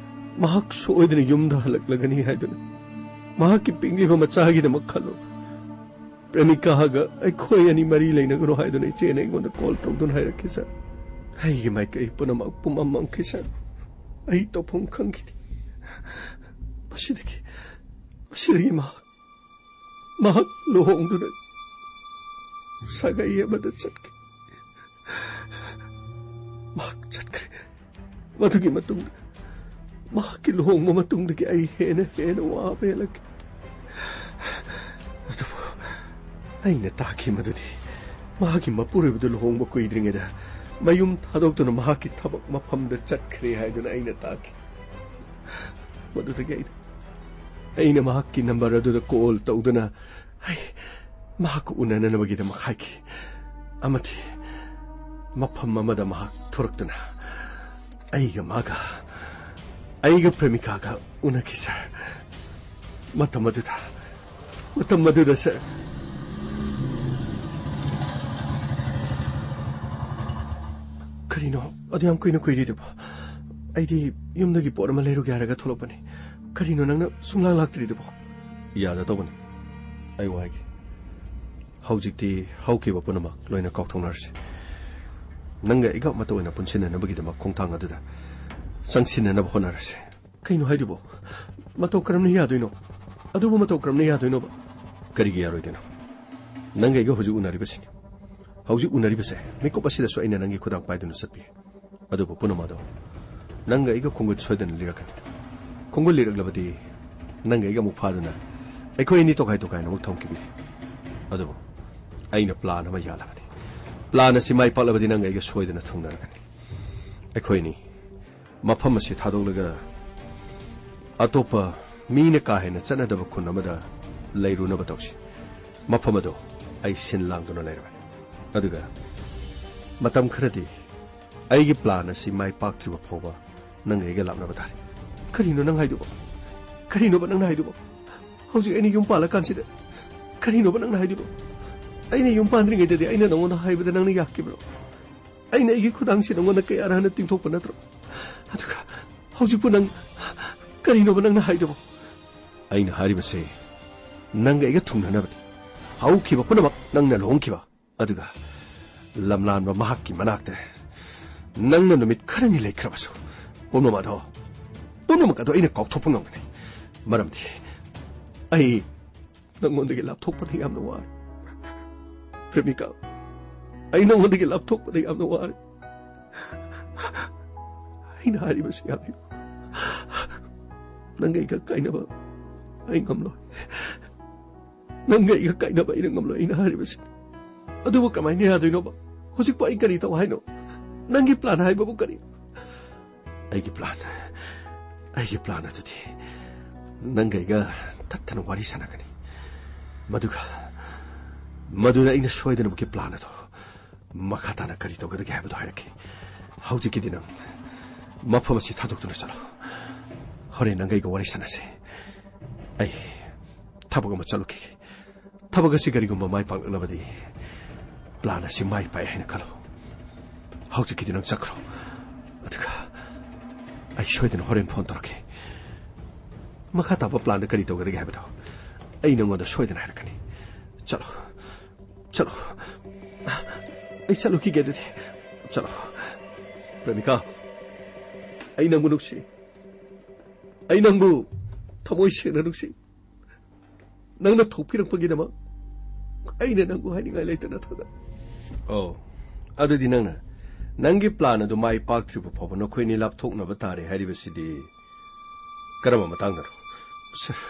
ꯃꯍꯥꯛ ꯁꯣꯏꯗꯅ ꯌꯨꯝꯗ ꯍꯜꯂꯛꯂꯒꯅꯤ ꯍꯥꯏꯗꯨꯅ, ꯃꯍꯥꯛꯀꯤ ꯄꯤꯛꯂꯤꯕ ꯃꯆꯥꯒꯤꯗꯃꯛ ꯈꯜꯂꯨ, ꯄ꯭ꯔꯦꯃꯤꯀꯥꯒ ꯑꯩꯈꯣꯏ ꯑꯅꯤ ꯃꯔꯤ ꯂꯩꯅꯒꯅꯨ ꯍꯥꯏꯗꯨꯅ ꯏꯆꯦꯅ ꯑꯩꯉꯣꯟꯗ ꯀꯣꯜ ꯇꯧꯗꯨꯅ ꯍꯥꯏꯔꯛꯈꯤ, ꯁꯥꯔ꯫ ꯑꯩꯒꯤ ꯃꯥꯏꯀꯩ ꯄꯨꯝꯅꯃꯛ ꯄꯨꯝꯃꯝ ꯃꯝꯈꯤ, ꯁꯥꯔ꯫ ꯑꯩ ꯇꯧꯐꯝ ꯈꯪꯈꯤꯗꯦ꯫ ꯃꯁꯤꯗꯒꯤ, ꯃꯁꯤꯗꯒꯤ ꯃꯍꯥꯛ, ꯃꯍꯥꯛ ꯂꯨꯍꯣꯡꯗꯨꯅ ꯁꯥꯒꯩ ꯑꯃꯗ ꯆꯠꯈꯤ꯫ ꯃꯍꯥꯛ ꯆꯠꯈ꯭ꯔꯦ꯫ ꯃꯗꯨꯒꯤ ꯃꯇꯨꯡꯗ, ꯃꯍꯥꯛꯀꯤ ꯂꯨꯍꯣꯡꯕ ꯃꯇꯨꯡꯗꯒꯤ ꯑꯩ ꯍꯦꯟꯅ ꯍꯦꯟꯅ ꯋꯥꯕ ꯍꯦꯜꯂꯛꯈꯤ꯫ ꯑꯗꯨꯕꯨ ꯑꯩꯅ ꯇꯥꯈꯤ ꯃꯗꯨꯗꯤ ꯃꯍꯥꯛꯀꯤ ꯃꯄꯨꯔꯣꯏꯕꯗꯨ ꯂꯨꯍꯣꯡꯕ ꯀꯨꯏꯗ꯭ꯔꯤꯉꯩꯗ ꯃꯌꯨꯝ ꯊꯥꯗꯣꯛꯇꯨꯅ ꯃꯍꯥꯛꯀꯤ ꯊꯕꯛ ꯃꯐꯝꯗ ꯆꯠꯈ꯭ꯔꯦ ꯍꯥꯏꯗꯨꯅ ꯑꯩꯅ ꯇꯥꯈꯤ꯫ ꯃꯗꯨꯗꯒꯤ ꯑꯩꯅ, ꯑꯩꯅ ꯃꯍꯥꯛꯀꯤ ꯅꯝꯕꯔ ꯑꯗꯨꯗ ꯀꯣꯜ ꯇꯧꯗꯨꯅ ꯑꯩ ꯃꯍꯥꯛꯀ ꯎꯅꯅꯅꯕꯒꯤꯗꯃꯛ ꯍꯥꯏꯈꯤ꯫ ꯑꯃꯗꯤ ꯃꯐꯝ ꯑꯃꯗ ꯃꯍꯥꯛ ꯊꯣꯔꯛꯇꯨꯅ ꯑꯩꯒ ꯃꯥꯒ, ꯑꯩꯒ ꯄ꯭ꯔꯦꯃꯤꯀꯥꯒ ꯎꯅꯈꯤ, ꯁꯥꯔ꯫ ꯃꯇꯝ ꯑꯗꯨꯗ, ꯃꯇꯝ ꯑꯗꯨꯗ, ꯁꯥꯔ꯫ ꯀꯔꯤꯅꯣ ꯑꯗꯨ ꯌꯥꯝ ꯀꯨꯏꯅ ꯀꯨꯏꯔꯤꯗꯨꯕꯣ? ꯑꯩꯗꯤ ꯌꯨꯝꯗꯒꯤ ꯄꯣꯠ ꯑꯃ ꯂꯩꯔꯨꯒꯦ ꯍꯥꯏꯔꯒ ꯊꯣꯛꯂꯛꯄꯅꯤ꯫ ꯀꯔꯤꯅꯣ ꯅꯪꯅ ꯁꯨꯡꯂꯥꯛ ꯂꯥꯛꯇ꯭ꯔꯤꯗꯨꯕꯣ? ꯌꯥꯗ ꯇꯧꯕꯅꯤ꯫ ꯑꯩ ꯋꯥ ꯍꯥꯏꯒꯦ꯫ ꯍꯧꯖꯤꯛꯇꯤ ꯍꯧꯈꯤꯕ ꯄꯨꯝꯅꯃꯛ ꯂꯣꯏꯅ ꯀꯥꯎꯊꯣꯛꯅꯔꯁꯤ꯫ ꯅꯪꯒ ꯑꯩꯒ ꯑꯃꯠꯇ ꯑꯣꯏꯅ ꯄꯨꯟꯁꯤꯟꯅꯅꯕꯒꯤꯗꯃꯛ ꯈꯣꯡꯊꯥꯡ ꯑꯗꯨꯗ ꯆꯪꯁꯤꯟꯅꯅꯕ ꯍꯣꯠꯅꯔꯁꯤ꯫ ꯀꯩꯅꯣ ꯍꯥꯏꯗꯨꯕꯣ? ꯃꯇꯧ ꯀꯔꯝꯅ ꯌꯥꯗꯣꯏꯅꯣ? ꯑꯗꯨꯕꯨ ꯃꯇꯧ ꯀꯔꯝꯅ ꯌꯥꯗꯣꯏꯅꯣꯕ? ꯀꯔꯤꯒꯤ ꯌꯥꯔꯣꯏꯗꯣꯏꯅꯣ? ꯅꯪꯒ ꯑꯩꯒ ꯍꯧꯖꯤꯛ ꯎꯅꯔꯤꯕꯁꯤꯅꯤ꯫ ꯍꯧꯖꯤꯛ ꯎꯅꯔꯤꯕꯁꯦ, ꯃꯤꯀꯨꯞ ꯑꯁꯤꯗꯁꯨ ꯑꯩꯅ ꯅꯪꯒꯤ ꯈꯨꯗꯥꯡ ꯄꯥꯏꯗꯨꯅ ꯆꯠꯄꯤ꯫ ꯑꯗꯨꯕꯨ ꯄꯨꯝꯅꯃꯛ ꯑꯗꯣ ꯅꯪꯒ ꯑꯩꯒ ꯈꯣꯡꯒꯨꯠ ꯁꯣꯏꯗꯅ ꯂꯤꯔꯛꯀꯅꯤ꯫ ꯈꯣꯡꯒꯨꯠ ꯂꯤꯔꯛꯂꯕꯗꯤ ꯅꯪꯒ ꯑꯩꯒ ꯑꯃꯨꯛ ꯐꯥꯗꯨꯅ ꯑꯩꯈꯣꯏ ꯑꯅꯤ ꯇꯣꯈꯥꯏ ꯇꯣꯈꯥꯏꯅ ꯑꯃꯨꯛ ꯊꯝꯈꯤꯕꯤ꯫ ꯑꯗꯨꯕꯨ ꯑꯩꯅ ꯄ꯭ꯂꯥꯟ ꯑꯃ ꯌꯥꯜꯂꯕꯅꯤ꯫ ꯄ꯭ꯂꯥꯟ ꯑꯁꯤ ꯃꯥꯏ ꯄꯥꯛꯂꯕꯗꯤ ꯅꯪꯒ ꯑꯩꯒ ꯁꯣꯏꯗꯅ ꯊꯨꯡꯅꯔꯒꯅꯤ꯫ ꯑꯩꯈꯣꯏꯅꯤ ꯃꯐꯝ ꯑꯁꯤ ꯊꯥꯗꯣꯛꯂꯒ ꯑꯇꯣꯞꯄ ꯃꯤꯅ ꯀꯥ ꯍꯦꯟꯅ ꯆꯠꯅꯗꯕ ꯈꯨꯟ ꯑꯃꯗ ꯂꯩꯔꯨꯅꯕ ꯇꯧꯁꯤ꯫ ꯃꯐꯝ ꯑꯗꯣ ꯑꯩ ꯁꯤꯟ ꯂꯥꯡꯗꯨꯅ ꯂꯩꯔꯕꯅꯤ꯫ ꯑꯗꯨꯒ ꯃꯇꯝ ꯈꯔꯗꯤ ꯑꯩꯒꯤ ꯄ꯭ꯂꯥꯟ ꯑꯁꯤ ꯃꯥꯏ ꯄꯥꯛꯇ꯭ꯔꯤꯕ ꯐꯥꯎꯕ ꯅꯪꯒ ꯑꯩꯒ ꯂꯥꯞꯅꯕ ꯇꯥꯔꯦ꯫ ꯀꯔꯤꯅꯣ ꯅꯪ ꯍꯥꯏꯗꯨꯕꯣ? ꯀꯔꯤꯅꯣꯕ ꯅꯪꯅ ꯍꯥꯏꯗꯨꯕꯣ? ꯍꯧꯖꯤꯛ ꯑꯩꯅ ꯌꯨꯝ ꯄꯥꯜꯂꯀꯥꯟꯁꯤꯗ ꯀꯔꯤꯅꯣꯕ ꯅꯪꯅ ꯍꯥꯏꯗꯨꯕꯣ? ꯑꯩꯅ ꯌꯨꯝ ꯄꯥꯟꯗ꯭ꯔꯤꯉꯩꯗꯗꯤ ꯑꯩꯅ ꯅꯪꯉꯣꯟꯗ ꯍꯥꯏꯕꯗ ꯅꯪꯅ ꯌꯥꯈꯤꯕ꯭ꯔꯣ? ꯑꯩꯅ ꯑꯩꯒꯤ ꯈꯨꯗꯥꯡꯁꯤ ꯅꯪꯉꯣꯟꯗ ꯀꯌꯥꯔ ꯍꯥꯟꯅ ꯇꯤꯡꯊꯣꯛꯄ ꯅꯠꯇ꯭ꯔꯣ? ꯑꯗꯨꯒ ꯍꯧꯖꯤꯛꯄꯨ ꯅꯪ ꯀꯔꯤꯅꯣꯕ ꯅꯪꯅ ꯍꯥꯏꯗꯨꯕꯣ? ꯑꯩꯅ ꯍꯥꯏꯔꯤꯕꯁꯦ ꯅꯪꯒ ꯑꯩꯒ ꯊꯨꯡꯅꯅꯕꯅꯤ꯫ ꯍꯧꯈꯤꯕ ꯄꯨꯝꯅꯃꯛ ꯅꯪꯅ ꯂꯨꯍꯣꯡꯈꯤꯕ ꯑꯗꯨꯒ ꯂꯝꯂꯥꯟꯕ ꯃꯍꯥꯛꯀꯤ ꯃꯅꯥꯛꯇ ꯅꯪꯅ ꯅꯨꯃꯤꯠ ꯈꯔꯅꯤ ꯂꯩꯈ꯭ꯔꯕꯁꯨ ꯄꯨꯝꯅꯃꯛ ꯑꯗꯣ, ꯄꯨꯝꯅꯃꯛ ꯑꯗꯣ ꯑꯩꯅ ꯀꯥꯎꯊꯣꯛꯄ ꯉꯝꯒꯅꯤ꯫ ꯃꯔꯝꯗꯤ ꯑꯩ ꯅꯪꯉꯣꯟꯗꯒꯤ ꯂꯥꯞꯊꯣꯛꯄꯗ ꯌꯥꯝꯅ ꯋꯥꯔꯦ꯫ ꯄ꯭ꯔꯦꯃꯤꯀꯥ, ꯑꯩ ꯅꯪꯉꯣꯟꯗꯒꯤ ꯂꯥꯞꯊꯣꯛꯄꯗ ꯌꯥꯝꯅ ꯋꯥꯔꯦ꯫ ꯑꯩꯅ ꯍꯥꯏꯔꯤꯕꯁꯤ ꯌꯥꯕꯤꯌꯨ꯫ ꯅꯪꯒ ꯑꯩꯒ ꯀꯥꯏꯅꯕ ꯑꯩ ꯉꯝꯂꯣꯏ꯫ ꯅꯪꯒ ꯑꯩꯒ ꯀꯥꯏꯅꯕ ꯑꯩꯅ ꯉꯝꯂꯣꯏ, ꯑꯩꯅ ꯍꯥꯏꯔꯤꯕꯁꯤ꯫ ꯑꯗꯨꯕꯨ ꯀꯃꯥꯏꯅ ꯌꯥꯗꯣꯏꯅꯣꯕ? ꯍꯧꯖꯤꯛꯄꯨ ꯑꯩ ꯀꯔꯤ ꯇꯧ ꯍꯥꯏꯅꯣ? ꯅꯪꯒꯤ ꯄ꯭ꯂꯥꯟ ꯍꯥꯏꯕꯕꯨ ꯀꯔꯤ? ꯑꯩꯒꯤ ꯄ꯭ꯂꯥꯟ, ꯑꯩꯒꯤ ꯄ꯭ꯂꯥꯟ ꯑꯗꯨꯗꯤ ꯅꯪꯒ ꯑꯩꯒ ꯇꯠꯇꯅ ꯋꯥꯔꯤ ꯁꯥꯟꯅꯒꯅꯤ꯫ ꯃꯗꯨꯒ, ꯃꯗꯨꯗ ꯑꯩꯅ ꯁꯣꯏꯗꯅꯃꯛꯀꯤ ꯄ꯭ꯂꯥꯟ ꯑꯗꯣ ꯃꯈꯥ ꯇꯥꯅ ꯀꯔꯤ ꯇꯧꯒꯗꯒꯦ ꯍꯥꯏꯕꯗꯣ ꯍꯥꯏꯔꯛꯀꯦ꯫ ꯍꯧꯖꯤꯛꯀꯤꯗꯤ ꯅꯪ ꯃꯐꯝ ꯑꯁꯤ ꯊꯥꯗꯣꯛꯇꯨꯅ ꯆꯠꯂꯣ꯫ ꯍꯣꯔꯦꯟ ꯅꯪꯒ ꯑꯩꯒ ꯋꯥꯔꯤ ꯁꯥꯟꯅꯁꯦ꯫ ꯑꯩ ꯊꯕꯛ ꯑꯃ ꯆꯠꯂꯨꯈꯤꯒꯦ꯫ ꯊꯕꯛ ꯑꯁꯤ ꯀꯔꯤꯒꯨꯝꯕ ꯃꯥꯏ ꯄꯥꯛꯂꯛꯂꯕꯗꯤ ꯄ꯭ꯂꯥꯟ ꯑꯁꯤ ꯃꯥꯏ ꯄꯥꯛꯑꯦ ꯍꯥꯏꯅ ꯈꯜꯂꯣ꯫ ꯍꯧꯖꯤꯛꯀꯤꯗꯤ ꯅꯪ ꯆꯠꯈ꯭ꯔꯣ꯫ ꯑꯗꯨꯒ ꯑꯩ ꯁꯣꯏꯗꯅ ꯍꯣꯔꯦꯟ ꯐꯣꯟ ꯇꯧꯔꯛꯀꯦ꯫ ꯃꯈꯥ ꯇꯥꯕ ꯄ꯭ꯂꯥꯟꯗ ꯀꯔꯤ ꯇꯧꯒꯗꯒꯦ ꯍꯥꯏꯕꯗꯣ ꯑꯩ ꯅꯪꯉꯣꯟꯗ ꯁꯣꯏꯗꯅ ꯍꯥꯏꯔꯛꯀꯅꯤ꯫ ꯆꯠꯂꯣ, ꯆꯠꯂꯣ꯫ ꯑꯩ ꯆꯠꯂꯨꯈꯤꯒꯦ ꯑꯗꯨꯗꯤ꯫ ꯆꯠꯂꯣ꯫ ꯄ꯭ꯔꯦꯃꯤꯀꯥ, ꯑꯩ ꯅꯪꯕꯨ ꯅꯨꯡꯁꯤ꯫ ꯑꯩ ꯅꯪꯕꯨ ꯊꯃꯣꯏ ꯁꯦꯡꯅ ꯅꯨꯡꯁꯤ꯫ ꯅꯪꯅ ꯊꯣꯛꯄꯤꯔꯛꯄꯒꯤꯗꯃꯛ ꯑꯩꯅ ꯅꯪꯕꯨ ꯍꯥꯏꯅꯤꯡꯉꯥꯏ ꯂꯩꯇꯅ ꯊꯥꯒꯠ꯫ ꯑꯣ, ꯑꯗꯨꯗꯤ ꯅꯪꯅ ꯅꯪꯒꯤ ꯄ꯭ꯂꯥꯟ ꯑꯗꯨ ꯃꯥꯏ ꯄꯥꯛꯇ꯭ꯔꯤꯕ ꯐꯥꯎꯕ ꯅꯈꯣꯏ ꯑꯅꯤ ꯂꯥꯞꯊꯣꯛꯅꯕ ꯇꯥꯔꯦ ꯍꯥꯏꯔꯤꯕꯁꯤꯗꯤ ꯀꯔꯝꯕ ꯃꯇꯥꯡꯗꯅꯣ? ꯁꯔ,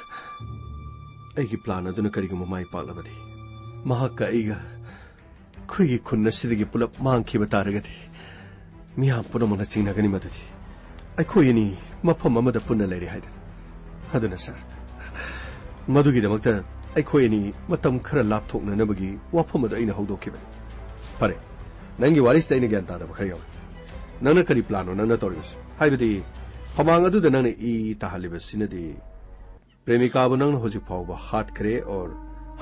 ꯑꯩꯒꯤ ꯄ꯭ꯂꯥꯟ ꯑꯗꯨꯅ ꯀꯔꯤꯒꯨꯝꯕ ꯃꯥꯏ ꯄꯥꯛꯂꯕꯗꯤ ꯃꯍꯥꯛꯀ ꯑꯩꯒ ꯑꯩꯈꯣꯏꯒꯤ ꯈꯨꯟ ꯑꯁꯤꯗꯒꯤ ꯄꯨꯂꯞ ꯃꯥꯡꯈꯤꯕ ꯇꯥꯔꯒꯗꯤ, ꯃꯤꯌꯥꯝ ꯄꯨꯝꯅꯃꯛꯅ ꯆꯤꯡꯅꯒꯅꯤ ꯃꯗꯨꯗꯤ ꯑꯩꯈꯣꯏ ꯑꯅꯤ ꯃꯐꯝ ꯑꯃꯗ ꯄꯨꯟꯅ ꯂꯩꯔꯦ ꯍꯥꯏꯗꯅ꯫ ꯑꯗꯨꯅ ꯁꯥꯔ, ꯃꯗꯨꯒꯤꯗꯃꯛꯇ ꯑꯩꯈꯣꯏ ꯑꯅꯤ ꯃꯇꯝ ꯈꯔ ꯂꯥꯞꯊꯣꯛꯅꯅꯕꯒꯤ ꯋꯥꯐꯝ ꯑꯗꯨ ꯑꯩꯅ ꯍꯧꯗꯣꯛꯈꯤꯕꯅꯤ꯫ ꯐꯔꯦ, ꯅꯪꯒꯤ ꯋꯥꯔꯤꯁꯤꯗ ꯑꯩꯅ ꯒ꯭ꯌꯥꯟ ꯇꯥꯗꯕ ꯈꯔ ꯌꯥꯎꯔꯦ꯫ ꯅꯪꯅ ꯀꯔꯤ ꯄ꯭ꯂꯥꯟꯅꯣ ꯅꯪꯅ ꯇꯧꯔꯤꯕꯁꯤ? ꯍꯥꯏꯕꯗꯤ, ꯐꯃꯥꯡ ꯑꯗꯨꯗ ꯅꯪꯅ ꯏ ꯇꯥꯍꯜꯂꯤꯕꯁꯤꯅꯗꯤ ꯄ꯭ꯔꯦꯃꯤꯀꯥꯕꯨ ꯅꯪꯅ ꯍꯧꯖꯤꯛ ꯐꯥꯎꯕ ꯍꯥꯠꯈ꯭ꯔꯦ or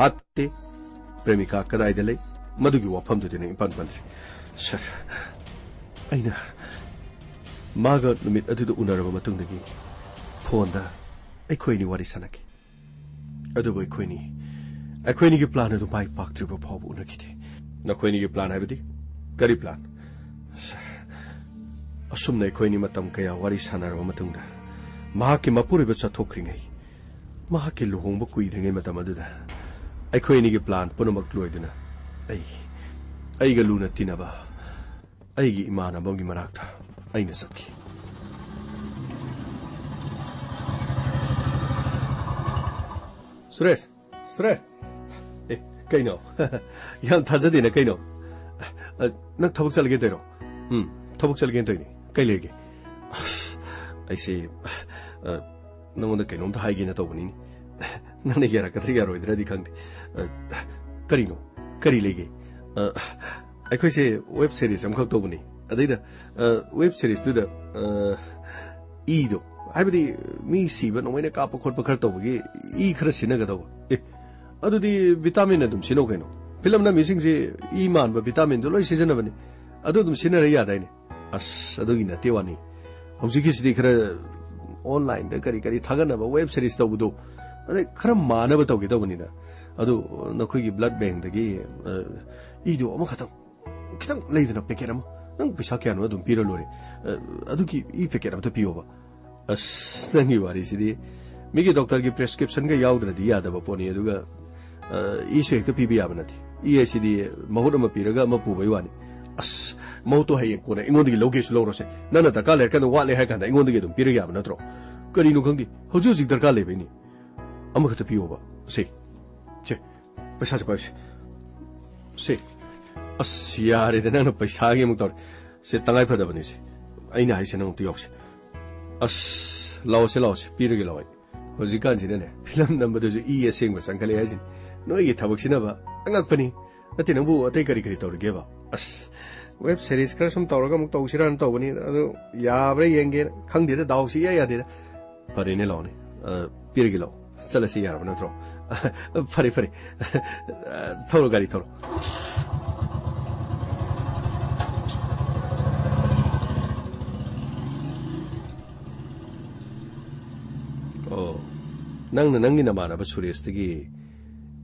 ꯍꯥꯠꯇꯦ? ꯄ꯭ꯔꯦꯃꯤꯀꯥ ꯀꯗꯥꯏꯗ ꯂꯩ? ꯃꯗꯨꯒꯤ ꯋꯥꯐꯝꯗꯨꯗꯤ ꯅꯪ ꯏꯄꯟ ꯄꯟꯗ꯭ꯔꯤ꯫ ꯁꯥꯔ, ꯑꯩꯅ ꯃꯥꯒ ꯅꯨꯃꯤꯠ ꯑꯗꯨꯗ ꯎꯅꯔꯕ ꯃꯇꯨꯡꯗꯒꯤ ꯐꯣꯟꯗ ꯑꯩꯈꯣꯏ ꯑꯅꯤ ꯋꯥꯔꯤ ꯁꯥꯟꯅꯈꯤ꯫ ꯑꯗꯨꯕꯨ ꯑꯩꯈꯣꯏꯅꯤ, ꯑꯩꯈꯣꯏꯅꯤꯒꯤ ꯄ꯭ꯂꯥꯟ ꯑꯗꯨ ꯃꯥꯏ ꯄꯥꯛꯇ꯭ꯔꯤꯕ ꯐꯥꯎꯕ ꯎꯅꯈꯤꯗꯦ꯫ ꯅꯈꯣꯏꯅꯤꯒꯤ ꯄ꯭ꯂꯥꯟ ꯍꯥꯏꯕꯗꯤ? ꯀꯔꯤ ꯄ꯭ꯂꯥꯟ? ꯁꯥꯔ, ꯑꯁꯨꯝꯅ ꯑꯩꯈꯣꯏꯅꯤ ꯃꯇꯝ ꯀꯌꯥ ꯋꯥꯔꯤ ꯁꯥꯟꯅꯔꯕ ꯃꯇꯨꯡꯗ, ꯃꯍꯥꯛꯀꯤ ꯃꯄꯨꯔꯣꯏꯕ ꯆꯠꯊꯣꯛꯈ꯭ꯔꯤꯉꯩ, ꯃꯍꯥꯛꯀꯤ ꯂꯨꯍꯣꯡꯕ ꯀꯨꯏꯗ꯭ꯔꯤꯉꯩ ꯃꯇꯝ ꯑꯗꯨꯗ, ꯑꯩꯈꯣꯏ ꯑꯅꯤꯒꯤ ꯄ꯭ꯂꯥꯟ ꯄꯨꯝꯅꯃꯛ ꯂꯣꯏꯗꯨꯅ, ꯑꯩ, ꯑꯩꯒ ꯂꯨꯅ ꯇꯤꯟꯅꯕ ꯑꯩꯒꯤ ꯏꯃꯥꯟꯅꯕ ꯑꯃꯒꯤ ꯃꯅꯥꯛꯇ ꯑꯩꯅ ꯆꯠꯈꯤ꯫ ꯁꯨꯔꯦꯁ, ꯁꯨꯔꯦꯁ! ꯑꯦ, ꯀꯩꯅꯣ? ꯌꯥꯝ ꯊꯥꯖꯗꯦꯅ, ꯀꯩꯅꯣ? ꯑ, ꯅꯪ ꯊꯕꯛ ꯆꯠꯂꯒꯦ ꯇꯧꯔꯣ? ꯎꯝ, ꯊꯕꯛ ꯆꯠꯂꯒꯦ ꯇꯧꯔꯤꯅꯤ꯫ ꯀꯩ ꯂꯩꯔꯒꯦ? ꯑꯁ, ꯑꯩꯁꯦ, ꯑ, ꯅꯪꯉꯣꯟꯗ ꯀꯩꯅꯣꯝꯇ ꯍꯥꯏꯒꯦꯅ ꯇꯧꯕꯅꯤꯅꯦ꯫ ꯅꯪꯅ ꯌꯥꯔꯛꯀꯗ꯭ꯔꯥ ꯌꯥꯔꯣꯏꯗ꯭ꯔꯗꯤ ꯈꯪꯗꯦ꯫ ꯑ, ꯀꯔꯤꯅꯣ? ꯀꯔꯤ ꯂꯩꯒꯦ? ꯑ, ꯑꯩꯈꯣꯏꯁꯦ ꯋꯦꯕ ꯁꯦꯔꯤꯁ ꯑꯃꯈꯛ ꯇꯧꯕꯅꯤ꯫ ꯑꯗꯩꯗ, ꯑ, ꯋꯦꯕ ꯁꯦꯔꯤꯁꯇꯨꯗ, ꯑ, ꯏꯗꯣ, ꯍꯥꯏꯕꯗꯤ ꯃꯤ ꯁꯤꯕ ꯅꯣꯡꯃꯩꯅ ꯀꯥꯞꯄ ꯈꯣꯠꯄ ꯈꯔ ꯇꯧꯕꯒꯤ ꯏ ꯈꯔ ꯁꯤꯖꯤꯟꯅꯒꯗꯧꯕ꯫ ꯑꯦ, ꯑꯗꯨꯗꯤ ꯚꯤꯇꯥꯃꯤꯟ ꯑꯗꯨꯝ ꯁꯤꯖꯤꯟꯅꯧ ꯀꯩꯅꯣ꯫ ꯐꯤꯂꯝ ꯅꯝꯃꯤꯁꯤꯡꯁꯤ ꯏ ꯃꯥꯟꯕ ꯚꯤꯇꯥꯃꯤꯟꯗꯣ ꯂꯣꯏ ꯁꯤꯖꯤꯟꯅꯕꯅꯤ꯫ ꯑꯗꯨ ꯑꯗꯨꯝ ꯁꯤꯖꯤꯟꯅꯔ ꯌꯥꯗꯥꯏꯅꯦ? ꯑꯁ, ꯑꯗꯨꯒꯤ ꯅꯠꯇꯦ ꯋꯥꯅꯤ꯫ ꯍꯧꯖꯤꯛꯀꯤꯁꯤꯗꯤ ꯈꯔ ꯑꯣꯟꯂꯥꯏꯟꯗ ꯀꯔꯤ ꯀꯔꯤ ꯊꯥꯒꯠꯅꯕ ꯋꯦꯕ ꯁꯦꯔꯤꯁ ꯇꯧꯕꯗꯣ, ꯑꯗꯩ ꯈꯔ ꯃꯥꯟꯅꯕ ꯇꯧꯒꯦ ꯇꯧꯕꯅꯤꯗ꯫ ꯑꯗꯨ ꯅꯈꯣꯏꯒꯤ ꯕ꯭ꯂꯗ ꯕꯦꯡꯗꯒꯤ, ꯑ, ꯏꯗꯣ ꯑꯃꯈꯛꯇꯪ, ꯈꯤꯇꯪ ꯂꯩꯗꯅ, ꯄꯦꯀꯦꯠ ꯑꯃ, ꯅꯪ ꯄꯩꯁꯥ ꯀꯌꯥꯅꯣ ꯑꯗꯨꯝ ꯄꯤꯔ ꯂꯣꯏꯔꯦ꯫ ꯑ, ꯑꯗꯨꯒꯤ ꯏ ꯄꯦꯀꯦꯠ ꯑꯃꯇ ꯄꯤꯌꯣꯕ꯫ ꯑꯁ, ꯅꯪꯒꯤ ꯋꯥꯔꯤꯁꯤꯗꯤ꯫ ꯃꯤꯒꯤ ꯗꯣꯛꯇꯔꯒꯤ ꯄ꯭ꯔꯦꯁꯀ꯭ꯔꯤꯞꯁꯟꯒ ꯌꯥꯎꯗ꯭ꯔꯗꯤ ꯌꯥꯗꯕ ꯄꯣꯠꯅꯤ, ꯑꯗꯨꯒ, ꯑ, ꯏꯁꯨ ꯍꯦꯛꯇ ꯄꯤꯕ ꯌꯥꯕ ꯅꯠꯇꯦ꯫ ꯏ ꯍꯥꯏꯁꯤꯗꯤ ꯃꯍꯨꯠ ꯑꯃ ꯄꯤꯔꯒ ꯑꯃ ꯄꯨꯕꯩ ꯋꯥꯅꯤ꯫ ꯑꯁ, ꯃꯍꯨꯠꯇꯣ ꯍꯌꯦꯡ ꯀꯣꯟꯅ ꯑꯩꯉꯣꯟꯗꯒꯤ ꯂꯧꯒꯦꯁꯨ ꯂꯧꯔꯁꯦ꯫ ꯅꯪꯅ ꯗꯔꯀꯥꯔ ꯂꯩꯔꯀꯥꯟꯗ ꯋꯥꯠꯂꯦ ꯍꯥꯏꯔ ꯀꯥꯟꯗ ꯑꯩꯉꯣꯟꯗꯒꯤ ꯑꯗꯨꯝ ꯄꯤꯔ ꯌꯥꯕ ꯅꯠꯇ꯭ꯔꯣ? ꯀꯔꯤꯅꯣ ꯈꯪꯗꯦ, ꯍꯧꯖꯤꯛ ꯍꯧꯖꯤꯛ ꯗꯔꯀꯥꯔ ꯂꯩꯕꯩꯅꯤ꯫ ꯑꯃꯈꯛꯇ ꯄꯤꯌꯣꯕ꯫ ꯁꯦ, ꯁꯦ, ꯄꯩꯁꯥꯁꯦ ꯄꯥꯏꯁꯦ꯫ ꯁꯦ꯫ ꯑꯁ, ꯌꯥꯔꯦꯗ, ꯅꯪꯅ ꯄꯩꯁꯥꯒꯤ ꯑꯃꯨꯛ ꯇꯧꯔꯦ꯫ ꯁꯦ, ꯇꯉꯥꯏ ꯐꯗꯕꯅꯤ ꯁꯦ꯫ ꯑꯩꯅ ꯍꯥꯏꯁꯦ ꯅꯪ ꯑꯃꯨꯛꯇ ꯌꯥꯎꯁꯦ꯫ ꯑꯁ, ꯂꯥꯛꯑꯣꯁꯦ, ꯂꯥꯛꯑꯣꯁꯦ, ꯄꯤꯔꯒꯦ ꯂꯥꯛꯑꯣ ꯑꯩ꯫ ꯍꯧꯖꯤꯛꯀꯥꯟꯁꯤꯅꯅꯦ, ꯐꯤꯂꯝ ꯅꯝꯕꯗꯁꯨ ꯏ ꯑꯁꯦꯡꯕ ꯆꯪꯈꯠꯂꯛꯑꯦ ꯍꯥꯏꯁꯤꯅꯤ꯫ ꯅꯣꯏꯒꯤ ꯊꯕꯛꯁꯤꯅꯕ ꯑꯉꯛꯄꯅꯤ꯫ ꯅꯠꯇꯦ, ꯅꯪꯕꯨ ꯑꯇꯩ ꯀꯔꯤ ꯀꯔꯤ ꯇꯧꯔꯤꯒꯦꯕ? ꯑꯁ, web series ꯈꯔ ꯁꯨꯝ ꯇꯧꯔꯒ ꯑꯃꯨꯛ ꯇꯧꯁꯤꯔꯥꯅ ꯇꯧꯕꯅꯤ, ꯑꯗꯨ ꯌꯥꯕ꯭ꯔꯥ ꯌꯦꯡꯒꯦꯅ꯫ ꯈꯪꯗꯦꯗ, ꯗꯥꯎꯁꯤ ꯏꯌꯥ ꯌꯥꯗꯦꯗ꯫ ꯐꯔꯦꯅꯦ, ꯂꯥꯛꯑꯣꯅꯦ꯫ ꯑ, ꯄꯤꯔꯒꯦ, ꯂꯥꯛꯑꯣ꯫ ꯆꯠꯂꯁꯤ, ꯌꯥꯔꯕ ꯅꯠꯇ꯭ꯔꯣ? ꯐꯔꯦ, ꯐꯔꯦ꯫ ꯊꯧꯔꯣ, ꯒꯥꯔꯤ ꯊꯧꯔꯣ꯫ ꯑꯣ, ꯅꯪꯅ ꯅꯪꯒꯤ ꯅꯃꯥꯟꯅꯕ ꯁꯨꯔꯦꯁꯇꯒꯤ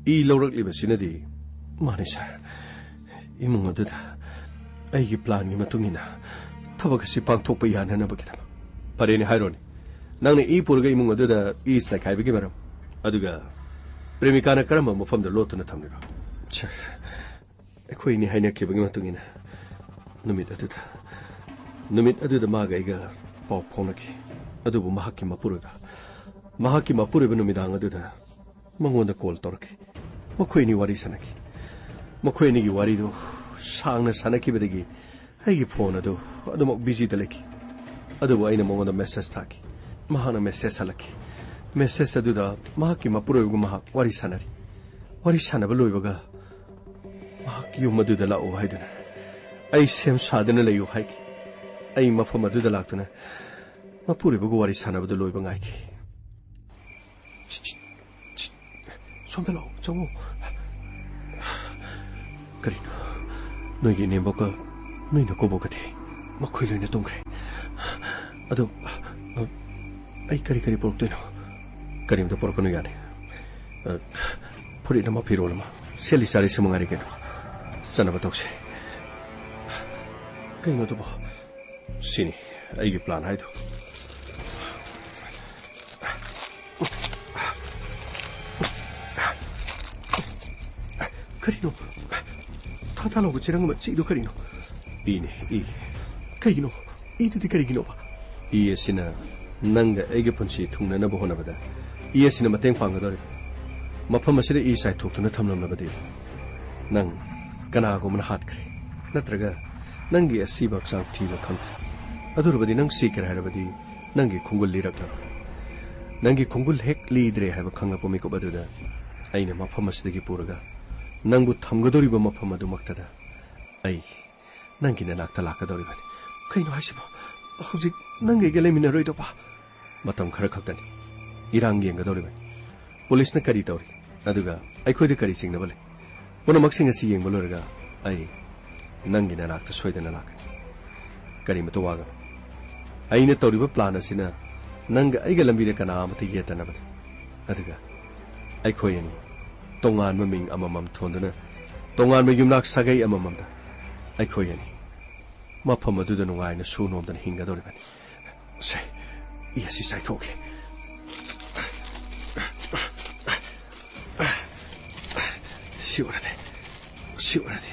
ꯏ ꯂꯧꯔꯛꯂꯤꯕꯁꯤꯅꯗꯤ? ꯃꯥꯅꯤ, ꯁꯥꯔ꯫ ꯏꯃꯨꯡ ꯑꯗꯨꯗ ꯑꯩꯒꯤ ꯄ꯭ꯂꯥꯟꯒꯤ ꯃꯇꯨꯡ ꯏꯟꯅ ꯊꯕꯛ ꯑꯁꯤ ꯄꯥꯡꯊꯣꯛꯄ ꯌꯥꯅꯅꯕꯒꯤꯗꯃꯛ꯫ ꯐꯔꯦꯅꯦ, ꯍꯥꯏꯔꯣꯅꯦ꯫ ꯅꯪꯅ ꯏ ꯄꯨꯔꯒ ꯏꯃꯨꯡ ꯑꯗꯨꯗ ꯏ ꯆꯥꯏꯈꯥꯏꯕꯒꯤ ꯃꯔꯝ, ꯑꯗꯨꯒ ꯄ꯭ꯔꯦꯃꯤꯀꯥꯅ ꯀꯔꯝꯕ ꯃꯐꯝꯗ ꯂꯣꯠꯇꯨꯅ ꯊꯝꯂꯤꯕ? ꯁꯥꯔ, ꯑꯩꯈꯣꯏ ꯑꯅꯤ ꯍꯥꯏꯅꯈꯤꯕꯒꯤ ꯃꯇꯨꯡ ꯏꯟꯅ ꯅꯨꯃꯤꯠ ꯑꯗꯨꯗ, ꯅꯨꯃꯤꯠ ꯑꯗꯨꯗ ꯃꯥꯒ ꯑꯩꯒ ꯄꯥꯎ ꯐꯥꯎꯅꯈꯤ꯫ ꯑꯗꯨꯕꯨ ꯃꯍꯥꯛꯀꯤ ꯃꯄꯨꯔꯣꯏꯕ, ꯃꯍꯥꯛꯀꯤ ꯃꯄꯨꯔꯣꯏꯕ ꯅꯨꯃꯤꯗꯥꯡ ꯑꯗꯨꯗ ꯃꯉꯣꯟꯗ ꯀꯣꯜ ꯇꯧꯔꯛꯈꯤ꯫ ꯃꯈꯣꯏ ꯑꯅꯤ ꯋꯥꯔꯤ ꯁꯥꯟꯅꯈꯤ꯫ ꯃꯈꯣꯏ ꯑꯅꯤꯒꯤ ꯋꯥꯔꯤꯗꯨ ꯁꯥꯡꯅ ꯁꯥꯟꯅꯈꯤꯕꯗꯒꯤ ꯑꯩꯒꯤ ꯐꯣꯟ ꯑꯗꯨ ꯑꯗꯨꯃꯛ ꯕꯤꯖꯤꯗ ꯂꯩꯈꯤ꯫ ꯑꯗꯨꯕꯨ ꯑꯩꯅ ꯃꯉꯣꯟꯗ ꯃꯦꯁꯦꯖ ꯊꯥꯈꯤ꯫ ꯃꯍꯥꯛꯅ ꯃꯦꯁꯦꯖ ꯍꯜꯂꯛꯈꯤ꯫ ꯃꯦꯁꯦꯖ ꯑꯗꯨꯗ ꯃꯍꯥꯛꯀꯤ ꯃꯄꯨꯔꯣꯏꯕꯒ ꯃꯍꯥꯛ ꯋꯥꯔꯤ ꯁꯥꯟꯅꯔꯤ꯫ ꯋꯥꯔꯤ ꯁꯥꯟꯅꯕ ꯂꯣꯏꯕꯒ ꯃꯍꯥꯛ ꯌꯨꯝ ꯑꯗꯨꯗ ꯂꯥꯛꯎ ꯍꯥꯏꯗꯨꯅ, ꯑꯩ ꯁꯦꯝ ꯁꯥꯗꯨꯅ ꯂꯩꯌꯨ ꯍꯥꯏꯈꯤ꯫ ꯑꯩ ꯃꯐꯝ ꯑꯗꯨꯗ ꯂꯥꯛꯇꯨꯅ ꯃꯄꯨꯔꯣꯏꯕꯒ ꯋꯥꯔꯤ ꯁꯥꯟꯅꯕꯗꯨ ꯂꯣꯏꯕ ꯉꯥꯏꯈꯤ꯫ ꯁꯤꯠ, ꯁꯤꯠ, ꯁꯤꯠ, ꯁꯣꯝꯗ ꯂꯥꯛꯑꯣ, ꯆꯪꯉꯣ꯫ ꯀꯔꯤꯅꯣ? ꯅꯣꯏꯒꯤ ꯏꯅꯦꯝꯕꯣꯛꯀ ꯅꯣꯏ ꯅꯀꯨꯕꯣꯛꯀꯗꯤ? ꯃꯈꯣꯏ ꯂꯣꯏꯅ ꯇꯨꯝꯈ꯭ꯔꯦ꯫ ꯑꯗꯣ, ꯑ, ꯑꯩ ꯀꯔꯤ ꯀꯔꯤ ꯄꯨꯔꯛꯇꯣꯏꯅꯣ? ꯀꯔꯤꯝꯇ ꯄꯨꯔꯛꯀꯅꯨ, ꯌꯥꯅꯤ꯫ ꯑ, ꯐꯨꯔꯤꯠ ꯑꯃ, ꯐꯤꯔꯣꯜ ꯑꯃ, ꯁꯦꯠꯂꯤ ꯆꯥꯔꯤꯁꯤ ꯃꯉꯥꯏꯔꯦ ꯀꯩꯅꯣ꯫ ꯆꯠꯅꯕ ꯇꯧꯁꯤ꯫ ꯀꯩꯅꯣ ꯑꯗꯨꯕꯣ? ꯁꯤꯅꯤ ꯑꯩꯒꯤ ꯄ꯭ꯂꯥꯟ ꯍꯥꯏꯗꯣ꯫ ꯀꯔꯤꯅꯣ? ꯊꯥ ꯊꯥ ꯂꯥꯎꯕ ꯆꯦꯔꯪ ꯑꯃ ꯆꯤꯛꯏꯗꯣ ꯀꯔꯤꯅꯣ? ꯏꯅꯦ, ꯏ꯫ ꯀꯩꯒꯤꯅꯣ? ꯏꯗꯨꯗꯤ ꯀꯔꯤꯒꯤꯅꯣꯕ? ꯏ ꯑꯁꯤꯅ ꯅꯪꯒ ꯑꯩꯒꯤ ꯄꯨꯟꯁꯤ ꯊꯨꯡꯅꯅꯕ ꯍꯣꯠꯅꯕꯗ ꯏ ꯑꯁꯤꯅ ꯃꯇꯦꯡ ꯄꯥꯡꯒꯗꯧꯔꯤꯕ꯫ ꯃꯐꯝ ꯑꯁꯤꯗ ꯏ ꯆꯥꯏꯊꯣꯛꯇꯨꯅ ꯊꯝꯂꯝꯂꯕꯗꯤ ꯅꯪ ꯀꯅꯥꯒꯨꯝꯕꯅ ꯍꯥꯠꯈ꯭ꯔꯦ, ꯅꯠꯇ꯭ꯔꯒ ꯅꯪꯒꯤ ꯑꯁꯤꯕ ꯍꯛꯆꯥꯡ ꯊꯤꯕ ꯈꯪꯗ꯭ꯔꯦ꯫ ꯑꯗꯨ ꯑꯣꯏꯔꯕꯗꯤ ꯅꯪ ꯁꯤꯈ꯭ꯔꯦ ꯍꯥꯏꯔꯕꯗꯤ ꯅꯪꯒꯤ ꯈꯣꯡꯒꯨꯜ ꯂꯤꯔꯛꯂꯔꯣꯏ꯫ ꯅꯪꯒꯤ ꯈꯣꯡꯒꯨꯜ ꯍꯦꯛ ꯂꯤꯗ꯭ꯔꯦ ꯍꯥꯏꯕ ꯈꯪꯂꯛꯄ ꯃꯤꯀꯨꯞ ꯑꯗꯨꯗ ꯑꯩꯅ ꯃꯐꯝ ꯑꯁꯤꯗꯒꯤ ꯄꯨꯔꯒ ꯅꯪꯕꯨ ꯊꯝꯒꯗꯧꯔꯤꯕ ꯃꯐꯝ ꯑꯗꯨꯃꯛꯇꯗ ꯑꯩ ꯅꯪꯒꯤ ꯅꯅꯥꯛꯇ ꯂꯥꯛꯀꯗꯧꯔꯤꯕꯅꯤ꯫ ꯀꯩꯅꯣ ꯍꯥꯏꯁꯤꯕꯣ? ꯍꯧꯖꯤꯛ ꯅꯪꯒ ꯑꯩꯒ ꯂꯩꯃꯤꯟꯅꯔꯣꯏꯗꯧꯕ? ꯃꯇꯝ ꯈꯔ ꯈꯛꯇꯅꯤ꯫ ꯏꯔꯥꯡ ꯌꯦꯡꯒꯗꯧꯔꯤꯕꯅꯤ꯫ ꯄꯨꯂꯤꯁꯅ ꯀꯔꯤ ꯇꯧꯔꯤ, ꯑꯗꯨꯒ ꯑꯩꯈꯣꯏꯗ ꯀꯔꯤ ꯆꯤꯡꯅꯕ ꯂꯩ? ꯄꯨꯝꯅꯃꯛꯁꯤꯡ ꯑꯁꯤ ꯌꯦꯡꯕ ꯂꯣꯏꯔꯒ ꯑꯩ ꯅꯪꯒꯤ ꯅꯅꯥꯛꯇ ꯁꯣꯏꯗꯅ ꯂꯥꯛꯀꯅꯤ꯫ ꯀꯔꯤꯃꯇ ꯋꯥꯒꯅꯨ꯫ ꯑꯩꯅ ꯇꯧꯔꯤꯕ ꯄ꯭ꯂꯥꯟ ꯑꯁꯤꯅ ꯅꯪꯒ ꯑꯩꯒ ꯂꯝꯕꯤꯗ ꯀꯅꯥ ꯑꯃꯠꯇ ꯌꯦꯠꯇꯅꯕꯅꯤ꯫ ꯑꯗꯨꯒ ꯑꯩꯈꯣꯏ ꯑꯅꯤ ꯇꯣꯉꯥꯟꯕ ꯃꯤꯡ ꯑꯃꯃꯝ ꯊꯣꯟꯗꯨꯅ ꯇꯣꯉꯥꯟꯕ ꯌꯨꯝꯅꯥꯛ ꯁꯥꯒꯩ ꯑꯃꯃꯝꯗ ꯑꯩꯈꯣꯏ ꯑꯅꯤ ꯃꯐꯝ ꯑꯗꯨꯗ ꯅꯨꯡꯉꯥꯏꯅ ꯁꯨ ꯅꯣꯝꯗꯅ ꯍꯤꯡꯒꯗꯧꯔꯤꯕꯅꯤ꯫ ꯁꯦ, ꯏ ꯑꯁꯤ ꯆꯥꯏꯊꯣꯛꯀꯦ꯫ ꯁꯤ ꯑꯣꯏꯔꯗꯤ, ꯁꯤ ꯑꯣꯏꯔꯗꯤ꯫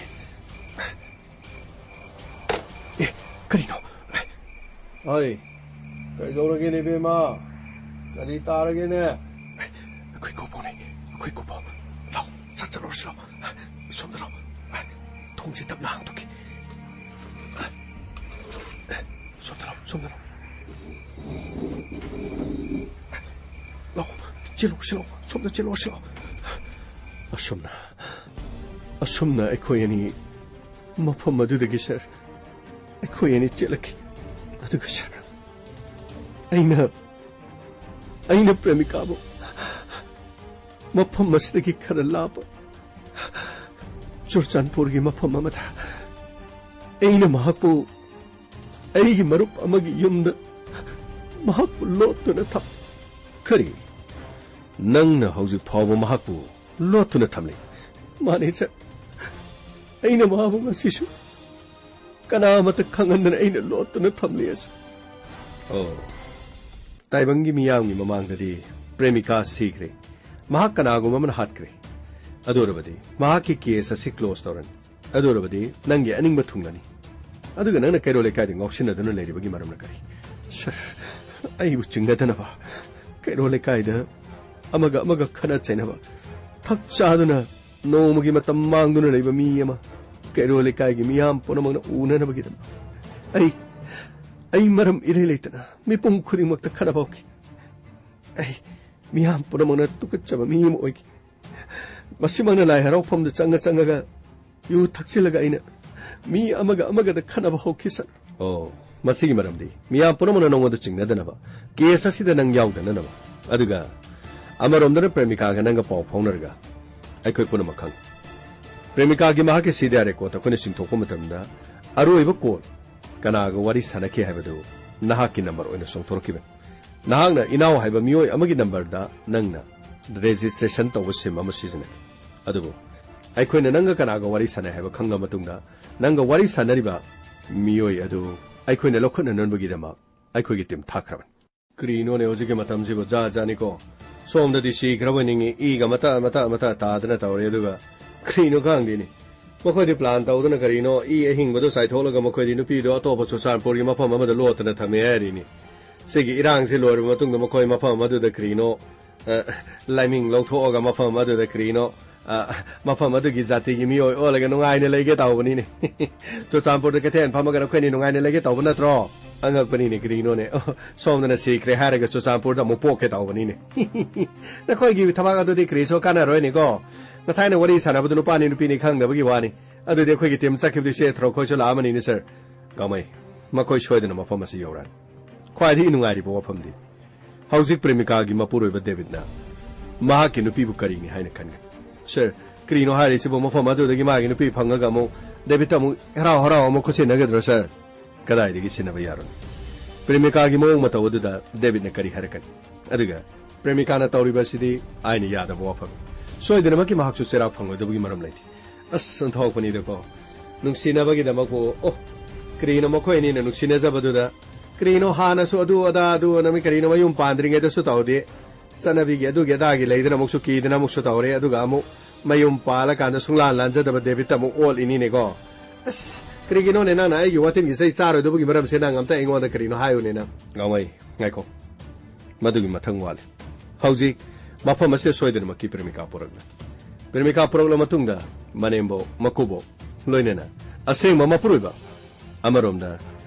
ꯑꯦ, ꯀꯔꯤꯅꯣ? ꯍꯣꯏ, ꯀꯩꯗꯧꯔꯒꯦꯅꯦ, ꯏꯕꯦꯝꯃ? ꯀꯔꯤ ꯇꯥꯔꯒꯦꯅꯦ? ꯑꯩꯈꯣꯏ ꯀꯧꯕꯅꯦ, ꯑꯩꯈꯣꯏ ꯀꯧꯕ꯫ ꯂꯥꯎ, ꯆꯠ-, ꯆꯠꯂꯨꯔꯁꯤ, ꯂꯥꯎ꯫ ꯁꯣꯝꯗ ꯂꯥꯎ꯫ ꯊꯣꯡꯁꯤ ꯇꯞꯅ ꯍꯥꯡꯗꯣꯛꯀꯦ꯫ ꯁꯣꯝꯗ ꯂꯥꯎ, ꯁꯣꯝꯗ ꯂꯥꯎ꯫ ꯂꯥꯎ, ꯆꯦꯜꯂꯨꯔꯁꯤ, ꯂꯥꯎ꯫ ꯁꯣꯝꯗ ꯆꯦꯜꯂꯨꯔꯁꯤ, ꯂꯥꯎ꯫ ꯑꯁꯨꯝꯅ, ꯑꯁꯨꯝꯅ ꯑꯩꯈꯣꯏ ꯑꯅꯤ ꯃꯐꯝ ꯑꯗꯨꯗꯒꯤ, ꯁꯥꯔ, ꯑꯩꯈꯣꯏ ꯑꯅꯤ ꯆꯦꯜꯂꯛꯈꯤ꯫ ꯑꯗꯨꯒ, ꯁꯥꯔ, ꯑꯩꯅ, ꯑꯩꯅ ꯄ꯭ꯔꯦꯃꯤꯀꯥꯕꯨ ꯃꯐꯝ ꯑꯁꯤꯗꯒꯤ ꯈꯔ ꯂꯥꯞꯄ ꯆꯨꯔꯆꯥꯟꯄꯨꯔꯒꯤ ꯃꯐꯝ ꯑꯃꯗ ꯑꯩꯅ ꯃꯍꯥꯛꯄꯨ ꯑꯩꯒꯤ ꯃꯔꯨꯞ ꯑꯃꯒꯤ ꯌꯨꯝꯗ ꯃꯍꯥꯛꯄꯨ ꯂꯣꯠꯇꯨꯅ ꯊꯝ-, ꯀꯔꯤ? ꯅꯪꯅ ꯍꯧꯖꯤꯛ ꯐꯥꯎꯕ ꯃꯍꯥꯛꯄꯨ ꯂꯣꯠꯇꯨꯅ ꯊꯝꯂꯤ? ꯃꯥꯅꯦ, ꯁꯥꯔ꯫ ꯑꯩꯅ ꯃꯍꯥꯛꯄꯨ ꯉꯁꯤꯁꯨ ꯀꯅꯥ ꯑꯃꯠꯇ ꯈꯪꯍꯟꯗꯅ ꯑꯩꯅ ꯂꯣꯠꯇꯨꯅ ꯊꯝꯂꯤ ꯑꯁꯤ꯫ ꯑꯣ, ꯇꯥꯏꯕꯪꯒꯤ ꯃꯤꯌꯥꯝꯒꯤ ꯃꯃꯥꯡꯗꯗꯤ ꯄ꯭ꯔꯦꯃꯤꯀꯥ ꯁꯤꯈ꯭ꯔꯦ, ꯃꯍꯥꯛ ꯀꯅꯥꯒꯨꯝꯕ ꯑꯃꯅ ꯍꯥꯠꯈ꯭ꯔꯦ꯫ ꯑꯗꯨ ꯑꯣꯏꯔꯕꯗꯤ ꯃꯍꯥꯛꯀꯤ ꯀꯦꯁ ꯑꯁꯤ ꯀ꯭ꯂꯣꯖ ꯇꯧꯔꯅꯤ꯫ ꯑꯗꯨ ꯑꯣꯏꯔꯕꯗꯤ ꯅꯪꯒꯤ ꯑꯅꯤꯡꯕ ꯊꯨꯡꯂꯅꯤ꯫ ꯑꯗꯨꯒ ꯅꯪꯅ ꯀꯩꯔꯣꯜ ꯂꯩꯀꯥꯏꯗ ꯉꯥꯎꯁꯤꯟꯅꯗꯨꯅ ꯂꯩꯔꯤꯕꯒꯤ ꯃꯔꯝꯅ ꯀꯔꯤ? ꯁꯥꯔ, ꯑꯩꯕꯨ ꯆꯤꯡꯅꯗꯅꯕ, ꯀꯩꯔꯣꯜ ꯂꯩꯀꯥꯏꯗ ꯑꯃꯒ ꯑꯃꯒ ꯈꯠꯅ ꯆꯩꯅꯕ, ꯊꯛ ꯆꯥꯗꯨꯅ ꯅꯣꯡꯃꯒꯤ ꯃꯇꯝ ꯃꯥꯡꯗꯨꯅ ꯂꯩꯕ ꯃꯤ ꯑꯃ ꯀꯩꯔꯣꯜ ꯂꯩꯀꯥꯏꯒꯤ ꯃꯤꯌꯥꯝ ꯄꯨꯝꯅꯃꯛꯅ ꯎꯅꯅꯕꯒꯤꯗꯃꯛ ꯑꯩ, ꯑꯩ ꯃꯔꯝ ꯏꯔꯩ ꯂꯩꯇꯅ ꯃꯤꯄꯨꯝ ꯈꯨꯗꯤꯡꯃꯛꯇ ꯈꯠꯅꯕ ꯍꯧꯈꯤ꯫ ꯑꯩ ꯃꯤꯌꯥꯝ ꯄꯨꯝꯅꯃꯛꯅ ꯇꯨꯀꯠꯆꯕ ꯃꯤ ꯑꯃ ꯑꯣꯏꯈꯤ꯫ ꯃꯁꯤꯃꯛꯅ ꯂꯥꯏ ꯍꯔꯥꯎꯐꯝꯗ ꯆꯪꯉ ꯆꯪꯉꯒ ꯌꯨ ꯊꯛꯆꯤꯜꯂꯒ ꯑꯩꯅ ꯃꯤ ꯑꯃꯒ ꯑꯃꯒꯗ ꯈꯠꯅꯕ ꯍꯧꯈꯤ, ꯁꯥꯔ꯫ ꯑꯣ, ꯃꯁꯤꯒꯤ ꯃꯔꯝꯗꯤ ꯃꯤꯌꯥꯝ ꯄꯨꯝꯅꯃꯛꯅ ꯅꯉꯣꯟꯗ ꯆꯤꯡꯅꯗꯅꯕ, ꯀꯦꯁ ꯑꯁꯤꯗ ꯅꯪ ꯌꯥꯎꯗꯅꯅꯕ꯫ ꯑꯗꯨꯒ ꯑꯃꯔꯣꯝꯗꯅ ꯄ꯭ꯔꯦꯃꯤꯀꯥꯒ ꯅꯪꯒ ꯄꯥꯎ ꯐꯥꯎꯅꯔꯒ ꯑꯩꯈꯣꯏ ꯄꯨꯝꯅꯃꯛ ꯈꯪꯉꯤ꯫ ꯄ꯭ꯔꯦꯃꯤꯀꯥꯒꯤ ꯃꯍꯥꯛꯀꯤ ꯁꯤ ꯗꯤ ꯑꯥꯔ ꯔꯦꯀꯣꯔꯗ ꯑꯩꯈꯣꯏꯅ ꯆꯤꯡꯊꯣꯛꯄ ꯃꯇꯝꯗ ꯑꯔꯣꯏꯕ ꯀꯣꯜ ꯀꯅꯥꯒ ꯋꯥꯔꯤ ꯁꯥꯟꯅꯈꯤ ꯍꯥꯏꯕꯗꯨ ꯅꯍꯥꯛꯀꯤ ꯅꯝꯕꯔ ꯑꯣꯏꯅ ꯆꯣꯡꯊꯣꯔꯛꯈꯤꯕꯅꯤ꯫ ꯅꯍꯥꯛꯅ ꯏꯅꯥꯎ ꯍꯥꯏꯕ ꯃꯤꯑꯣꯏ ꯑꯃꯒꯤ ꯅꯝꯕꯔꯗ ꯅꯪꯅ ꯔꯦꯖꯤꯁꯇ꯭ꯔꯦꯁꯟ ꯇꯧꯕ ꯁꯤꯝ ꯑꯃ ꯁꯤꯖꯤꯟꯅꯈꯤ꯫ ꯑꯗꯨꯕꯨ ꯑꯩꯈꯣꯏꯅ ꯅꯪꯒ ꯀꯅꯥꯒ ꯋꯥꯔꯤ ꯁꯥꯟꯅꯩ ꯍꯥꯏꯕ ꯈꯪꯂ ꯃꯇꯨꯡꯗ ꯅꯪꯒ ꯋꯥꯔꯤ ꯁꯥꯟꯅꯔꯤꯕ ꯃꯤꯑꯣꯏ ꯑꯗꯨ ꯑꯩꯈꯣꯏꯅ ꯂꯧꯈꯠꯅꯅꯕꯒꯤꯗꯃꯛ ꯑꯩꯈꯣꯏꯒꯤ ꯇꯤꯝ ꯊꯥꯈ꯭ꯔꯕꯅꯤ꯫ ꯀꯔꯤꯅꯣꯅꯦ ꯍꯧꯖꯤꯛꯀꯤ ꯃꯇꯝꯁꯤꯕꯨ ꯖꯥꯠ ꯖꯥꯠꯅꯤꯀꯣ꯫ ꯁꯣꯝꯗꯗꯤ ꯁꯤꯈ꯭ꯔꯕ ꯅꯤꯡꯉꯤ, ꯏꯒ ꯃꯇꯥ ꯃꯇꯥ ꯃꯇꯥ ꯇꯥꯗꯅ ꯇꯧꯔꯦ, ꯑꯗꯨꯒ ꯀꯔꯤꯅꯣ ꯈꯪꯗꯦꯅꯦ꯫ ꯃꯈꯣꯏꯗꯤ ꯄ꯭ꯂꯥꯟ ꯇꯧꯗꯅ ꯀꯔꯤꯅꯣ ꯏ ꯑꯍꯤꯡꯕꯗꯣ ꯆꯥꯏꯊꯣꯛꯂꯒ ꯃꯈꯣꯏꯗꯤ ꯅꯨꯄꯤꯗꯣ ꯑꯇꯣꯞꯄ ꯆꯨꯔꯆꯥꯟꯄꯨꯔꯒꯤ ꯃꯐꯝ ꯑꯃꯗ ꯂꯣꯠꯇꯅ ꯊꯝꯃꯦ ꯍꯥꯏꯔꯤꯅꯤ꯫ ꯁꯤꯒꯤ ꯏꯔꯥꯡꯁꯤ ꯂꯣꯏꯔꯕ ꯃꯇꯨꯡꯗ ꯃꯈꯣꯏ ꯃꯐꯝ ꯑꯗꯨꯗ ꯀꯔꯤꯅꯣ, ꯑ, ꯂꯥꯏꯃꯤꯡ ꯂꯧꯊꯣꯛꯑꯒ ꯃꯐꯝ ꯑꯗꯨꯗ ꯀꯔꯤꯅꯣ, ꯑ, ꯃꯐꯝ ꯑꯗꯨꯒꯤ ꯖꯥꯇꯤꯒꯤ ꯃꯤꯑꯣꯏ ꯑꯣꯜꯂꯒ ꯅꯨꯡꯉꯥꯏꯅ ꯂꯩꯒꯦ ꯇꯧꯕꯅꯤꯅꯦ꯫ ꯆꯨꯔꯆꯥꯟꯄꯨꯔꯗ ꯀꯩꯊꯦꯜ ꯐꯝꯃꯒ ꯑꯩꯈꯣꯏꯅꯤ ꯅꯨꯡꯉꯥꯏꯅ ꯂꯩꯒꯦ ꯇꯧꯕ ꯅꯠꯇ꯭ꯔꯣ? ꯑꯉꯛꯄꯅꯤꯅꯦ ꯀꯔꯤꯅꯣꯅꯦ꯫ ꯑꯣ, ꯁꯣꯝꯗꯅ ꯁꯤꯈ꯭ꯔꯦ ꯍꯥꯏꯔꯒ ꯆꯨꯔꯆꯥꯟꯄꯨꯔꯗ ꯑꯃꯨꯛ ꯄꯣꯛꯀꯦ ꯇꯧꯕꯅꯤꯅꯦ꯫ ꯅꯈꯣꯏꯒꯤ ꯊꯕꯛ ꯑꯗꯨꯗꯤ ꯀꯔꯤꯁꯨ ꯀꯥꯟꯅꯔꯣꯏꯅꯦꯀꯣ꯫ ꯉꯁꯥꯏꯅ ꯋꯥꯔꯤ ꯁꯥꯟꯅꯕꯗꯨ ꯅꯨꯄꯥꯅꯤ ꯅꯨꯄꯤꯅꯤ ꯈꯪꯗꯕꯒꯤ ꯋꯥꯅꯤ꯫ ꯑꯗꯨꯗꯤ ꯑꯩꯈꯣꯏꯒꯤ ꯇꯤꯝ ꯆꯠꯈꯤꯕꯗꯨ ꯁꯦ ꯊ꯭ꯔꯣ ꯈꯣꯏꯁꯨ ꯂꯥꯛꯑꯃꯅꯤꯅꯦ, ꯁꯥꯔ꯫ ꯒꯥꯡꯃꯩ, ꯃꯈꯣꯏ ꯁꯣꯏꯗꯅ ꯃꯐꯝ ꯑꯁꯤ ꯌꯧꯔꯛꯑꯅꯤ꯫ ꯈ꯭ꯋꯥꯏꯗꯒꯤ ꯅꯨꯡꯉꯥꯏꯔꯤꯕ ꯋꯥꯐꯝꯗꯤ, ꯍꯧꯖꯤꯛ ꯄ꯭ꯔꯦꯃꯤꯀꯥꯒꯤ ꯃꯄꯨꯔꯣꯏꯕ ꯗꯦꯕꯤꯠꯅ ꯃꯍꯥꯛꯀꯤ ꯅꯨꯄꯤꯕꯨ ꯀꯔꯤꯅꯤ ꯍꯥꯏꯅ ꯈꯟꯒꯅꯤ? ꯁꯥꯔ, ꯀꯔꯤꯅꯣ ꯍꯥꯏꯔꯤꯁꯤꯕꯨ? ꯃꯐꯝ ꯑꯗꯨꯗꯒꯤ ꯃꯥꯒꯤ ꯅꯨꯄꯤ ꯐꯪꯉꯒ ꯑꯃꯨꯛ ꯗꯦꯕꯤꯠꯇ ꯑꯃꯨꯛ ꯍꯔꯥꯎ ꯍꯔꯥꯎ ꯑꯃꯨꯛ ꯈꯨꯠꯁꯤꯟꯅꯒꯗ꯭ꯔꯣ, ꯁꯥꯔ? ꯀꯗꯥꯏꯗꯒꯤ ꯁꯤꯟꯅꯕ ꯌꯥꯔꯣꯏ? ꯄ꯭ꯔꯦꯃꯤꯀꯥꯒꯤ ꯃꯑꯣꯡ ꯃꯇꯧ ꯑꯗꯨꯗ ꯗꯦꯕꯤꯠꯅ ꯀꯔꯤ ꯍꯥꯏꯔꯛꯀꯅꯤ? ꯑꯗꯨꯒ ꯄ꯭ꯔꯦꯃꯤꯀꯥꯅ ꯇꯧꯔꯤꯕ ꯑꯁꯤꯗꯤ ꯑꯩꯅ ꯌꯥꯗꯕ ꯋꯥꯐꯝ꯫ ꯁꯣꯏꯗꯅꯃꯛꯀꯤ ꯃꯍꯥꯛꯁꯨ ꯆꯩꯔꯥꯛ ꯐꯪꯂꯣꯏꯗꯕꯒꯤ ꯃꯔꯝ ꯂꯩꯇꯦ꯫ ꯑꯁ, ꯑꯣꯟꯊꯣꯛꯄꯅꯤꯗꯀꯣ꯫ ꯅꯨꯡꯁꯤꯅꯕꯒꯤꯗꯃꯛꯄꯨ, ꯑꯣ, ꯀꯔꯤꯅꯣ ꯃꯈꯣꯏ ꯑꯅꯤꯅ ꯅꯨꯡꯁꯤꯅꯖꯕꯗꯨꯗ? ꯀꯔꯤꯅꯣ ꯍꯥꯟꯅꯁꯨ ꯑꯗꯨ ꯑꯗꯥ ꯑꯗꯨ ꯑꯅ ꯃꯤ ꯀꯔꯤꯅꯣ ꯃꯌꯨꯝ ꯄꯥꯟꯗ꯭ꯔꯤꯉꯩꯗꯁꯨ ꯇꯧꯗꯦ꯫ ꯆꯠꯅꯕꯤꯒꯤ ꯑꯗꯨꯒꯤ ꯑꯗꯥꯒꯤ ꯂꯩꯗꯅ ꯑꯃꯨꯛꯁꯨ ꯀꯤꯗꯅ ꯑꯃꯨꯛꯁꯨ ꯇꯧꯔꯦ, ꯑꯗꯨꯒ ꯑꯃꯨꯛ ꯃꯌꯨꯝ ꯄꯥꯜꯂꯀꯥꯟꯗ ꯁꯨꯡꯂꯥꯟ ꯂꯥꯟꯖꯗꯕ ꯗꯦꯕꯤꯠꯇ ꯑꯃꯨꯛ ꯑꯣꯜꯂꯤꯅꯤꯅꯦꯀꯣ꯫ ꯑꯁ, ꯀꯔꯤꯒꯤꯅꯣꯅꯦ ꯅꯪꯅ ꯑꯩꯒꯤ ꯋꯥꯇꯤꯟꯒꯤ ꯆꯩ ꯆꯥꯔꯣꯏꯗꯕꯒꯤ ꯃꯔꯝꯁꯦ ꯅꯪ ꯑꯝꯇ ꯑꯩꯉꯣꯟꯗ ꯀꯔꯤꯅꯣ ꯍꯥꯏꯌꯨꯅꯦ ꯅꯪ? ꯒꯥꯡꯃꯩ, ꯉꯥꯏꯈꯣ꯫ ꯃꯗꯨꯒꯤ ꯃꯊꯪ ꯋꯥꯠꯂꯤ꯫ ꯍꯧꯖꯤꯛ ꯃꯐꯝ ꯑꯁꯤꯗ ꯁꯣꯏꯗꯅꯃꯛꯀꯤ ꯄ꯭ꯔꯦꯃꯤꯀꯥ ꯄꯨꯔꯛꯂꯦ꯫ ꯄ꯭ꯔꯦꯃꯤꯀꯥ ꯄꯨꯔꯛꯂ ꯃꯇꯨꯡꯗ ꯃꯅꯦꯝꯕꯣꯛ, ꯃꯀꯨꯕꯣꯛ, ꯂꯣꯏꯅꯅ ꯑꯁꯦꯡꯕ ꯃꯄꯨꯔꯣꯏꯕ, ꯑꯃꯔꯣꯝꯗ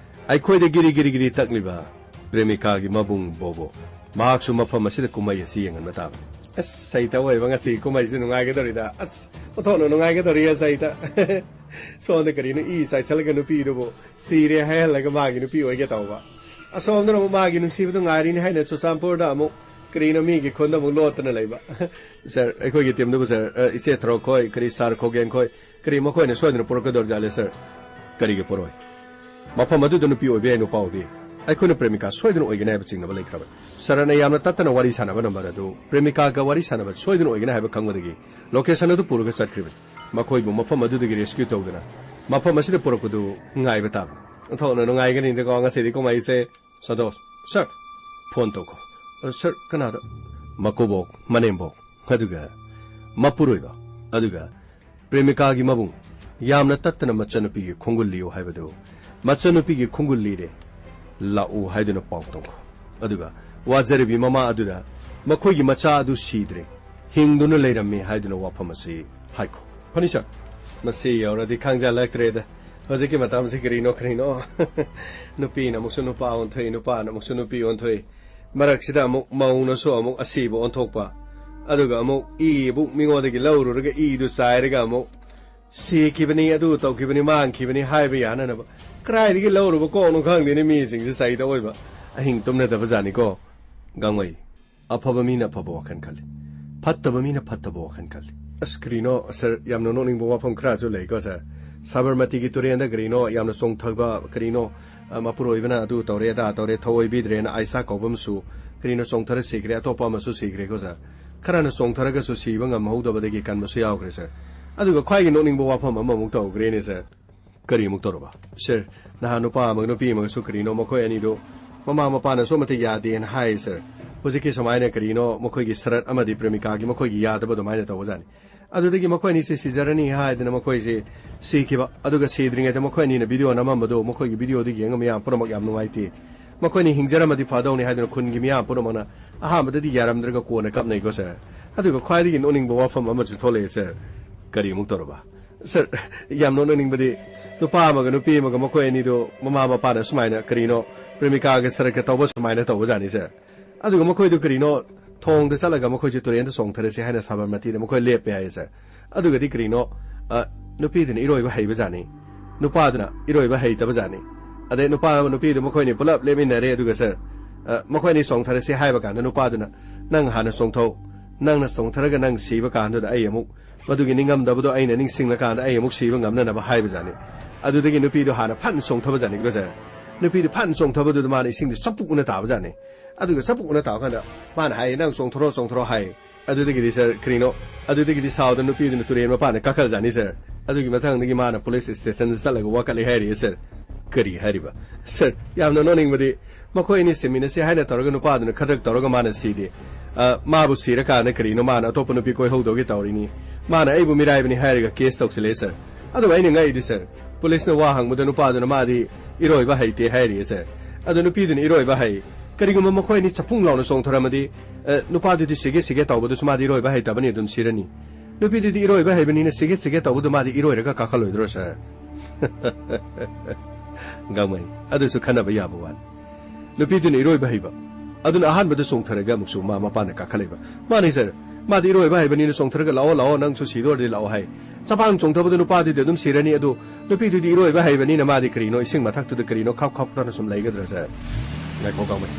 ꯑꯩꯈꯣꯏꯗ ꯒꯤꯔꯤ ꯒꯤꯔꯤ ꯒꯤꯔꯤ ꯇꯛꯂꯤꯕ ꯄ꯭ꯔꯦꯃꯤꯀꯥꯒꯤ ꯃꯕꯨꯡ ꯕꯣꯕꯣꯛ, ꯃꯍꯥꯛꯁꯨ ꯃꯐꯝ ꯑꯁꯤꯗ ꯀꯨꯝꯍꯩ ꯑꯁꯤ ꯌꯦꯡꯍꯟꯕ ꯇꯥꯕꯅꯤ꯫ ꯑꯁ, ꯁꯩꯇ ꯑꯣꯏꯕ ꯉꯁꯤꯒꯤ ꯀꯨꯝꯍꯩꯁꯤꯗꯤ ꯅꯨꯡꯉꯥꯏꯒꯗꯧꯔꯤꯗ꯫ ꯑꯁ, ꯑꯣꯟꯊꯣꯛꯅ ꯅꯨꯡꯉꯥꯏꯒꯗꯧꯔꯤ ꯁꯩꯇ꯫ ꯁꯣꯝꯗ ꯀꯔꯤꯅꯣ ꯏ ꯆꯥꯏꯁꯜꯂꯒ ꯅꯨꯄꯤꯗꯨꯕꯨ ꯁꯤꯔꯦ ꯍꯥꯏꯍꯜꯂꯒ ꯃꯥꯒꯤ ꯅꯨꯄꯤ ꯑꯣꯏꯒꯦ ꯇꯧꯕ꯫ ꯑꯁꯣꯝꯗꯅ ꯑꯃꯨꯛ ꯃꯥꯒꯤ ꯅꯨꯡꯁꯤꯕꯗꯨ ꯉꯥꯏꯔꯤꯅꯤ ꯍꯥꯏꯅ ꯆꯨꯔꯆꯥꯟꯄꯨꯔꯗ ꯑꯃꯨꯛ ꯀꯔꯤꯅꯣ ꯃꯤꯒꯤ ꯈꯨꯟꯗ ꯑꯃꯨꯛ ꯂꯣꯠꯇꯅ ꯂꯩꯕ꯫ ꯁꯥꯔ, ꯑꯩꯈꯣꯏꯒꯤ ꯇꯤꯝꯗꯨꯕꯨ ꯁꯥꯔ, ꯑ, ꯏꯆꯦ ꯊꯔꯣꯛꯈꯣꯏ, ꯀꯔꯤ ꯁꯥꯔ ꯈꯣꯒꯦꯟꯈꯣꯏ, ꯀꯔꯤ ꯃꯈꯣꯏꯅ ꯁꯣꯏꯗꯅ ꯄꯨꯔꯛꯀꯗꯧꯔꯤꯖꯥꯠꯂꯦ ꯁꯥꯔ? ꯀꯔꯤꯒꯤ ꯄꯨꯔꯛꯑꯣꯏ? ꯃꯐꯝ ꯑꯗꯨꯗ ꯅꯨꯄꯤ ꯑꯣꯏꯕ ꯌꯥꯏ, ꯅꯨꯄꯥ ꯑꯣꯏꯕ ꯌꯥꯏ꯫ ꯑꯩꯈꯣꯏꯅ ꯄ꯭ꯔꯦꯃꯤꯀꯥ ꯁꯣꯏꯗꯅ ꯑꯣꯏꯒꯅꯤ ꯍꯥꯏꯕ ꯆꯤꯡꯅꯕ ꯂꯩꯈ꯭ꯔꯕꯅꯤ꯫ ꯁꯥꯔꯅ ꯌꯥꯝꯅ ꯇꯠꯇꯅ ꯋꯥꯔꯤ ꯁꯥꯟꯅꯕ ꯅꯝꯕꯔ ꯑꯗꯨ ꯄ꯭ꯔꯦꯃꯤꯀꯥꯒ ꯋꯥꯔꯤ ꯁꯥꯟꯅꯕ ꯁꯣꯏꯗꯅ ꯑꯣꯏꯒꯅꯤ ꯍꯥꯏꯕ ꯈꯪꯕꯗꯒꯤ ꯂꯣꯀꯦꯁꯟ ꯑꯗꯨ ꯄꯨꯔꯒ ꯆꯠꯈ꯭ꯔꯤꯕꯅꯤ꯫ ꯃꯈꯣꯏꯕꯨ ꯃꯐꯝ ꯑꯗꯨꯗꯒꯤ ꯔꯦꯁꯀ꯭ꯌꯨ ꯇꯧꯗꯨꯅ ꯃꯐꯝ ꯑꯁꯤꯗ ꯄꯨꯔꯛꯄꯗꯨ ꯉꯥꯏꯕ ꯇꯥꯕꯅꯤ꯫ ꯑꯣꯟꯊꯣꯛꯅ ꯅꯨꯡꯉꯥꯏꯒꯅꯤꯗꯀꯣ ꯉꯁꯤꯗꯤ ꯀꯨꯝꯍꯩꯁꯦ꯫ ꯁꯟꯇꯣꯁ, ꯁꯥꯔ, ꯐꯣꯟ ꯇꯧꯈꯣ꯫ "ꯑ, ꯁꯥꯔ, ꯀꯅꯥꯗ?" "ꯃꯀꯨꯕꯣꯛ, ꯃꯅꯦꯝꯕꯣꯛ, ꯑꯗꯨꯒ ꯃꯄꯨꯔꯣꯏꯕ, ꯑꯗꯨꯒ ꯄ꯭ꯔꯦꯃꯤꯀꯥꯒꯤ ꯃꯕꯨꯡ, ꯌꯥꯝꯅ ꯇꯠꯇꯅ ꯃꯆꯟꯅꯨꯄꯤꯒꯤ ꯈꯣꯡꯒꯨꯜ ꯂꯤꯌꯨ ꯍꯥꯏꯕꯗꯨ, ꯃꯆꯟꯅꯨꯄꯤꯒꯤ ꯈꯣꯡꯒꯨꯜ ꯂꯤꯔꯦ, ꯂꯥꯛꯎ ꯍꯥꯏꯗꯨꯅ ꯄꯥꯎ ꯇꯝꯈꯣ꯫ ꯑꯗꯨꯒ ꯋꯥꯖꯔꯤꯕꯤ ꯃꯃꯥ ꯑꯗꯨꯗ ꯃꯈꯣꯏꯒꯤ ꯃꯆꯥ ꯑꯗꯨ ꯁꯤꯗ꯭ꯔꯦ, ꯍꯤꯡꯗꯨꯅ ꯂꯩꯔꯝꯃꯤ ꯍꯥꯏꯗꯨꯅ ꯋꯥꯐꯝ ꯑꯁꯤ ꯍꯥꯏꯈꯣ꯫" ꯐꯅꯤ ꯁꯥꯔ꯫ ꯃꯁꯤ ꯌꯧꯔꯗꯤ ꯈꯪꯖꯜꯂꯛꯇ꯭ꯔꯦꯗ꯫ ꯍꯧꯖꯤꯛꯀꯤ ꯃꯇꯝꯁꯤ ꯀꯔꯤꯅꯣ ꯀꯔꯤꯅꯣ꯫ ꯅꯨꯄꯤꯅ ꯑꯃꯨꯛꯁꯨ ꯅꯨꯄꯥ ꯑꯣꯟꯊꯣꯛꯏ, ꯅꯨꯄꯥꯅ ꯑꯃꯨꯛꯁꯨ ꯅꯨꯄꯤ ꯑꯣꯟꯊꯣꯛꯏ꯫ ꯃꯔꯛꯁꯤꯗ ꯑꯃꯨꯛ ꯃꯧꯅꯁꯨ ꯑꯃꯨꯛ ꯑꯁꯤꯕ ꯑꯣꯟꯊꯣꯛꯄ꯫ ꯑꯗꯨꯒ ꯑꯃꯨꯛ ꯏ ꯑꯃꯨꯛ ꯃꯤꯉꯣꯟꯗꯒꯤ ꯂꯧꯔꯨꯔꯒ ꯏꯗꯨ ꯆꯥꯏꯔꯒ ꯑꯃꯨꯛ ꯁꯤꯈꯤꯕꯅꯤ, ꯑꯗꯨ ꯇꯧꯈꯤꯕꯅꯤ, ꯃꯥꯡꯈꯤꯕꯅꯤ ꯍꯥꯏꯕ ꯌꯥꯅꯅꯕ꯫ ꯀꯗꯥꯏꯗꯒꯤ ꯂꯧꯔꯨꯕ ꯀꯣꯛꯅꯣ ꯈꯪꯗꯦꯅꯦ ꯃꯤꯁꯤꯡꯁꯦ ꯁꯥꯏꯗ ꯑꯣꯏꯕ꯫ ꯑꯍꯤꯡ ꯇꯨꯝꯅꯗꯕ ꯖꯥꯠꯅꯤꯀꯣ꯫ ꯒꯥꯡꯃꯩ꯫ ꯑꯐꯕ ꯃꯤꯅ ꯑꯐꯕ ꯋꯥꯈꯜ ꯈꯜꯂꯤ꯫ ꯐꯠꯇꯕ ꯃꯤꯅ ꯐꯠꯇꯕ ꯋꯥꯈꯜ ꯈꯜꯂꯤ꯫ ꯑꯁ, ꯀꯔꯤꯅꯣ, ꯁꯥꯔ, ꯌꯥꯝꯅ ꯅꯣꯛꯅꯤꯡꯕ ꯋꯥꯐꯝ ꯈꯔꯁꯨ ꯂꯩꯀꯣ, ꯁꯥꯔ꯫ ꯁꯥꯕꯔꯃꯇꯤꯒꯤ ꯇꯨꯔꯦꯟꯗ ꯀꯔꯤꯅꯣ ꯌꯥꯝꯅ ꯆꯣꯡꯊꯕ, ꯀꯔꯤꯅꯣ, ꯑ, ꯃꯄꯨꯔꯣꯏꯕꯅ ꯑꯗꯨ ꯇꯧꯔꯦ, ꯑꯗꯥ ꯇꯧꯔꯦ, ꯊꯑꯣꯏꯕꯤꯗ꯭ꯔꯦꯅ ꯑꯥꯏꯁꯥ ꯀꯧꯕ ꯑꯃꯁꯨ, ꯀꯔꯤꯅꯣ, ꯆꯣꯡꯊꯔ ꯁꯤꯈ꯭ꯔꯦ, ꯑꯇꯣꯞꯄ ꯑꯃꯁꯨ ꯁꯤꯈ꯭ꯔꯦꯀꯣ, ꯁꯥꯔ꯫ ꯈꯔꯅ ꯆꯣꯡꯊꯔꯒꯁꯨ ꯁꯤꯕ ꯉꯝꯍꯧꯗꯕꯗꯒꯤ ꯀꯟꯕꯁꯨ ꯌꯥꯎꯈ꯭ꯔꯦ, ꯁꯥꯔ꯫ ꯑꯗꯨꯒ ꯈ꯭ꯋꯥꯏꯒꯤ ꯅꯣꯛꯅꯤꯡꯕ ꯋꯥꯐꯝ ꯑꯃꯃꯨꯛ ꯇꯧꯈ꯭ꯔꯦꯅꯦ, ꯁꯥꯔ꯫ ꯀꯔꯤꯃꯨꯛ ꯇꯧꯔꯕ? ꯁꯥꯔ, ꯅꯍꯥꯟ ꯅꯨꯄꯥ ꯑꯃꯒ ꯅꯨꯄꯤ ꯑꯃꯒꯁꯨ ꯀꯔꯤꯅꯣ ꯃꯈꯣꯏ ꯑꯅꯤꯗꯨ ꯃꯃꯥ ꯃꯄꯥꯅꯁꯨ ꯑꯃꯠꯇ ꯌꯥꯗꯦꯅ ꯍꯥꯏ, ꯁꯥꯔ꯫ ꯍꯧꯖꯤꯛꯀꯤ ꯁꯨꯃꯥꯏꯅ ꯀꯔꯤꯅꯣ ꯃꯈꯣꯏꯒꯤ ꯁꯔꯠ ꯑꯃꯗꯤ ꯄ꯭ꯔꯦꯃꯤꯀꯥꯒꯤ ꯃꯈꯣꯏꯒꯤ ꯌꯥꯗꯕ ꯑꯗꯨꯃꯥꯏꯅ ꯇꯧꯕꯖꯥꯠꯅꯤ꯫ ꯑꯗꯨꯗꯒꯤ ꯃꯈꯣꯏ ꯑꯅꯤꯁꯦ ꯁꯤꯖꯔꯅꯤ ꯍꯥꯏꯗꯅ ꯃꯈꯣꯏꯁꯦ ꯁꯤꯈꯤꯕ꯫ ꯑꯗꯨꯒ ꯁꯤꯗ꯭ꯔꯤꯉꯩꯗ ꯃꯈꯣꯏ ꯑꯅꯤꯅ ꯚꯤꯗꯤꯑꯣ ꯅꯝꯃꯝꯕꯗꯣ ꯃꯈꯣꯏꯒꯤ ꯚꯤꯗꯤꯑꯣꯗꯨ ꯌꯦꯡꯉ ꯃꯌꯥꯝ ꯄꯨꯝꯅꯃꯛ ꯌꯥꯝ ꯅꯨꯡꯉꯥꯏꯇꯦ꯫ ꯃꯈꯣꯏꯅ ꯍꯤꯡꯖꯔꯝꯃꯗꯤ ꯐꯗꯧꯅꯤ ꯍꯥꯏꯗꯨꯅ ꯈꯨꯟꯒꯤ ꯃꯤꯌꯥꯝ ꯄꯨꯝꯅꯃꯛꯅ ꯑꯍꯥꯟꯕꯗꯗꯤ ꯌꯥꯔꯝꯗ꯭ꯔꯒ ꯀꯣꯟꯅ ꯀꯞꯅꯩꯀꯣ, ꯁꯥꯔ꯫ ꯑꯗꯨꯒ ꯈ꯭ꯋꯥꯏꯗꯒꯤ ꯅꯣꯛꯅꯤꯡꯕ ꯋꯥꯐꯝ ꯑꯃꯁꯨ ꯊꯣꯛꯂꯛꯑꯦ, ꯁꯥꯔ꯫ ꯀꯔꯤ ꯑꯃꯨꯛ ꯇꯧꯔꯕ? ꯁꯥꯔ, ꯌꯥꯝ ꯅꯣꯛꯅꯤꯡꯕꯗꯤ, ꯅꯨꯄꯥ ꯑꯃꯒ ꯅꯨꯄꯤ ꯑꯃꯒ, ꯃꯈꯣꯏ ꯑꯅꯤꯗꯨ ꯃꯃꯥ ꯃꯄꯥꯅ ꯁꯨꯃꯥꯏꯅ ꯀꯔꯤꯅꯣ ꯄ꯭ꯔꯦꯃꯤꯀꯥꯒ ꯁꯔꯛꯀ ꯇꯧꯕ ꯁꯨꯃꯥꯏꯅ ꯇꯧꯕꯖꯥꯠꯅꯤ, ꯁꯥꯔ꯫ ꯑꯗꯨꯒ ꯃꯈꯣꯏꯗꯨ ꯀꯔꯤꯅꯣ ꯊꯣꯡꯗ ꯆꯠꯂꯒ ꯃꯈꯣꯏꯁꯨ ꯇꯨꯔꯦꯟꯗ ꯆꯣꯡꯊꯔꯁꯤ ꯍꯥꯏꯅ ꯁꯥꯕꯔꯃꯇꯤꯗ ꯃꯈꯣꯏ ꯂꯦꯞꯄꯦ ꯍꯥꯏꯌꯦ, ꯁꯥꯔ꯫ ꯑꯗꯨꯒꯗꯤ ꯀꯔꯤꯅꯣ, ꯑ, ꯅꯨꯄꯤꯗꯨꯅ ꯏꯔꯣꯏꯕ ꯍꯩꯕꯖꯥꯠꯅꯤ, ꯅꯨꯄꯥꯗꯨꯅ ꯏꯔꯣꯏꯕ ꯍꯩꯇꯕꯖꯥꯠꯅꯤ꯫ ꯑꯗꯩ ꯅꯨꯄꯥ ꯑꯃ ꯅꯨꯄꯤꯗꯨ ꯃꯈꯣꯏꯅꯤ ꯄꯨꯂꯞ ꯂꯦꯞꯃꯤꯟꯅꯔꯦ꯫ ꯑꯗꯨꯒ, ꯁꯥꯔ, ꯑ, ꯃꯈꯣꯏꯅꯤ ꯆꯣꯡꯊꯔꯁꯤ ꯍꯥꯏꯕ ꯀꯥꯟꯗ ꯅꯨꯄꯥꯗꯨꯅ, "ꯅꯪ ꯍꯥꯟꯅ ꯆꯣꯡꯊꯧ, ꯅꯪꯅ ꯆꯣꯡꯊꯔꯒ ꯅꯪ ꯁꯤꯕ ꯀꯥꯟꯗꯨꯗ ꯑꯩ ꯑꯃꯨꯛ, ꯃꯗꯨꯒꯤ ꯅꯤꯡꯉꯝꯗꯕꯗꯣ ꯑꯩꯅ ꯅꯤꯡꯁꯤꯡꯂꯀꯥꯟꯗ ꯑꯩ ꯑꯃꯨꯛ ꯁꯤꯕ ꯉꯝꯅꯅꯕ" ꯍꯥꯏꯕꯖꯥꯠꯅꯤ꯫ ꯑꯗꯨꯗꯒꯤ ꯅꯨꯄꯤꯗꯨ ꯍꯥꯟꯅ ꯐꯟ ꯆꯣꯡꯊꯕꯖꯥꯠꯅꯤ꯫ ꯑꯗꯨꯒ, ꯁꯥꯔ, ꯅꯨꯄꯤꯗꯨ ꯐꯟ ꯆꯣꯡꯊꯕꯗꯨꯗ ꯃꯥꯅ ꯏꯁꯤꯡꯗ ꯆꯄꯨꯛꯅ ꯇꯥꯕꯖꯥꯠꯅꯤ꯫ ꯑꯗꯨꯒ ꯆꯄꯨꯛꯅ ꯇꯥꯕ ꯀꯥꯟꯗ ꯃꯥꯅ ꯍꯥꯏꯌꯦ, "ꯅꯪ ꯆꯣꯡꯊꯣꯔꯣ, ꯆꯣꯡꯊꯣꯔꯣ" ꯍꯥꯏ꯫ ꯑꯗꯨꯗꯒꯤꯗꯤ, ꯁꯥꯔ, ꯀꯔꯤꯅꯣ, ꯑꯗꯨꯗꯒꯤꯗꯤ ꯁꯥꯎꯗꯅ ꯅꯨꯄꯤꯗꯨꯅ ꯇꯨꯔꯦꯟ ꯃꯄꯥꯟꯗ ꯀꯥꯈꯠꯂꯖꯥꯠꯅꯤ, ꯁꯥꯔ꯫ ꯑꯗꯨꯒꯤ ꯃꯊꯪꯗꯒꯤ ꯃꯥꯅ ꯄꯨꯂꯤꯁ ꯁ꯭ꯇꯦꯁꯟꯗ ꯆꯠꯂꯒ ꯋꯥꯀꯠꯂꯦ ꯍꯥꯏꯔꯤꯌꯦ, ꯁꯥꯔ꯫ ꯀꯔꯤ ꯍꯥꯏꯔꯤꯕ? ꯁꯥꯔ, ꯌꯥꯝꯅ ꯅꯣꯛꯅꯤꯡꯕꯗꯤ, ꯃꯈꯣꯏ ꯑꯅꯤ ꯁꯤꯃꯤꯟꯅꯁꯤ ꯍꯥꯏꯅ ꯇꯧꯔꯒ ꯅꯨꯄꯥꯗꯨꯅ ꯈꯗ꯭ꯔꯛ ꯇꯧꯔꯒ ꯃꯥꯅ ꯁꯤꯗꯦ꯫ ꯑ, ꯃꯥꯕꯨ ꯁꯤꯔꯀꯥꯟꯗ ꯀꯔꯤꯅꯣ ꯃꯥꯅ ꯑꯇꯣꯞꯄ ꯅꯨꯄꯤ ꯀꯣꯏꯍꯧꯗꯧꯒꯤ ꯇꯧꯔꯤꯅꯤ꯫ ꯃꯥꯅ ꯑꯩꯕꯨ ꯃꯤꯔꯥꯏꯕꯅꯤ ꯍꯥꯏꯔꯒ ꯀꯦꯁ ꯇꯧꯁꯤꯜꯂꯦ, ꯁꯥꯔ꯫ ꯑꯗꯨꯒ ꯑꯩꯅ ꯉꯛꯏꯗꯤ, ꯁꯥꯔ, ꯄꯨꯂꯤꯁꯅ ꯋꯥ ꯍꯪꯕꯗ ꯅꯨꯄꯥꯗꯨꯅ ꯃꯥꯗꯤ ꯏꯔꯣꯏꯕ ꯍꯩꯇꯦ ꯍꯥꯏꯔꯤꯌꯦ, ꯁꯥꯔ꯫ ꯑꯗꯣ ꯅꯨꯄꯤꯗꯨꯅ ꯏꯔꯣꯏꯕ ꯍꯩ꯫ ꯀꯔꯤꯒꯨꯝꯕ ꯃꯈꯣꯏ ꯑꯅꯤ ꯆꯐꯨꯡ ꯂꯥꯎꯅ ꯆꯣꯡꯊꯔꯝꯃꯗꯤ, ꯑ, ꯅꯨꯄꯥꯗꯨꯗꯤ ꯁꯤꯒꯦ ꯁꯤꯒꯦ ꯇꯧꯕꯗꯨꯁꯨ ꯃꯥꯗꯤ ꯏꯔꯣꯏꯕ ꯍꯩꯇꯕꯅꯤ, ꯑꯗꯨꯝ ꯁꯤꯔꯅꯤ꯫ ꯅꯨꯄꯤꯗꯨꯗꯤ ꯏꯔꯣꯏꯕ ꯍꯩꯕꯅꯤꯅ ꯁꯤꯒꯦ ꯁꯤꯒꯦ ꯇꯧꯕꯗꯨ ꯃꯥꯗꯤ ꯏꯔꯣꯏꯔꯒ ꯀꯥꯈꯠꯂꯣꯏꯗ꯭ꯔꯣ, ꯁꯥꯔ? ꯒꯥꯡꯃꯩ, ꯑꯗꯨꯁꯨ ꯈꯟꯅꯕ ꯌꯥꯕ ꯋꯥꯅꯤ꯫ ꯅꯨꯄꯤꯗꯨꯅ ꯏꯔꯣꯏꯕ ꯍꯩꯕ꯫ ꯑꯗꯨꯅ ꯑꯍꯥꯟꯕꯗ ꯆꯣꯡꯊꯔꯒ ꯑꯃꯨꯛꯁꯨ ꯃꯥ ꯃꯄꯥꯟꯗ ꯀꯥꯈꯠꯂꯛꯏꯕ꯫ "ꯃꯥꯅꯤ, ꯁꯥꯔ꯫ ꯃꯥꯗꯤ ꯏꯔꯣꯏꯕ ꯍꯩꯕꯅꯤꯅ ꯆꯣꯡꯊꯔꯒ 'ꯂꯥꯛꯑꯣ, ꯂꯥꯛꯑꯣ, ꯅꯪꯁꯨ ꯁꯤꯗꯣꯔꯗꯤ ꯂꯥꯛꯑꯣ' ꯍꯥꯏ꯫ ꯆꯄꯥꯡ ꯆꯣꯡꯊꯕꯗ ꯅꯨꯄꯥꯗꯨꯗꯤ ꯑꯗꯨꯝ ꯁꯤꯔꯅꯤ, ꯑꯗꯨ ꯅꯨꯄꯤꯗꯨꯗꯤ ꯏꯔꯣꯏꯕ ꯍꯩꯕꯅꯤꯅ ꯃꯥꯗꯤ ꯀꯔꯤꯅꯣ ꯏꯁꯤꯡ ꯃꯊꯛꯇꯨꯗ ꯀꯔꯤꯅꯣ ꯈꯞ ꯈꯞꯇꯅ ꯁꯨꯝ ꯂꯩꯒꯗ꯭ꯔꯥ, ꯁꯥꯔ?" ꯉꯥꯏꯈꯣ, ꯒꯥꯡꯃꯩ꯫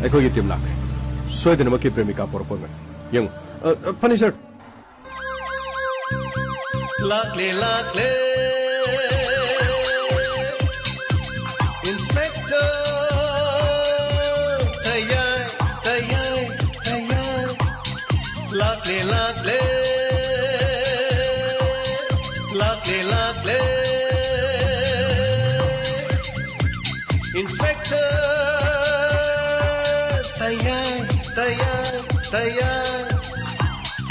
ꯑꯩꯈꯣꯏꯒꯤ ꯇꯤꯝ ꯂꯥꯛꯈ꯭ꯔꯦ꯫ ꯁꯣꯏꯗꯅꯃꯛꯀꯤ ꯄ꯭ꯔꯦꯃꯤꯀꯥ ꯄꯣꯔꯛꯄ ꯉꯥꯏ-, ꯌꯦꯡꯉꯨ꯫ ꯑ, ꯑ, ꯐꯅꯤ, ꯁꯥꯔ꯫ ꯂꯥꯛꯂꯦ, ꯂꯥꯛꯂꯦ, ꯏꯟꯁꯄꯦꯛꯇꯔ꯫ ꯇꯌꯥꯏ, ꯇꯌꯥꯏ, ꯇꯌꯥꯏ꯫ ꯂꯥꯛꯂꯦ, ꯂꯥꯛꯂꯦ, ꯂꯥꯛꯂꯦ, ꯂꯥꯛꯂꯦ, ꯏꯟꯁꯄꯦꯛꯇꯔ꯫ ꯇꯌꯥꯏ, ꯇꯌꯥꯏ, ꯇꯌꯥꯏ꯫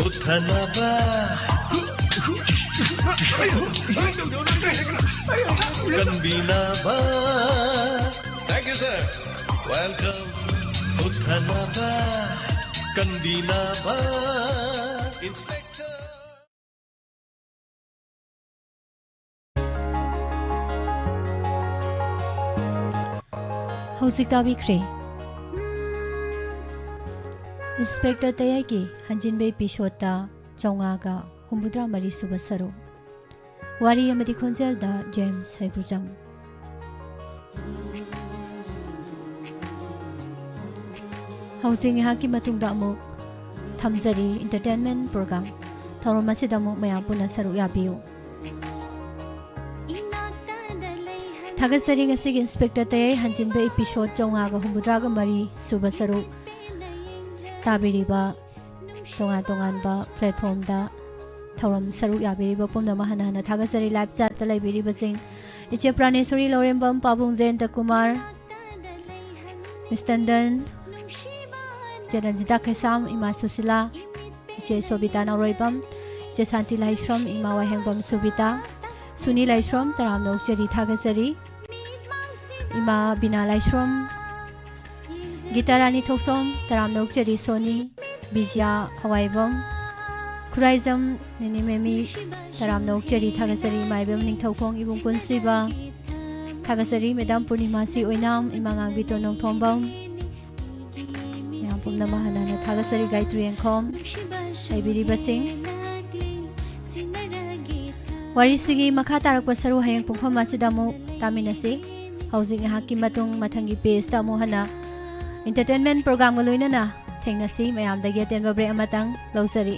ꯎꯠꯊꯅꯕ, ꯀꯟꯕꯤꯅꯕ꯫ Thank you, sir. Welcome. ꯎꯠꯊꯅꯕ, ꯆꯥꯟꯕꯤꯅꯕ ꯏꯟꯁꯄꯦꯛꯇꯔ꯫ ꯍꯧꯖꯤꯛ ꯇꯥꯕꯤꯈ꯭ꯔꯦ ꯏꯟꯁꯄꯦꯛꯇꯔ ꯇꯌꯥꯏꯒꯤ ꯍꯟꯖꯤꯟꯕ ꯏꯄꯤꯁꯣꯠꯇ ꯆꯥꯝꯃꯉꯥꯒ ꯍꯨꯝꯐꯨꯇꯔꯥ ꯃꯔꯤ ꯁꯨꯕ ꯁꯔꯨꯛ꯫ ꯋꯥꯔꯤ ꯑꯃꯗꯤ ꯈꯣꯟꯖꯦꯜꯗ ꯖꯦꯝꯁ ꯍꯩꯒ꯭ꯔꯨꯖꯝ꯫ ꯍꯧꯖꯤꯛ ꯉꯥꯏꯍꯥꯛꯀꯤ ꯃꯇꯨꯡꯗ ꯑꯃꯨꯛ ꯊꯝꯖꯔꯤ entertainment program꯫ ꯊꯧꯔꯝ ꯑꯁꯤꯗ ꯑꯃꯨꯛ ꯃꯌꯥꯝ ꯄꯨꯟꯅ ꯁꯔꯨꯛ ꯌꯥꯕꯤꯌꯨ꯫ ꯊꯥꯒꯠꯆꯔꯤ ꯉꯁꯤꯒꯤ ꯏꯟꯁꯄꯦꯛꯇꯔ ꯇꯌꯥꯏ ꯍꯟꯖꯤꯟꯕ ꯏꯄꯤꯁꯣꯠ ꯆꯥꯝꯃꯉꯥꯒ ꯍꯨꯝꯐꯨꯇꯔꯥꯒ ꯃꯔꯤ ꯁꯨꯕ ꯁꯔꯨꯛ ꯇꯥꯕꯤꯔꯤꯕ ꯇꯣꯉꯥꯟ ꯇꯣꯉꯥꯟꯕ platformꯗ ꯊꯧꯔꯝ ꯁꯔꯨꯛ ꯌꯥꯕꯤꯔꯤꯕ ꯄꯨꯝꯅꯃꯛ ꯍꯟꯅ ꯍꯟꯅ ꯊꯥꯒꯠꯆꯔꯤ꯫ Live chatꯇ ꯂꯩꯕꯤꯔꯤꯕꯁꯤꯡ ꯏꯆꯦ ꯄ꯭ꯔꯥꯅꯦꯁꯣꯔꯤ ꯂꯧꯔꯦꯝꯕꯝ, ꯄꯥꯕꯨꯡ ꯖꯌꯟꯇ ꯀꯨꯃꯥꯔ, ꯃꯤꯁ ꯇꯟꯗꯟ, ꯏꯆꯦ ꯔꯟꯖꯤꯇꯥ ꯈꯦꯁꯥꯝ, ꯏꯃꯥ ꯁꯨꯁꯤꯂꯥ, ꯏꯆꯦ ꯁꯣꯕꯤꯇꯥ ꯅꯥꯎꯔꯣꯏꯕꯝ, ꯏꯆꯦ ꯁꯥꯟꯇꯤ ꯂꯥꯏꯁ꯭ꯔꯝ, ꯏꯃꯥ ꯋꯥꯍꯦꯡꯕꯝ ꯁꯨꯕꯤꯇꯥ, ꯁꯨꯅꯤ ꯂꯥꯏꯁ꯭ꯔꯝ, ꯇꯔꯥꯝꯅ ꯑꯣꯛꯆꯔꯤ ꯊꯥꯒꯠꯆꯔꯤ꯫ ꯏꯃꯥ ꯕꯤꯅꯥ ꯂꯥꯏꯁ꯭ꯔꯝ, ꯒꯤꯇꯥ ꯔꯥꯅꯤ ꯊꯣꯛꯁꯣꯝ, ꯇꯔꯥꯝꯅ ꯑꯣꯛꯆꯔꯤ ꯁꯣꯅꯤ, ꯕꯤꯖ꯭ꯌꯥ ꯍꯋꯥꯏꯕꯝ, ꯈꯨꯔꯥꯏꯖꯝ ꯅꯤꯅꯤ ꯃꯦꯃꯤ, ꯇꯔꯥꯝꯅ ꯑꯣꯛꯆꯔꯤ ꯊꯥꯒꯠꯆꯔꯤ꯫ ꯏꯃꯥ ꯏꯕꯦꯝ ꯅꯤꯡꯊꯧꯈꯣꯡ ꯏꯕꯨꯡ ꯄꯨꯟꯁꯤꯕ ꯊꯥꯒꯠꯆꯔꯤ꯫ ꯃꯦꯗꯥꯝ ꯄꯨꯔꯅꯤꯃꯥꯁꯤ ꯑꯣꯏꯅꯥꯝ, ꯏꯃꯥ ꯉꯥꯡꯕꯤ ꯇꯣꯟ ꯅꯣꯡꯊꯣꯝꯕꯝ, ꯃꯌꯥꯝ ꯄꯨꯝꯅꯃꯛ ꯍꯟꯅ ꯍꯟꯅ ꯊꯥꯒꯠꯆꯔꯤ꯫ ꯒꯥꯏꯇ꯭ꯔꯤ ꯌꯦꯡꯈꯣꯝ ꯂꯩꯕꯤꯔꯤꯕꯁꯤꯡ꯫ ꯋꯥꯔꯤꯁꯤꯒꯤ ꯃꯈꯥ ꯇꯥꯔꯛꯄ ꯁꯔꯨꯛ ꯍꯌꯦꯡ ꯄꯨꯡꯐꯝ ꯑꯁꯤꯗ ꯑꯃꯨꯛ ꯇꯥꯃꯤꯟꯅꯁꯤ꯫ ꯍꯧꯖꯤꯛ ꯉꯥꯏꯍꯥꯛꯀꯤ ꯃꯇꯨꯡ ꯃꯊꯪꯒꯤ pageꯇ ꯑꯃꯨꯛ ꯍꯟꯅ entertainment programꯒ ꯂꯣꯏꯅꯅ ꯊꯦꯡꯅꯁꯤ꯫ ꯃꯌꯥꯝꯗꯒꯤ ꯑꯇꯦꯟꯕ break ꯑꯃꯇꯪ ꯂꯧꯖꯔꯤ꯫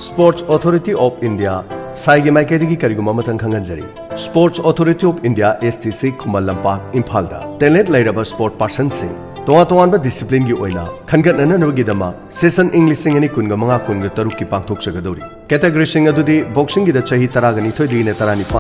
Sports Authority of India, ꯁꯥꯏꯒꯤ ꯃꯥꯏꯀꯩꯗꯒꯤ ꯀꯔꯤꯒꯨꯝꯕ ꯑꯃꯇꯪ ꯈꯪꯍꯟꯖꯔꯤ꯫ Sports Authority of India, S T C, Khuman Lampak, ꯏꯝꯐꯥꯜꯗ talent ꯂꯩꯔꯕ sport personꯁꯤꯡ ꯇꯣꯉꯥꯟ ꯇꯣꯉꯥꯟꯕ disciplineꯒꯤ ꯑꯣꯏꯅ ꯈꯟꯒꯠꯅꯅꯕꯒꯤꯗꯃꯛ session ꯏꯪ ꯂꯤꯁꯤꯡ ꯑꯅꯤ ꯀꯨꯟꯒ ꯃꯉꯥ ꯀꯨꯟꯒ ꯇꯔꯨꯛꯀꯤ ꯄꯥꯡꯊꯣꯛꯆꯒꯗꯧꯔꯤ꯫ Categoryꯁꯤꯡ ꯑꯗꯨꯗꯤ boxingꯒꯤꯗ ꯆꯍꯤ ꯇꯔꯥꯒ ꯅꯤꯊꯣꯏꯗꯒꯤꯅ ꯇꯔꯥꯅꯤꯄꯥꯟ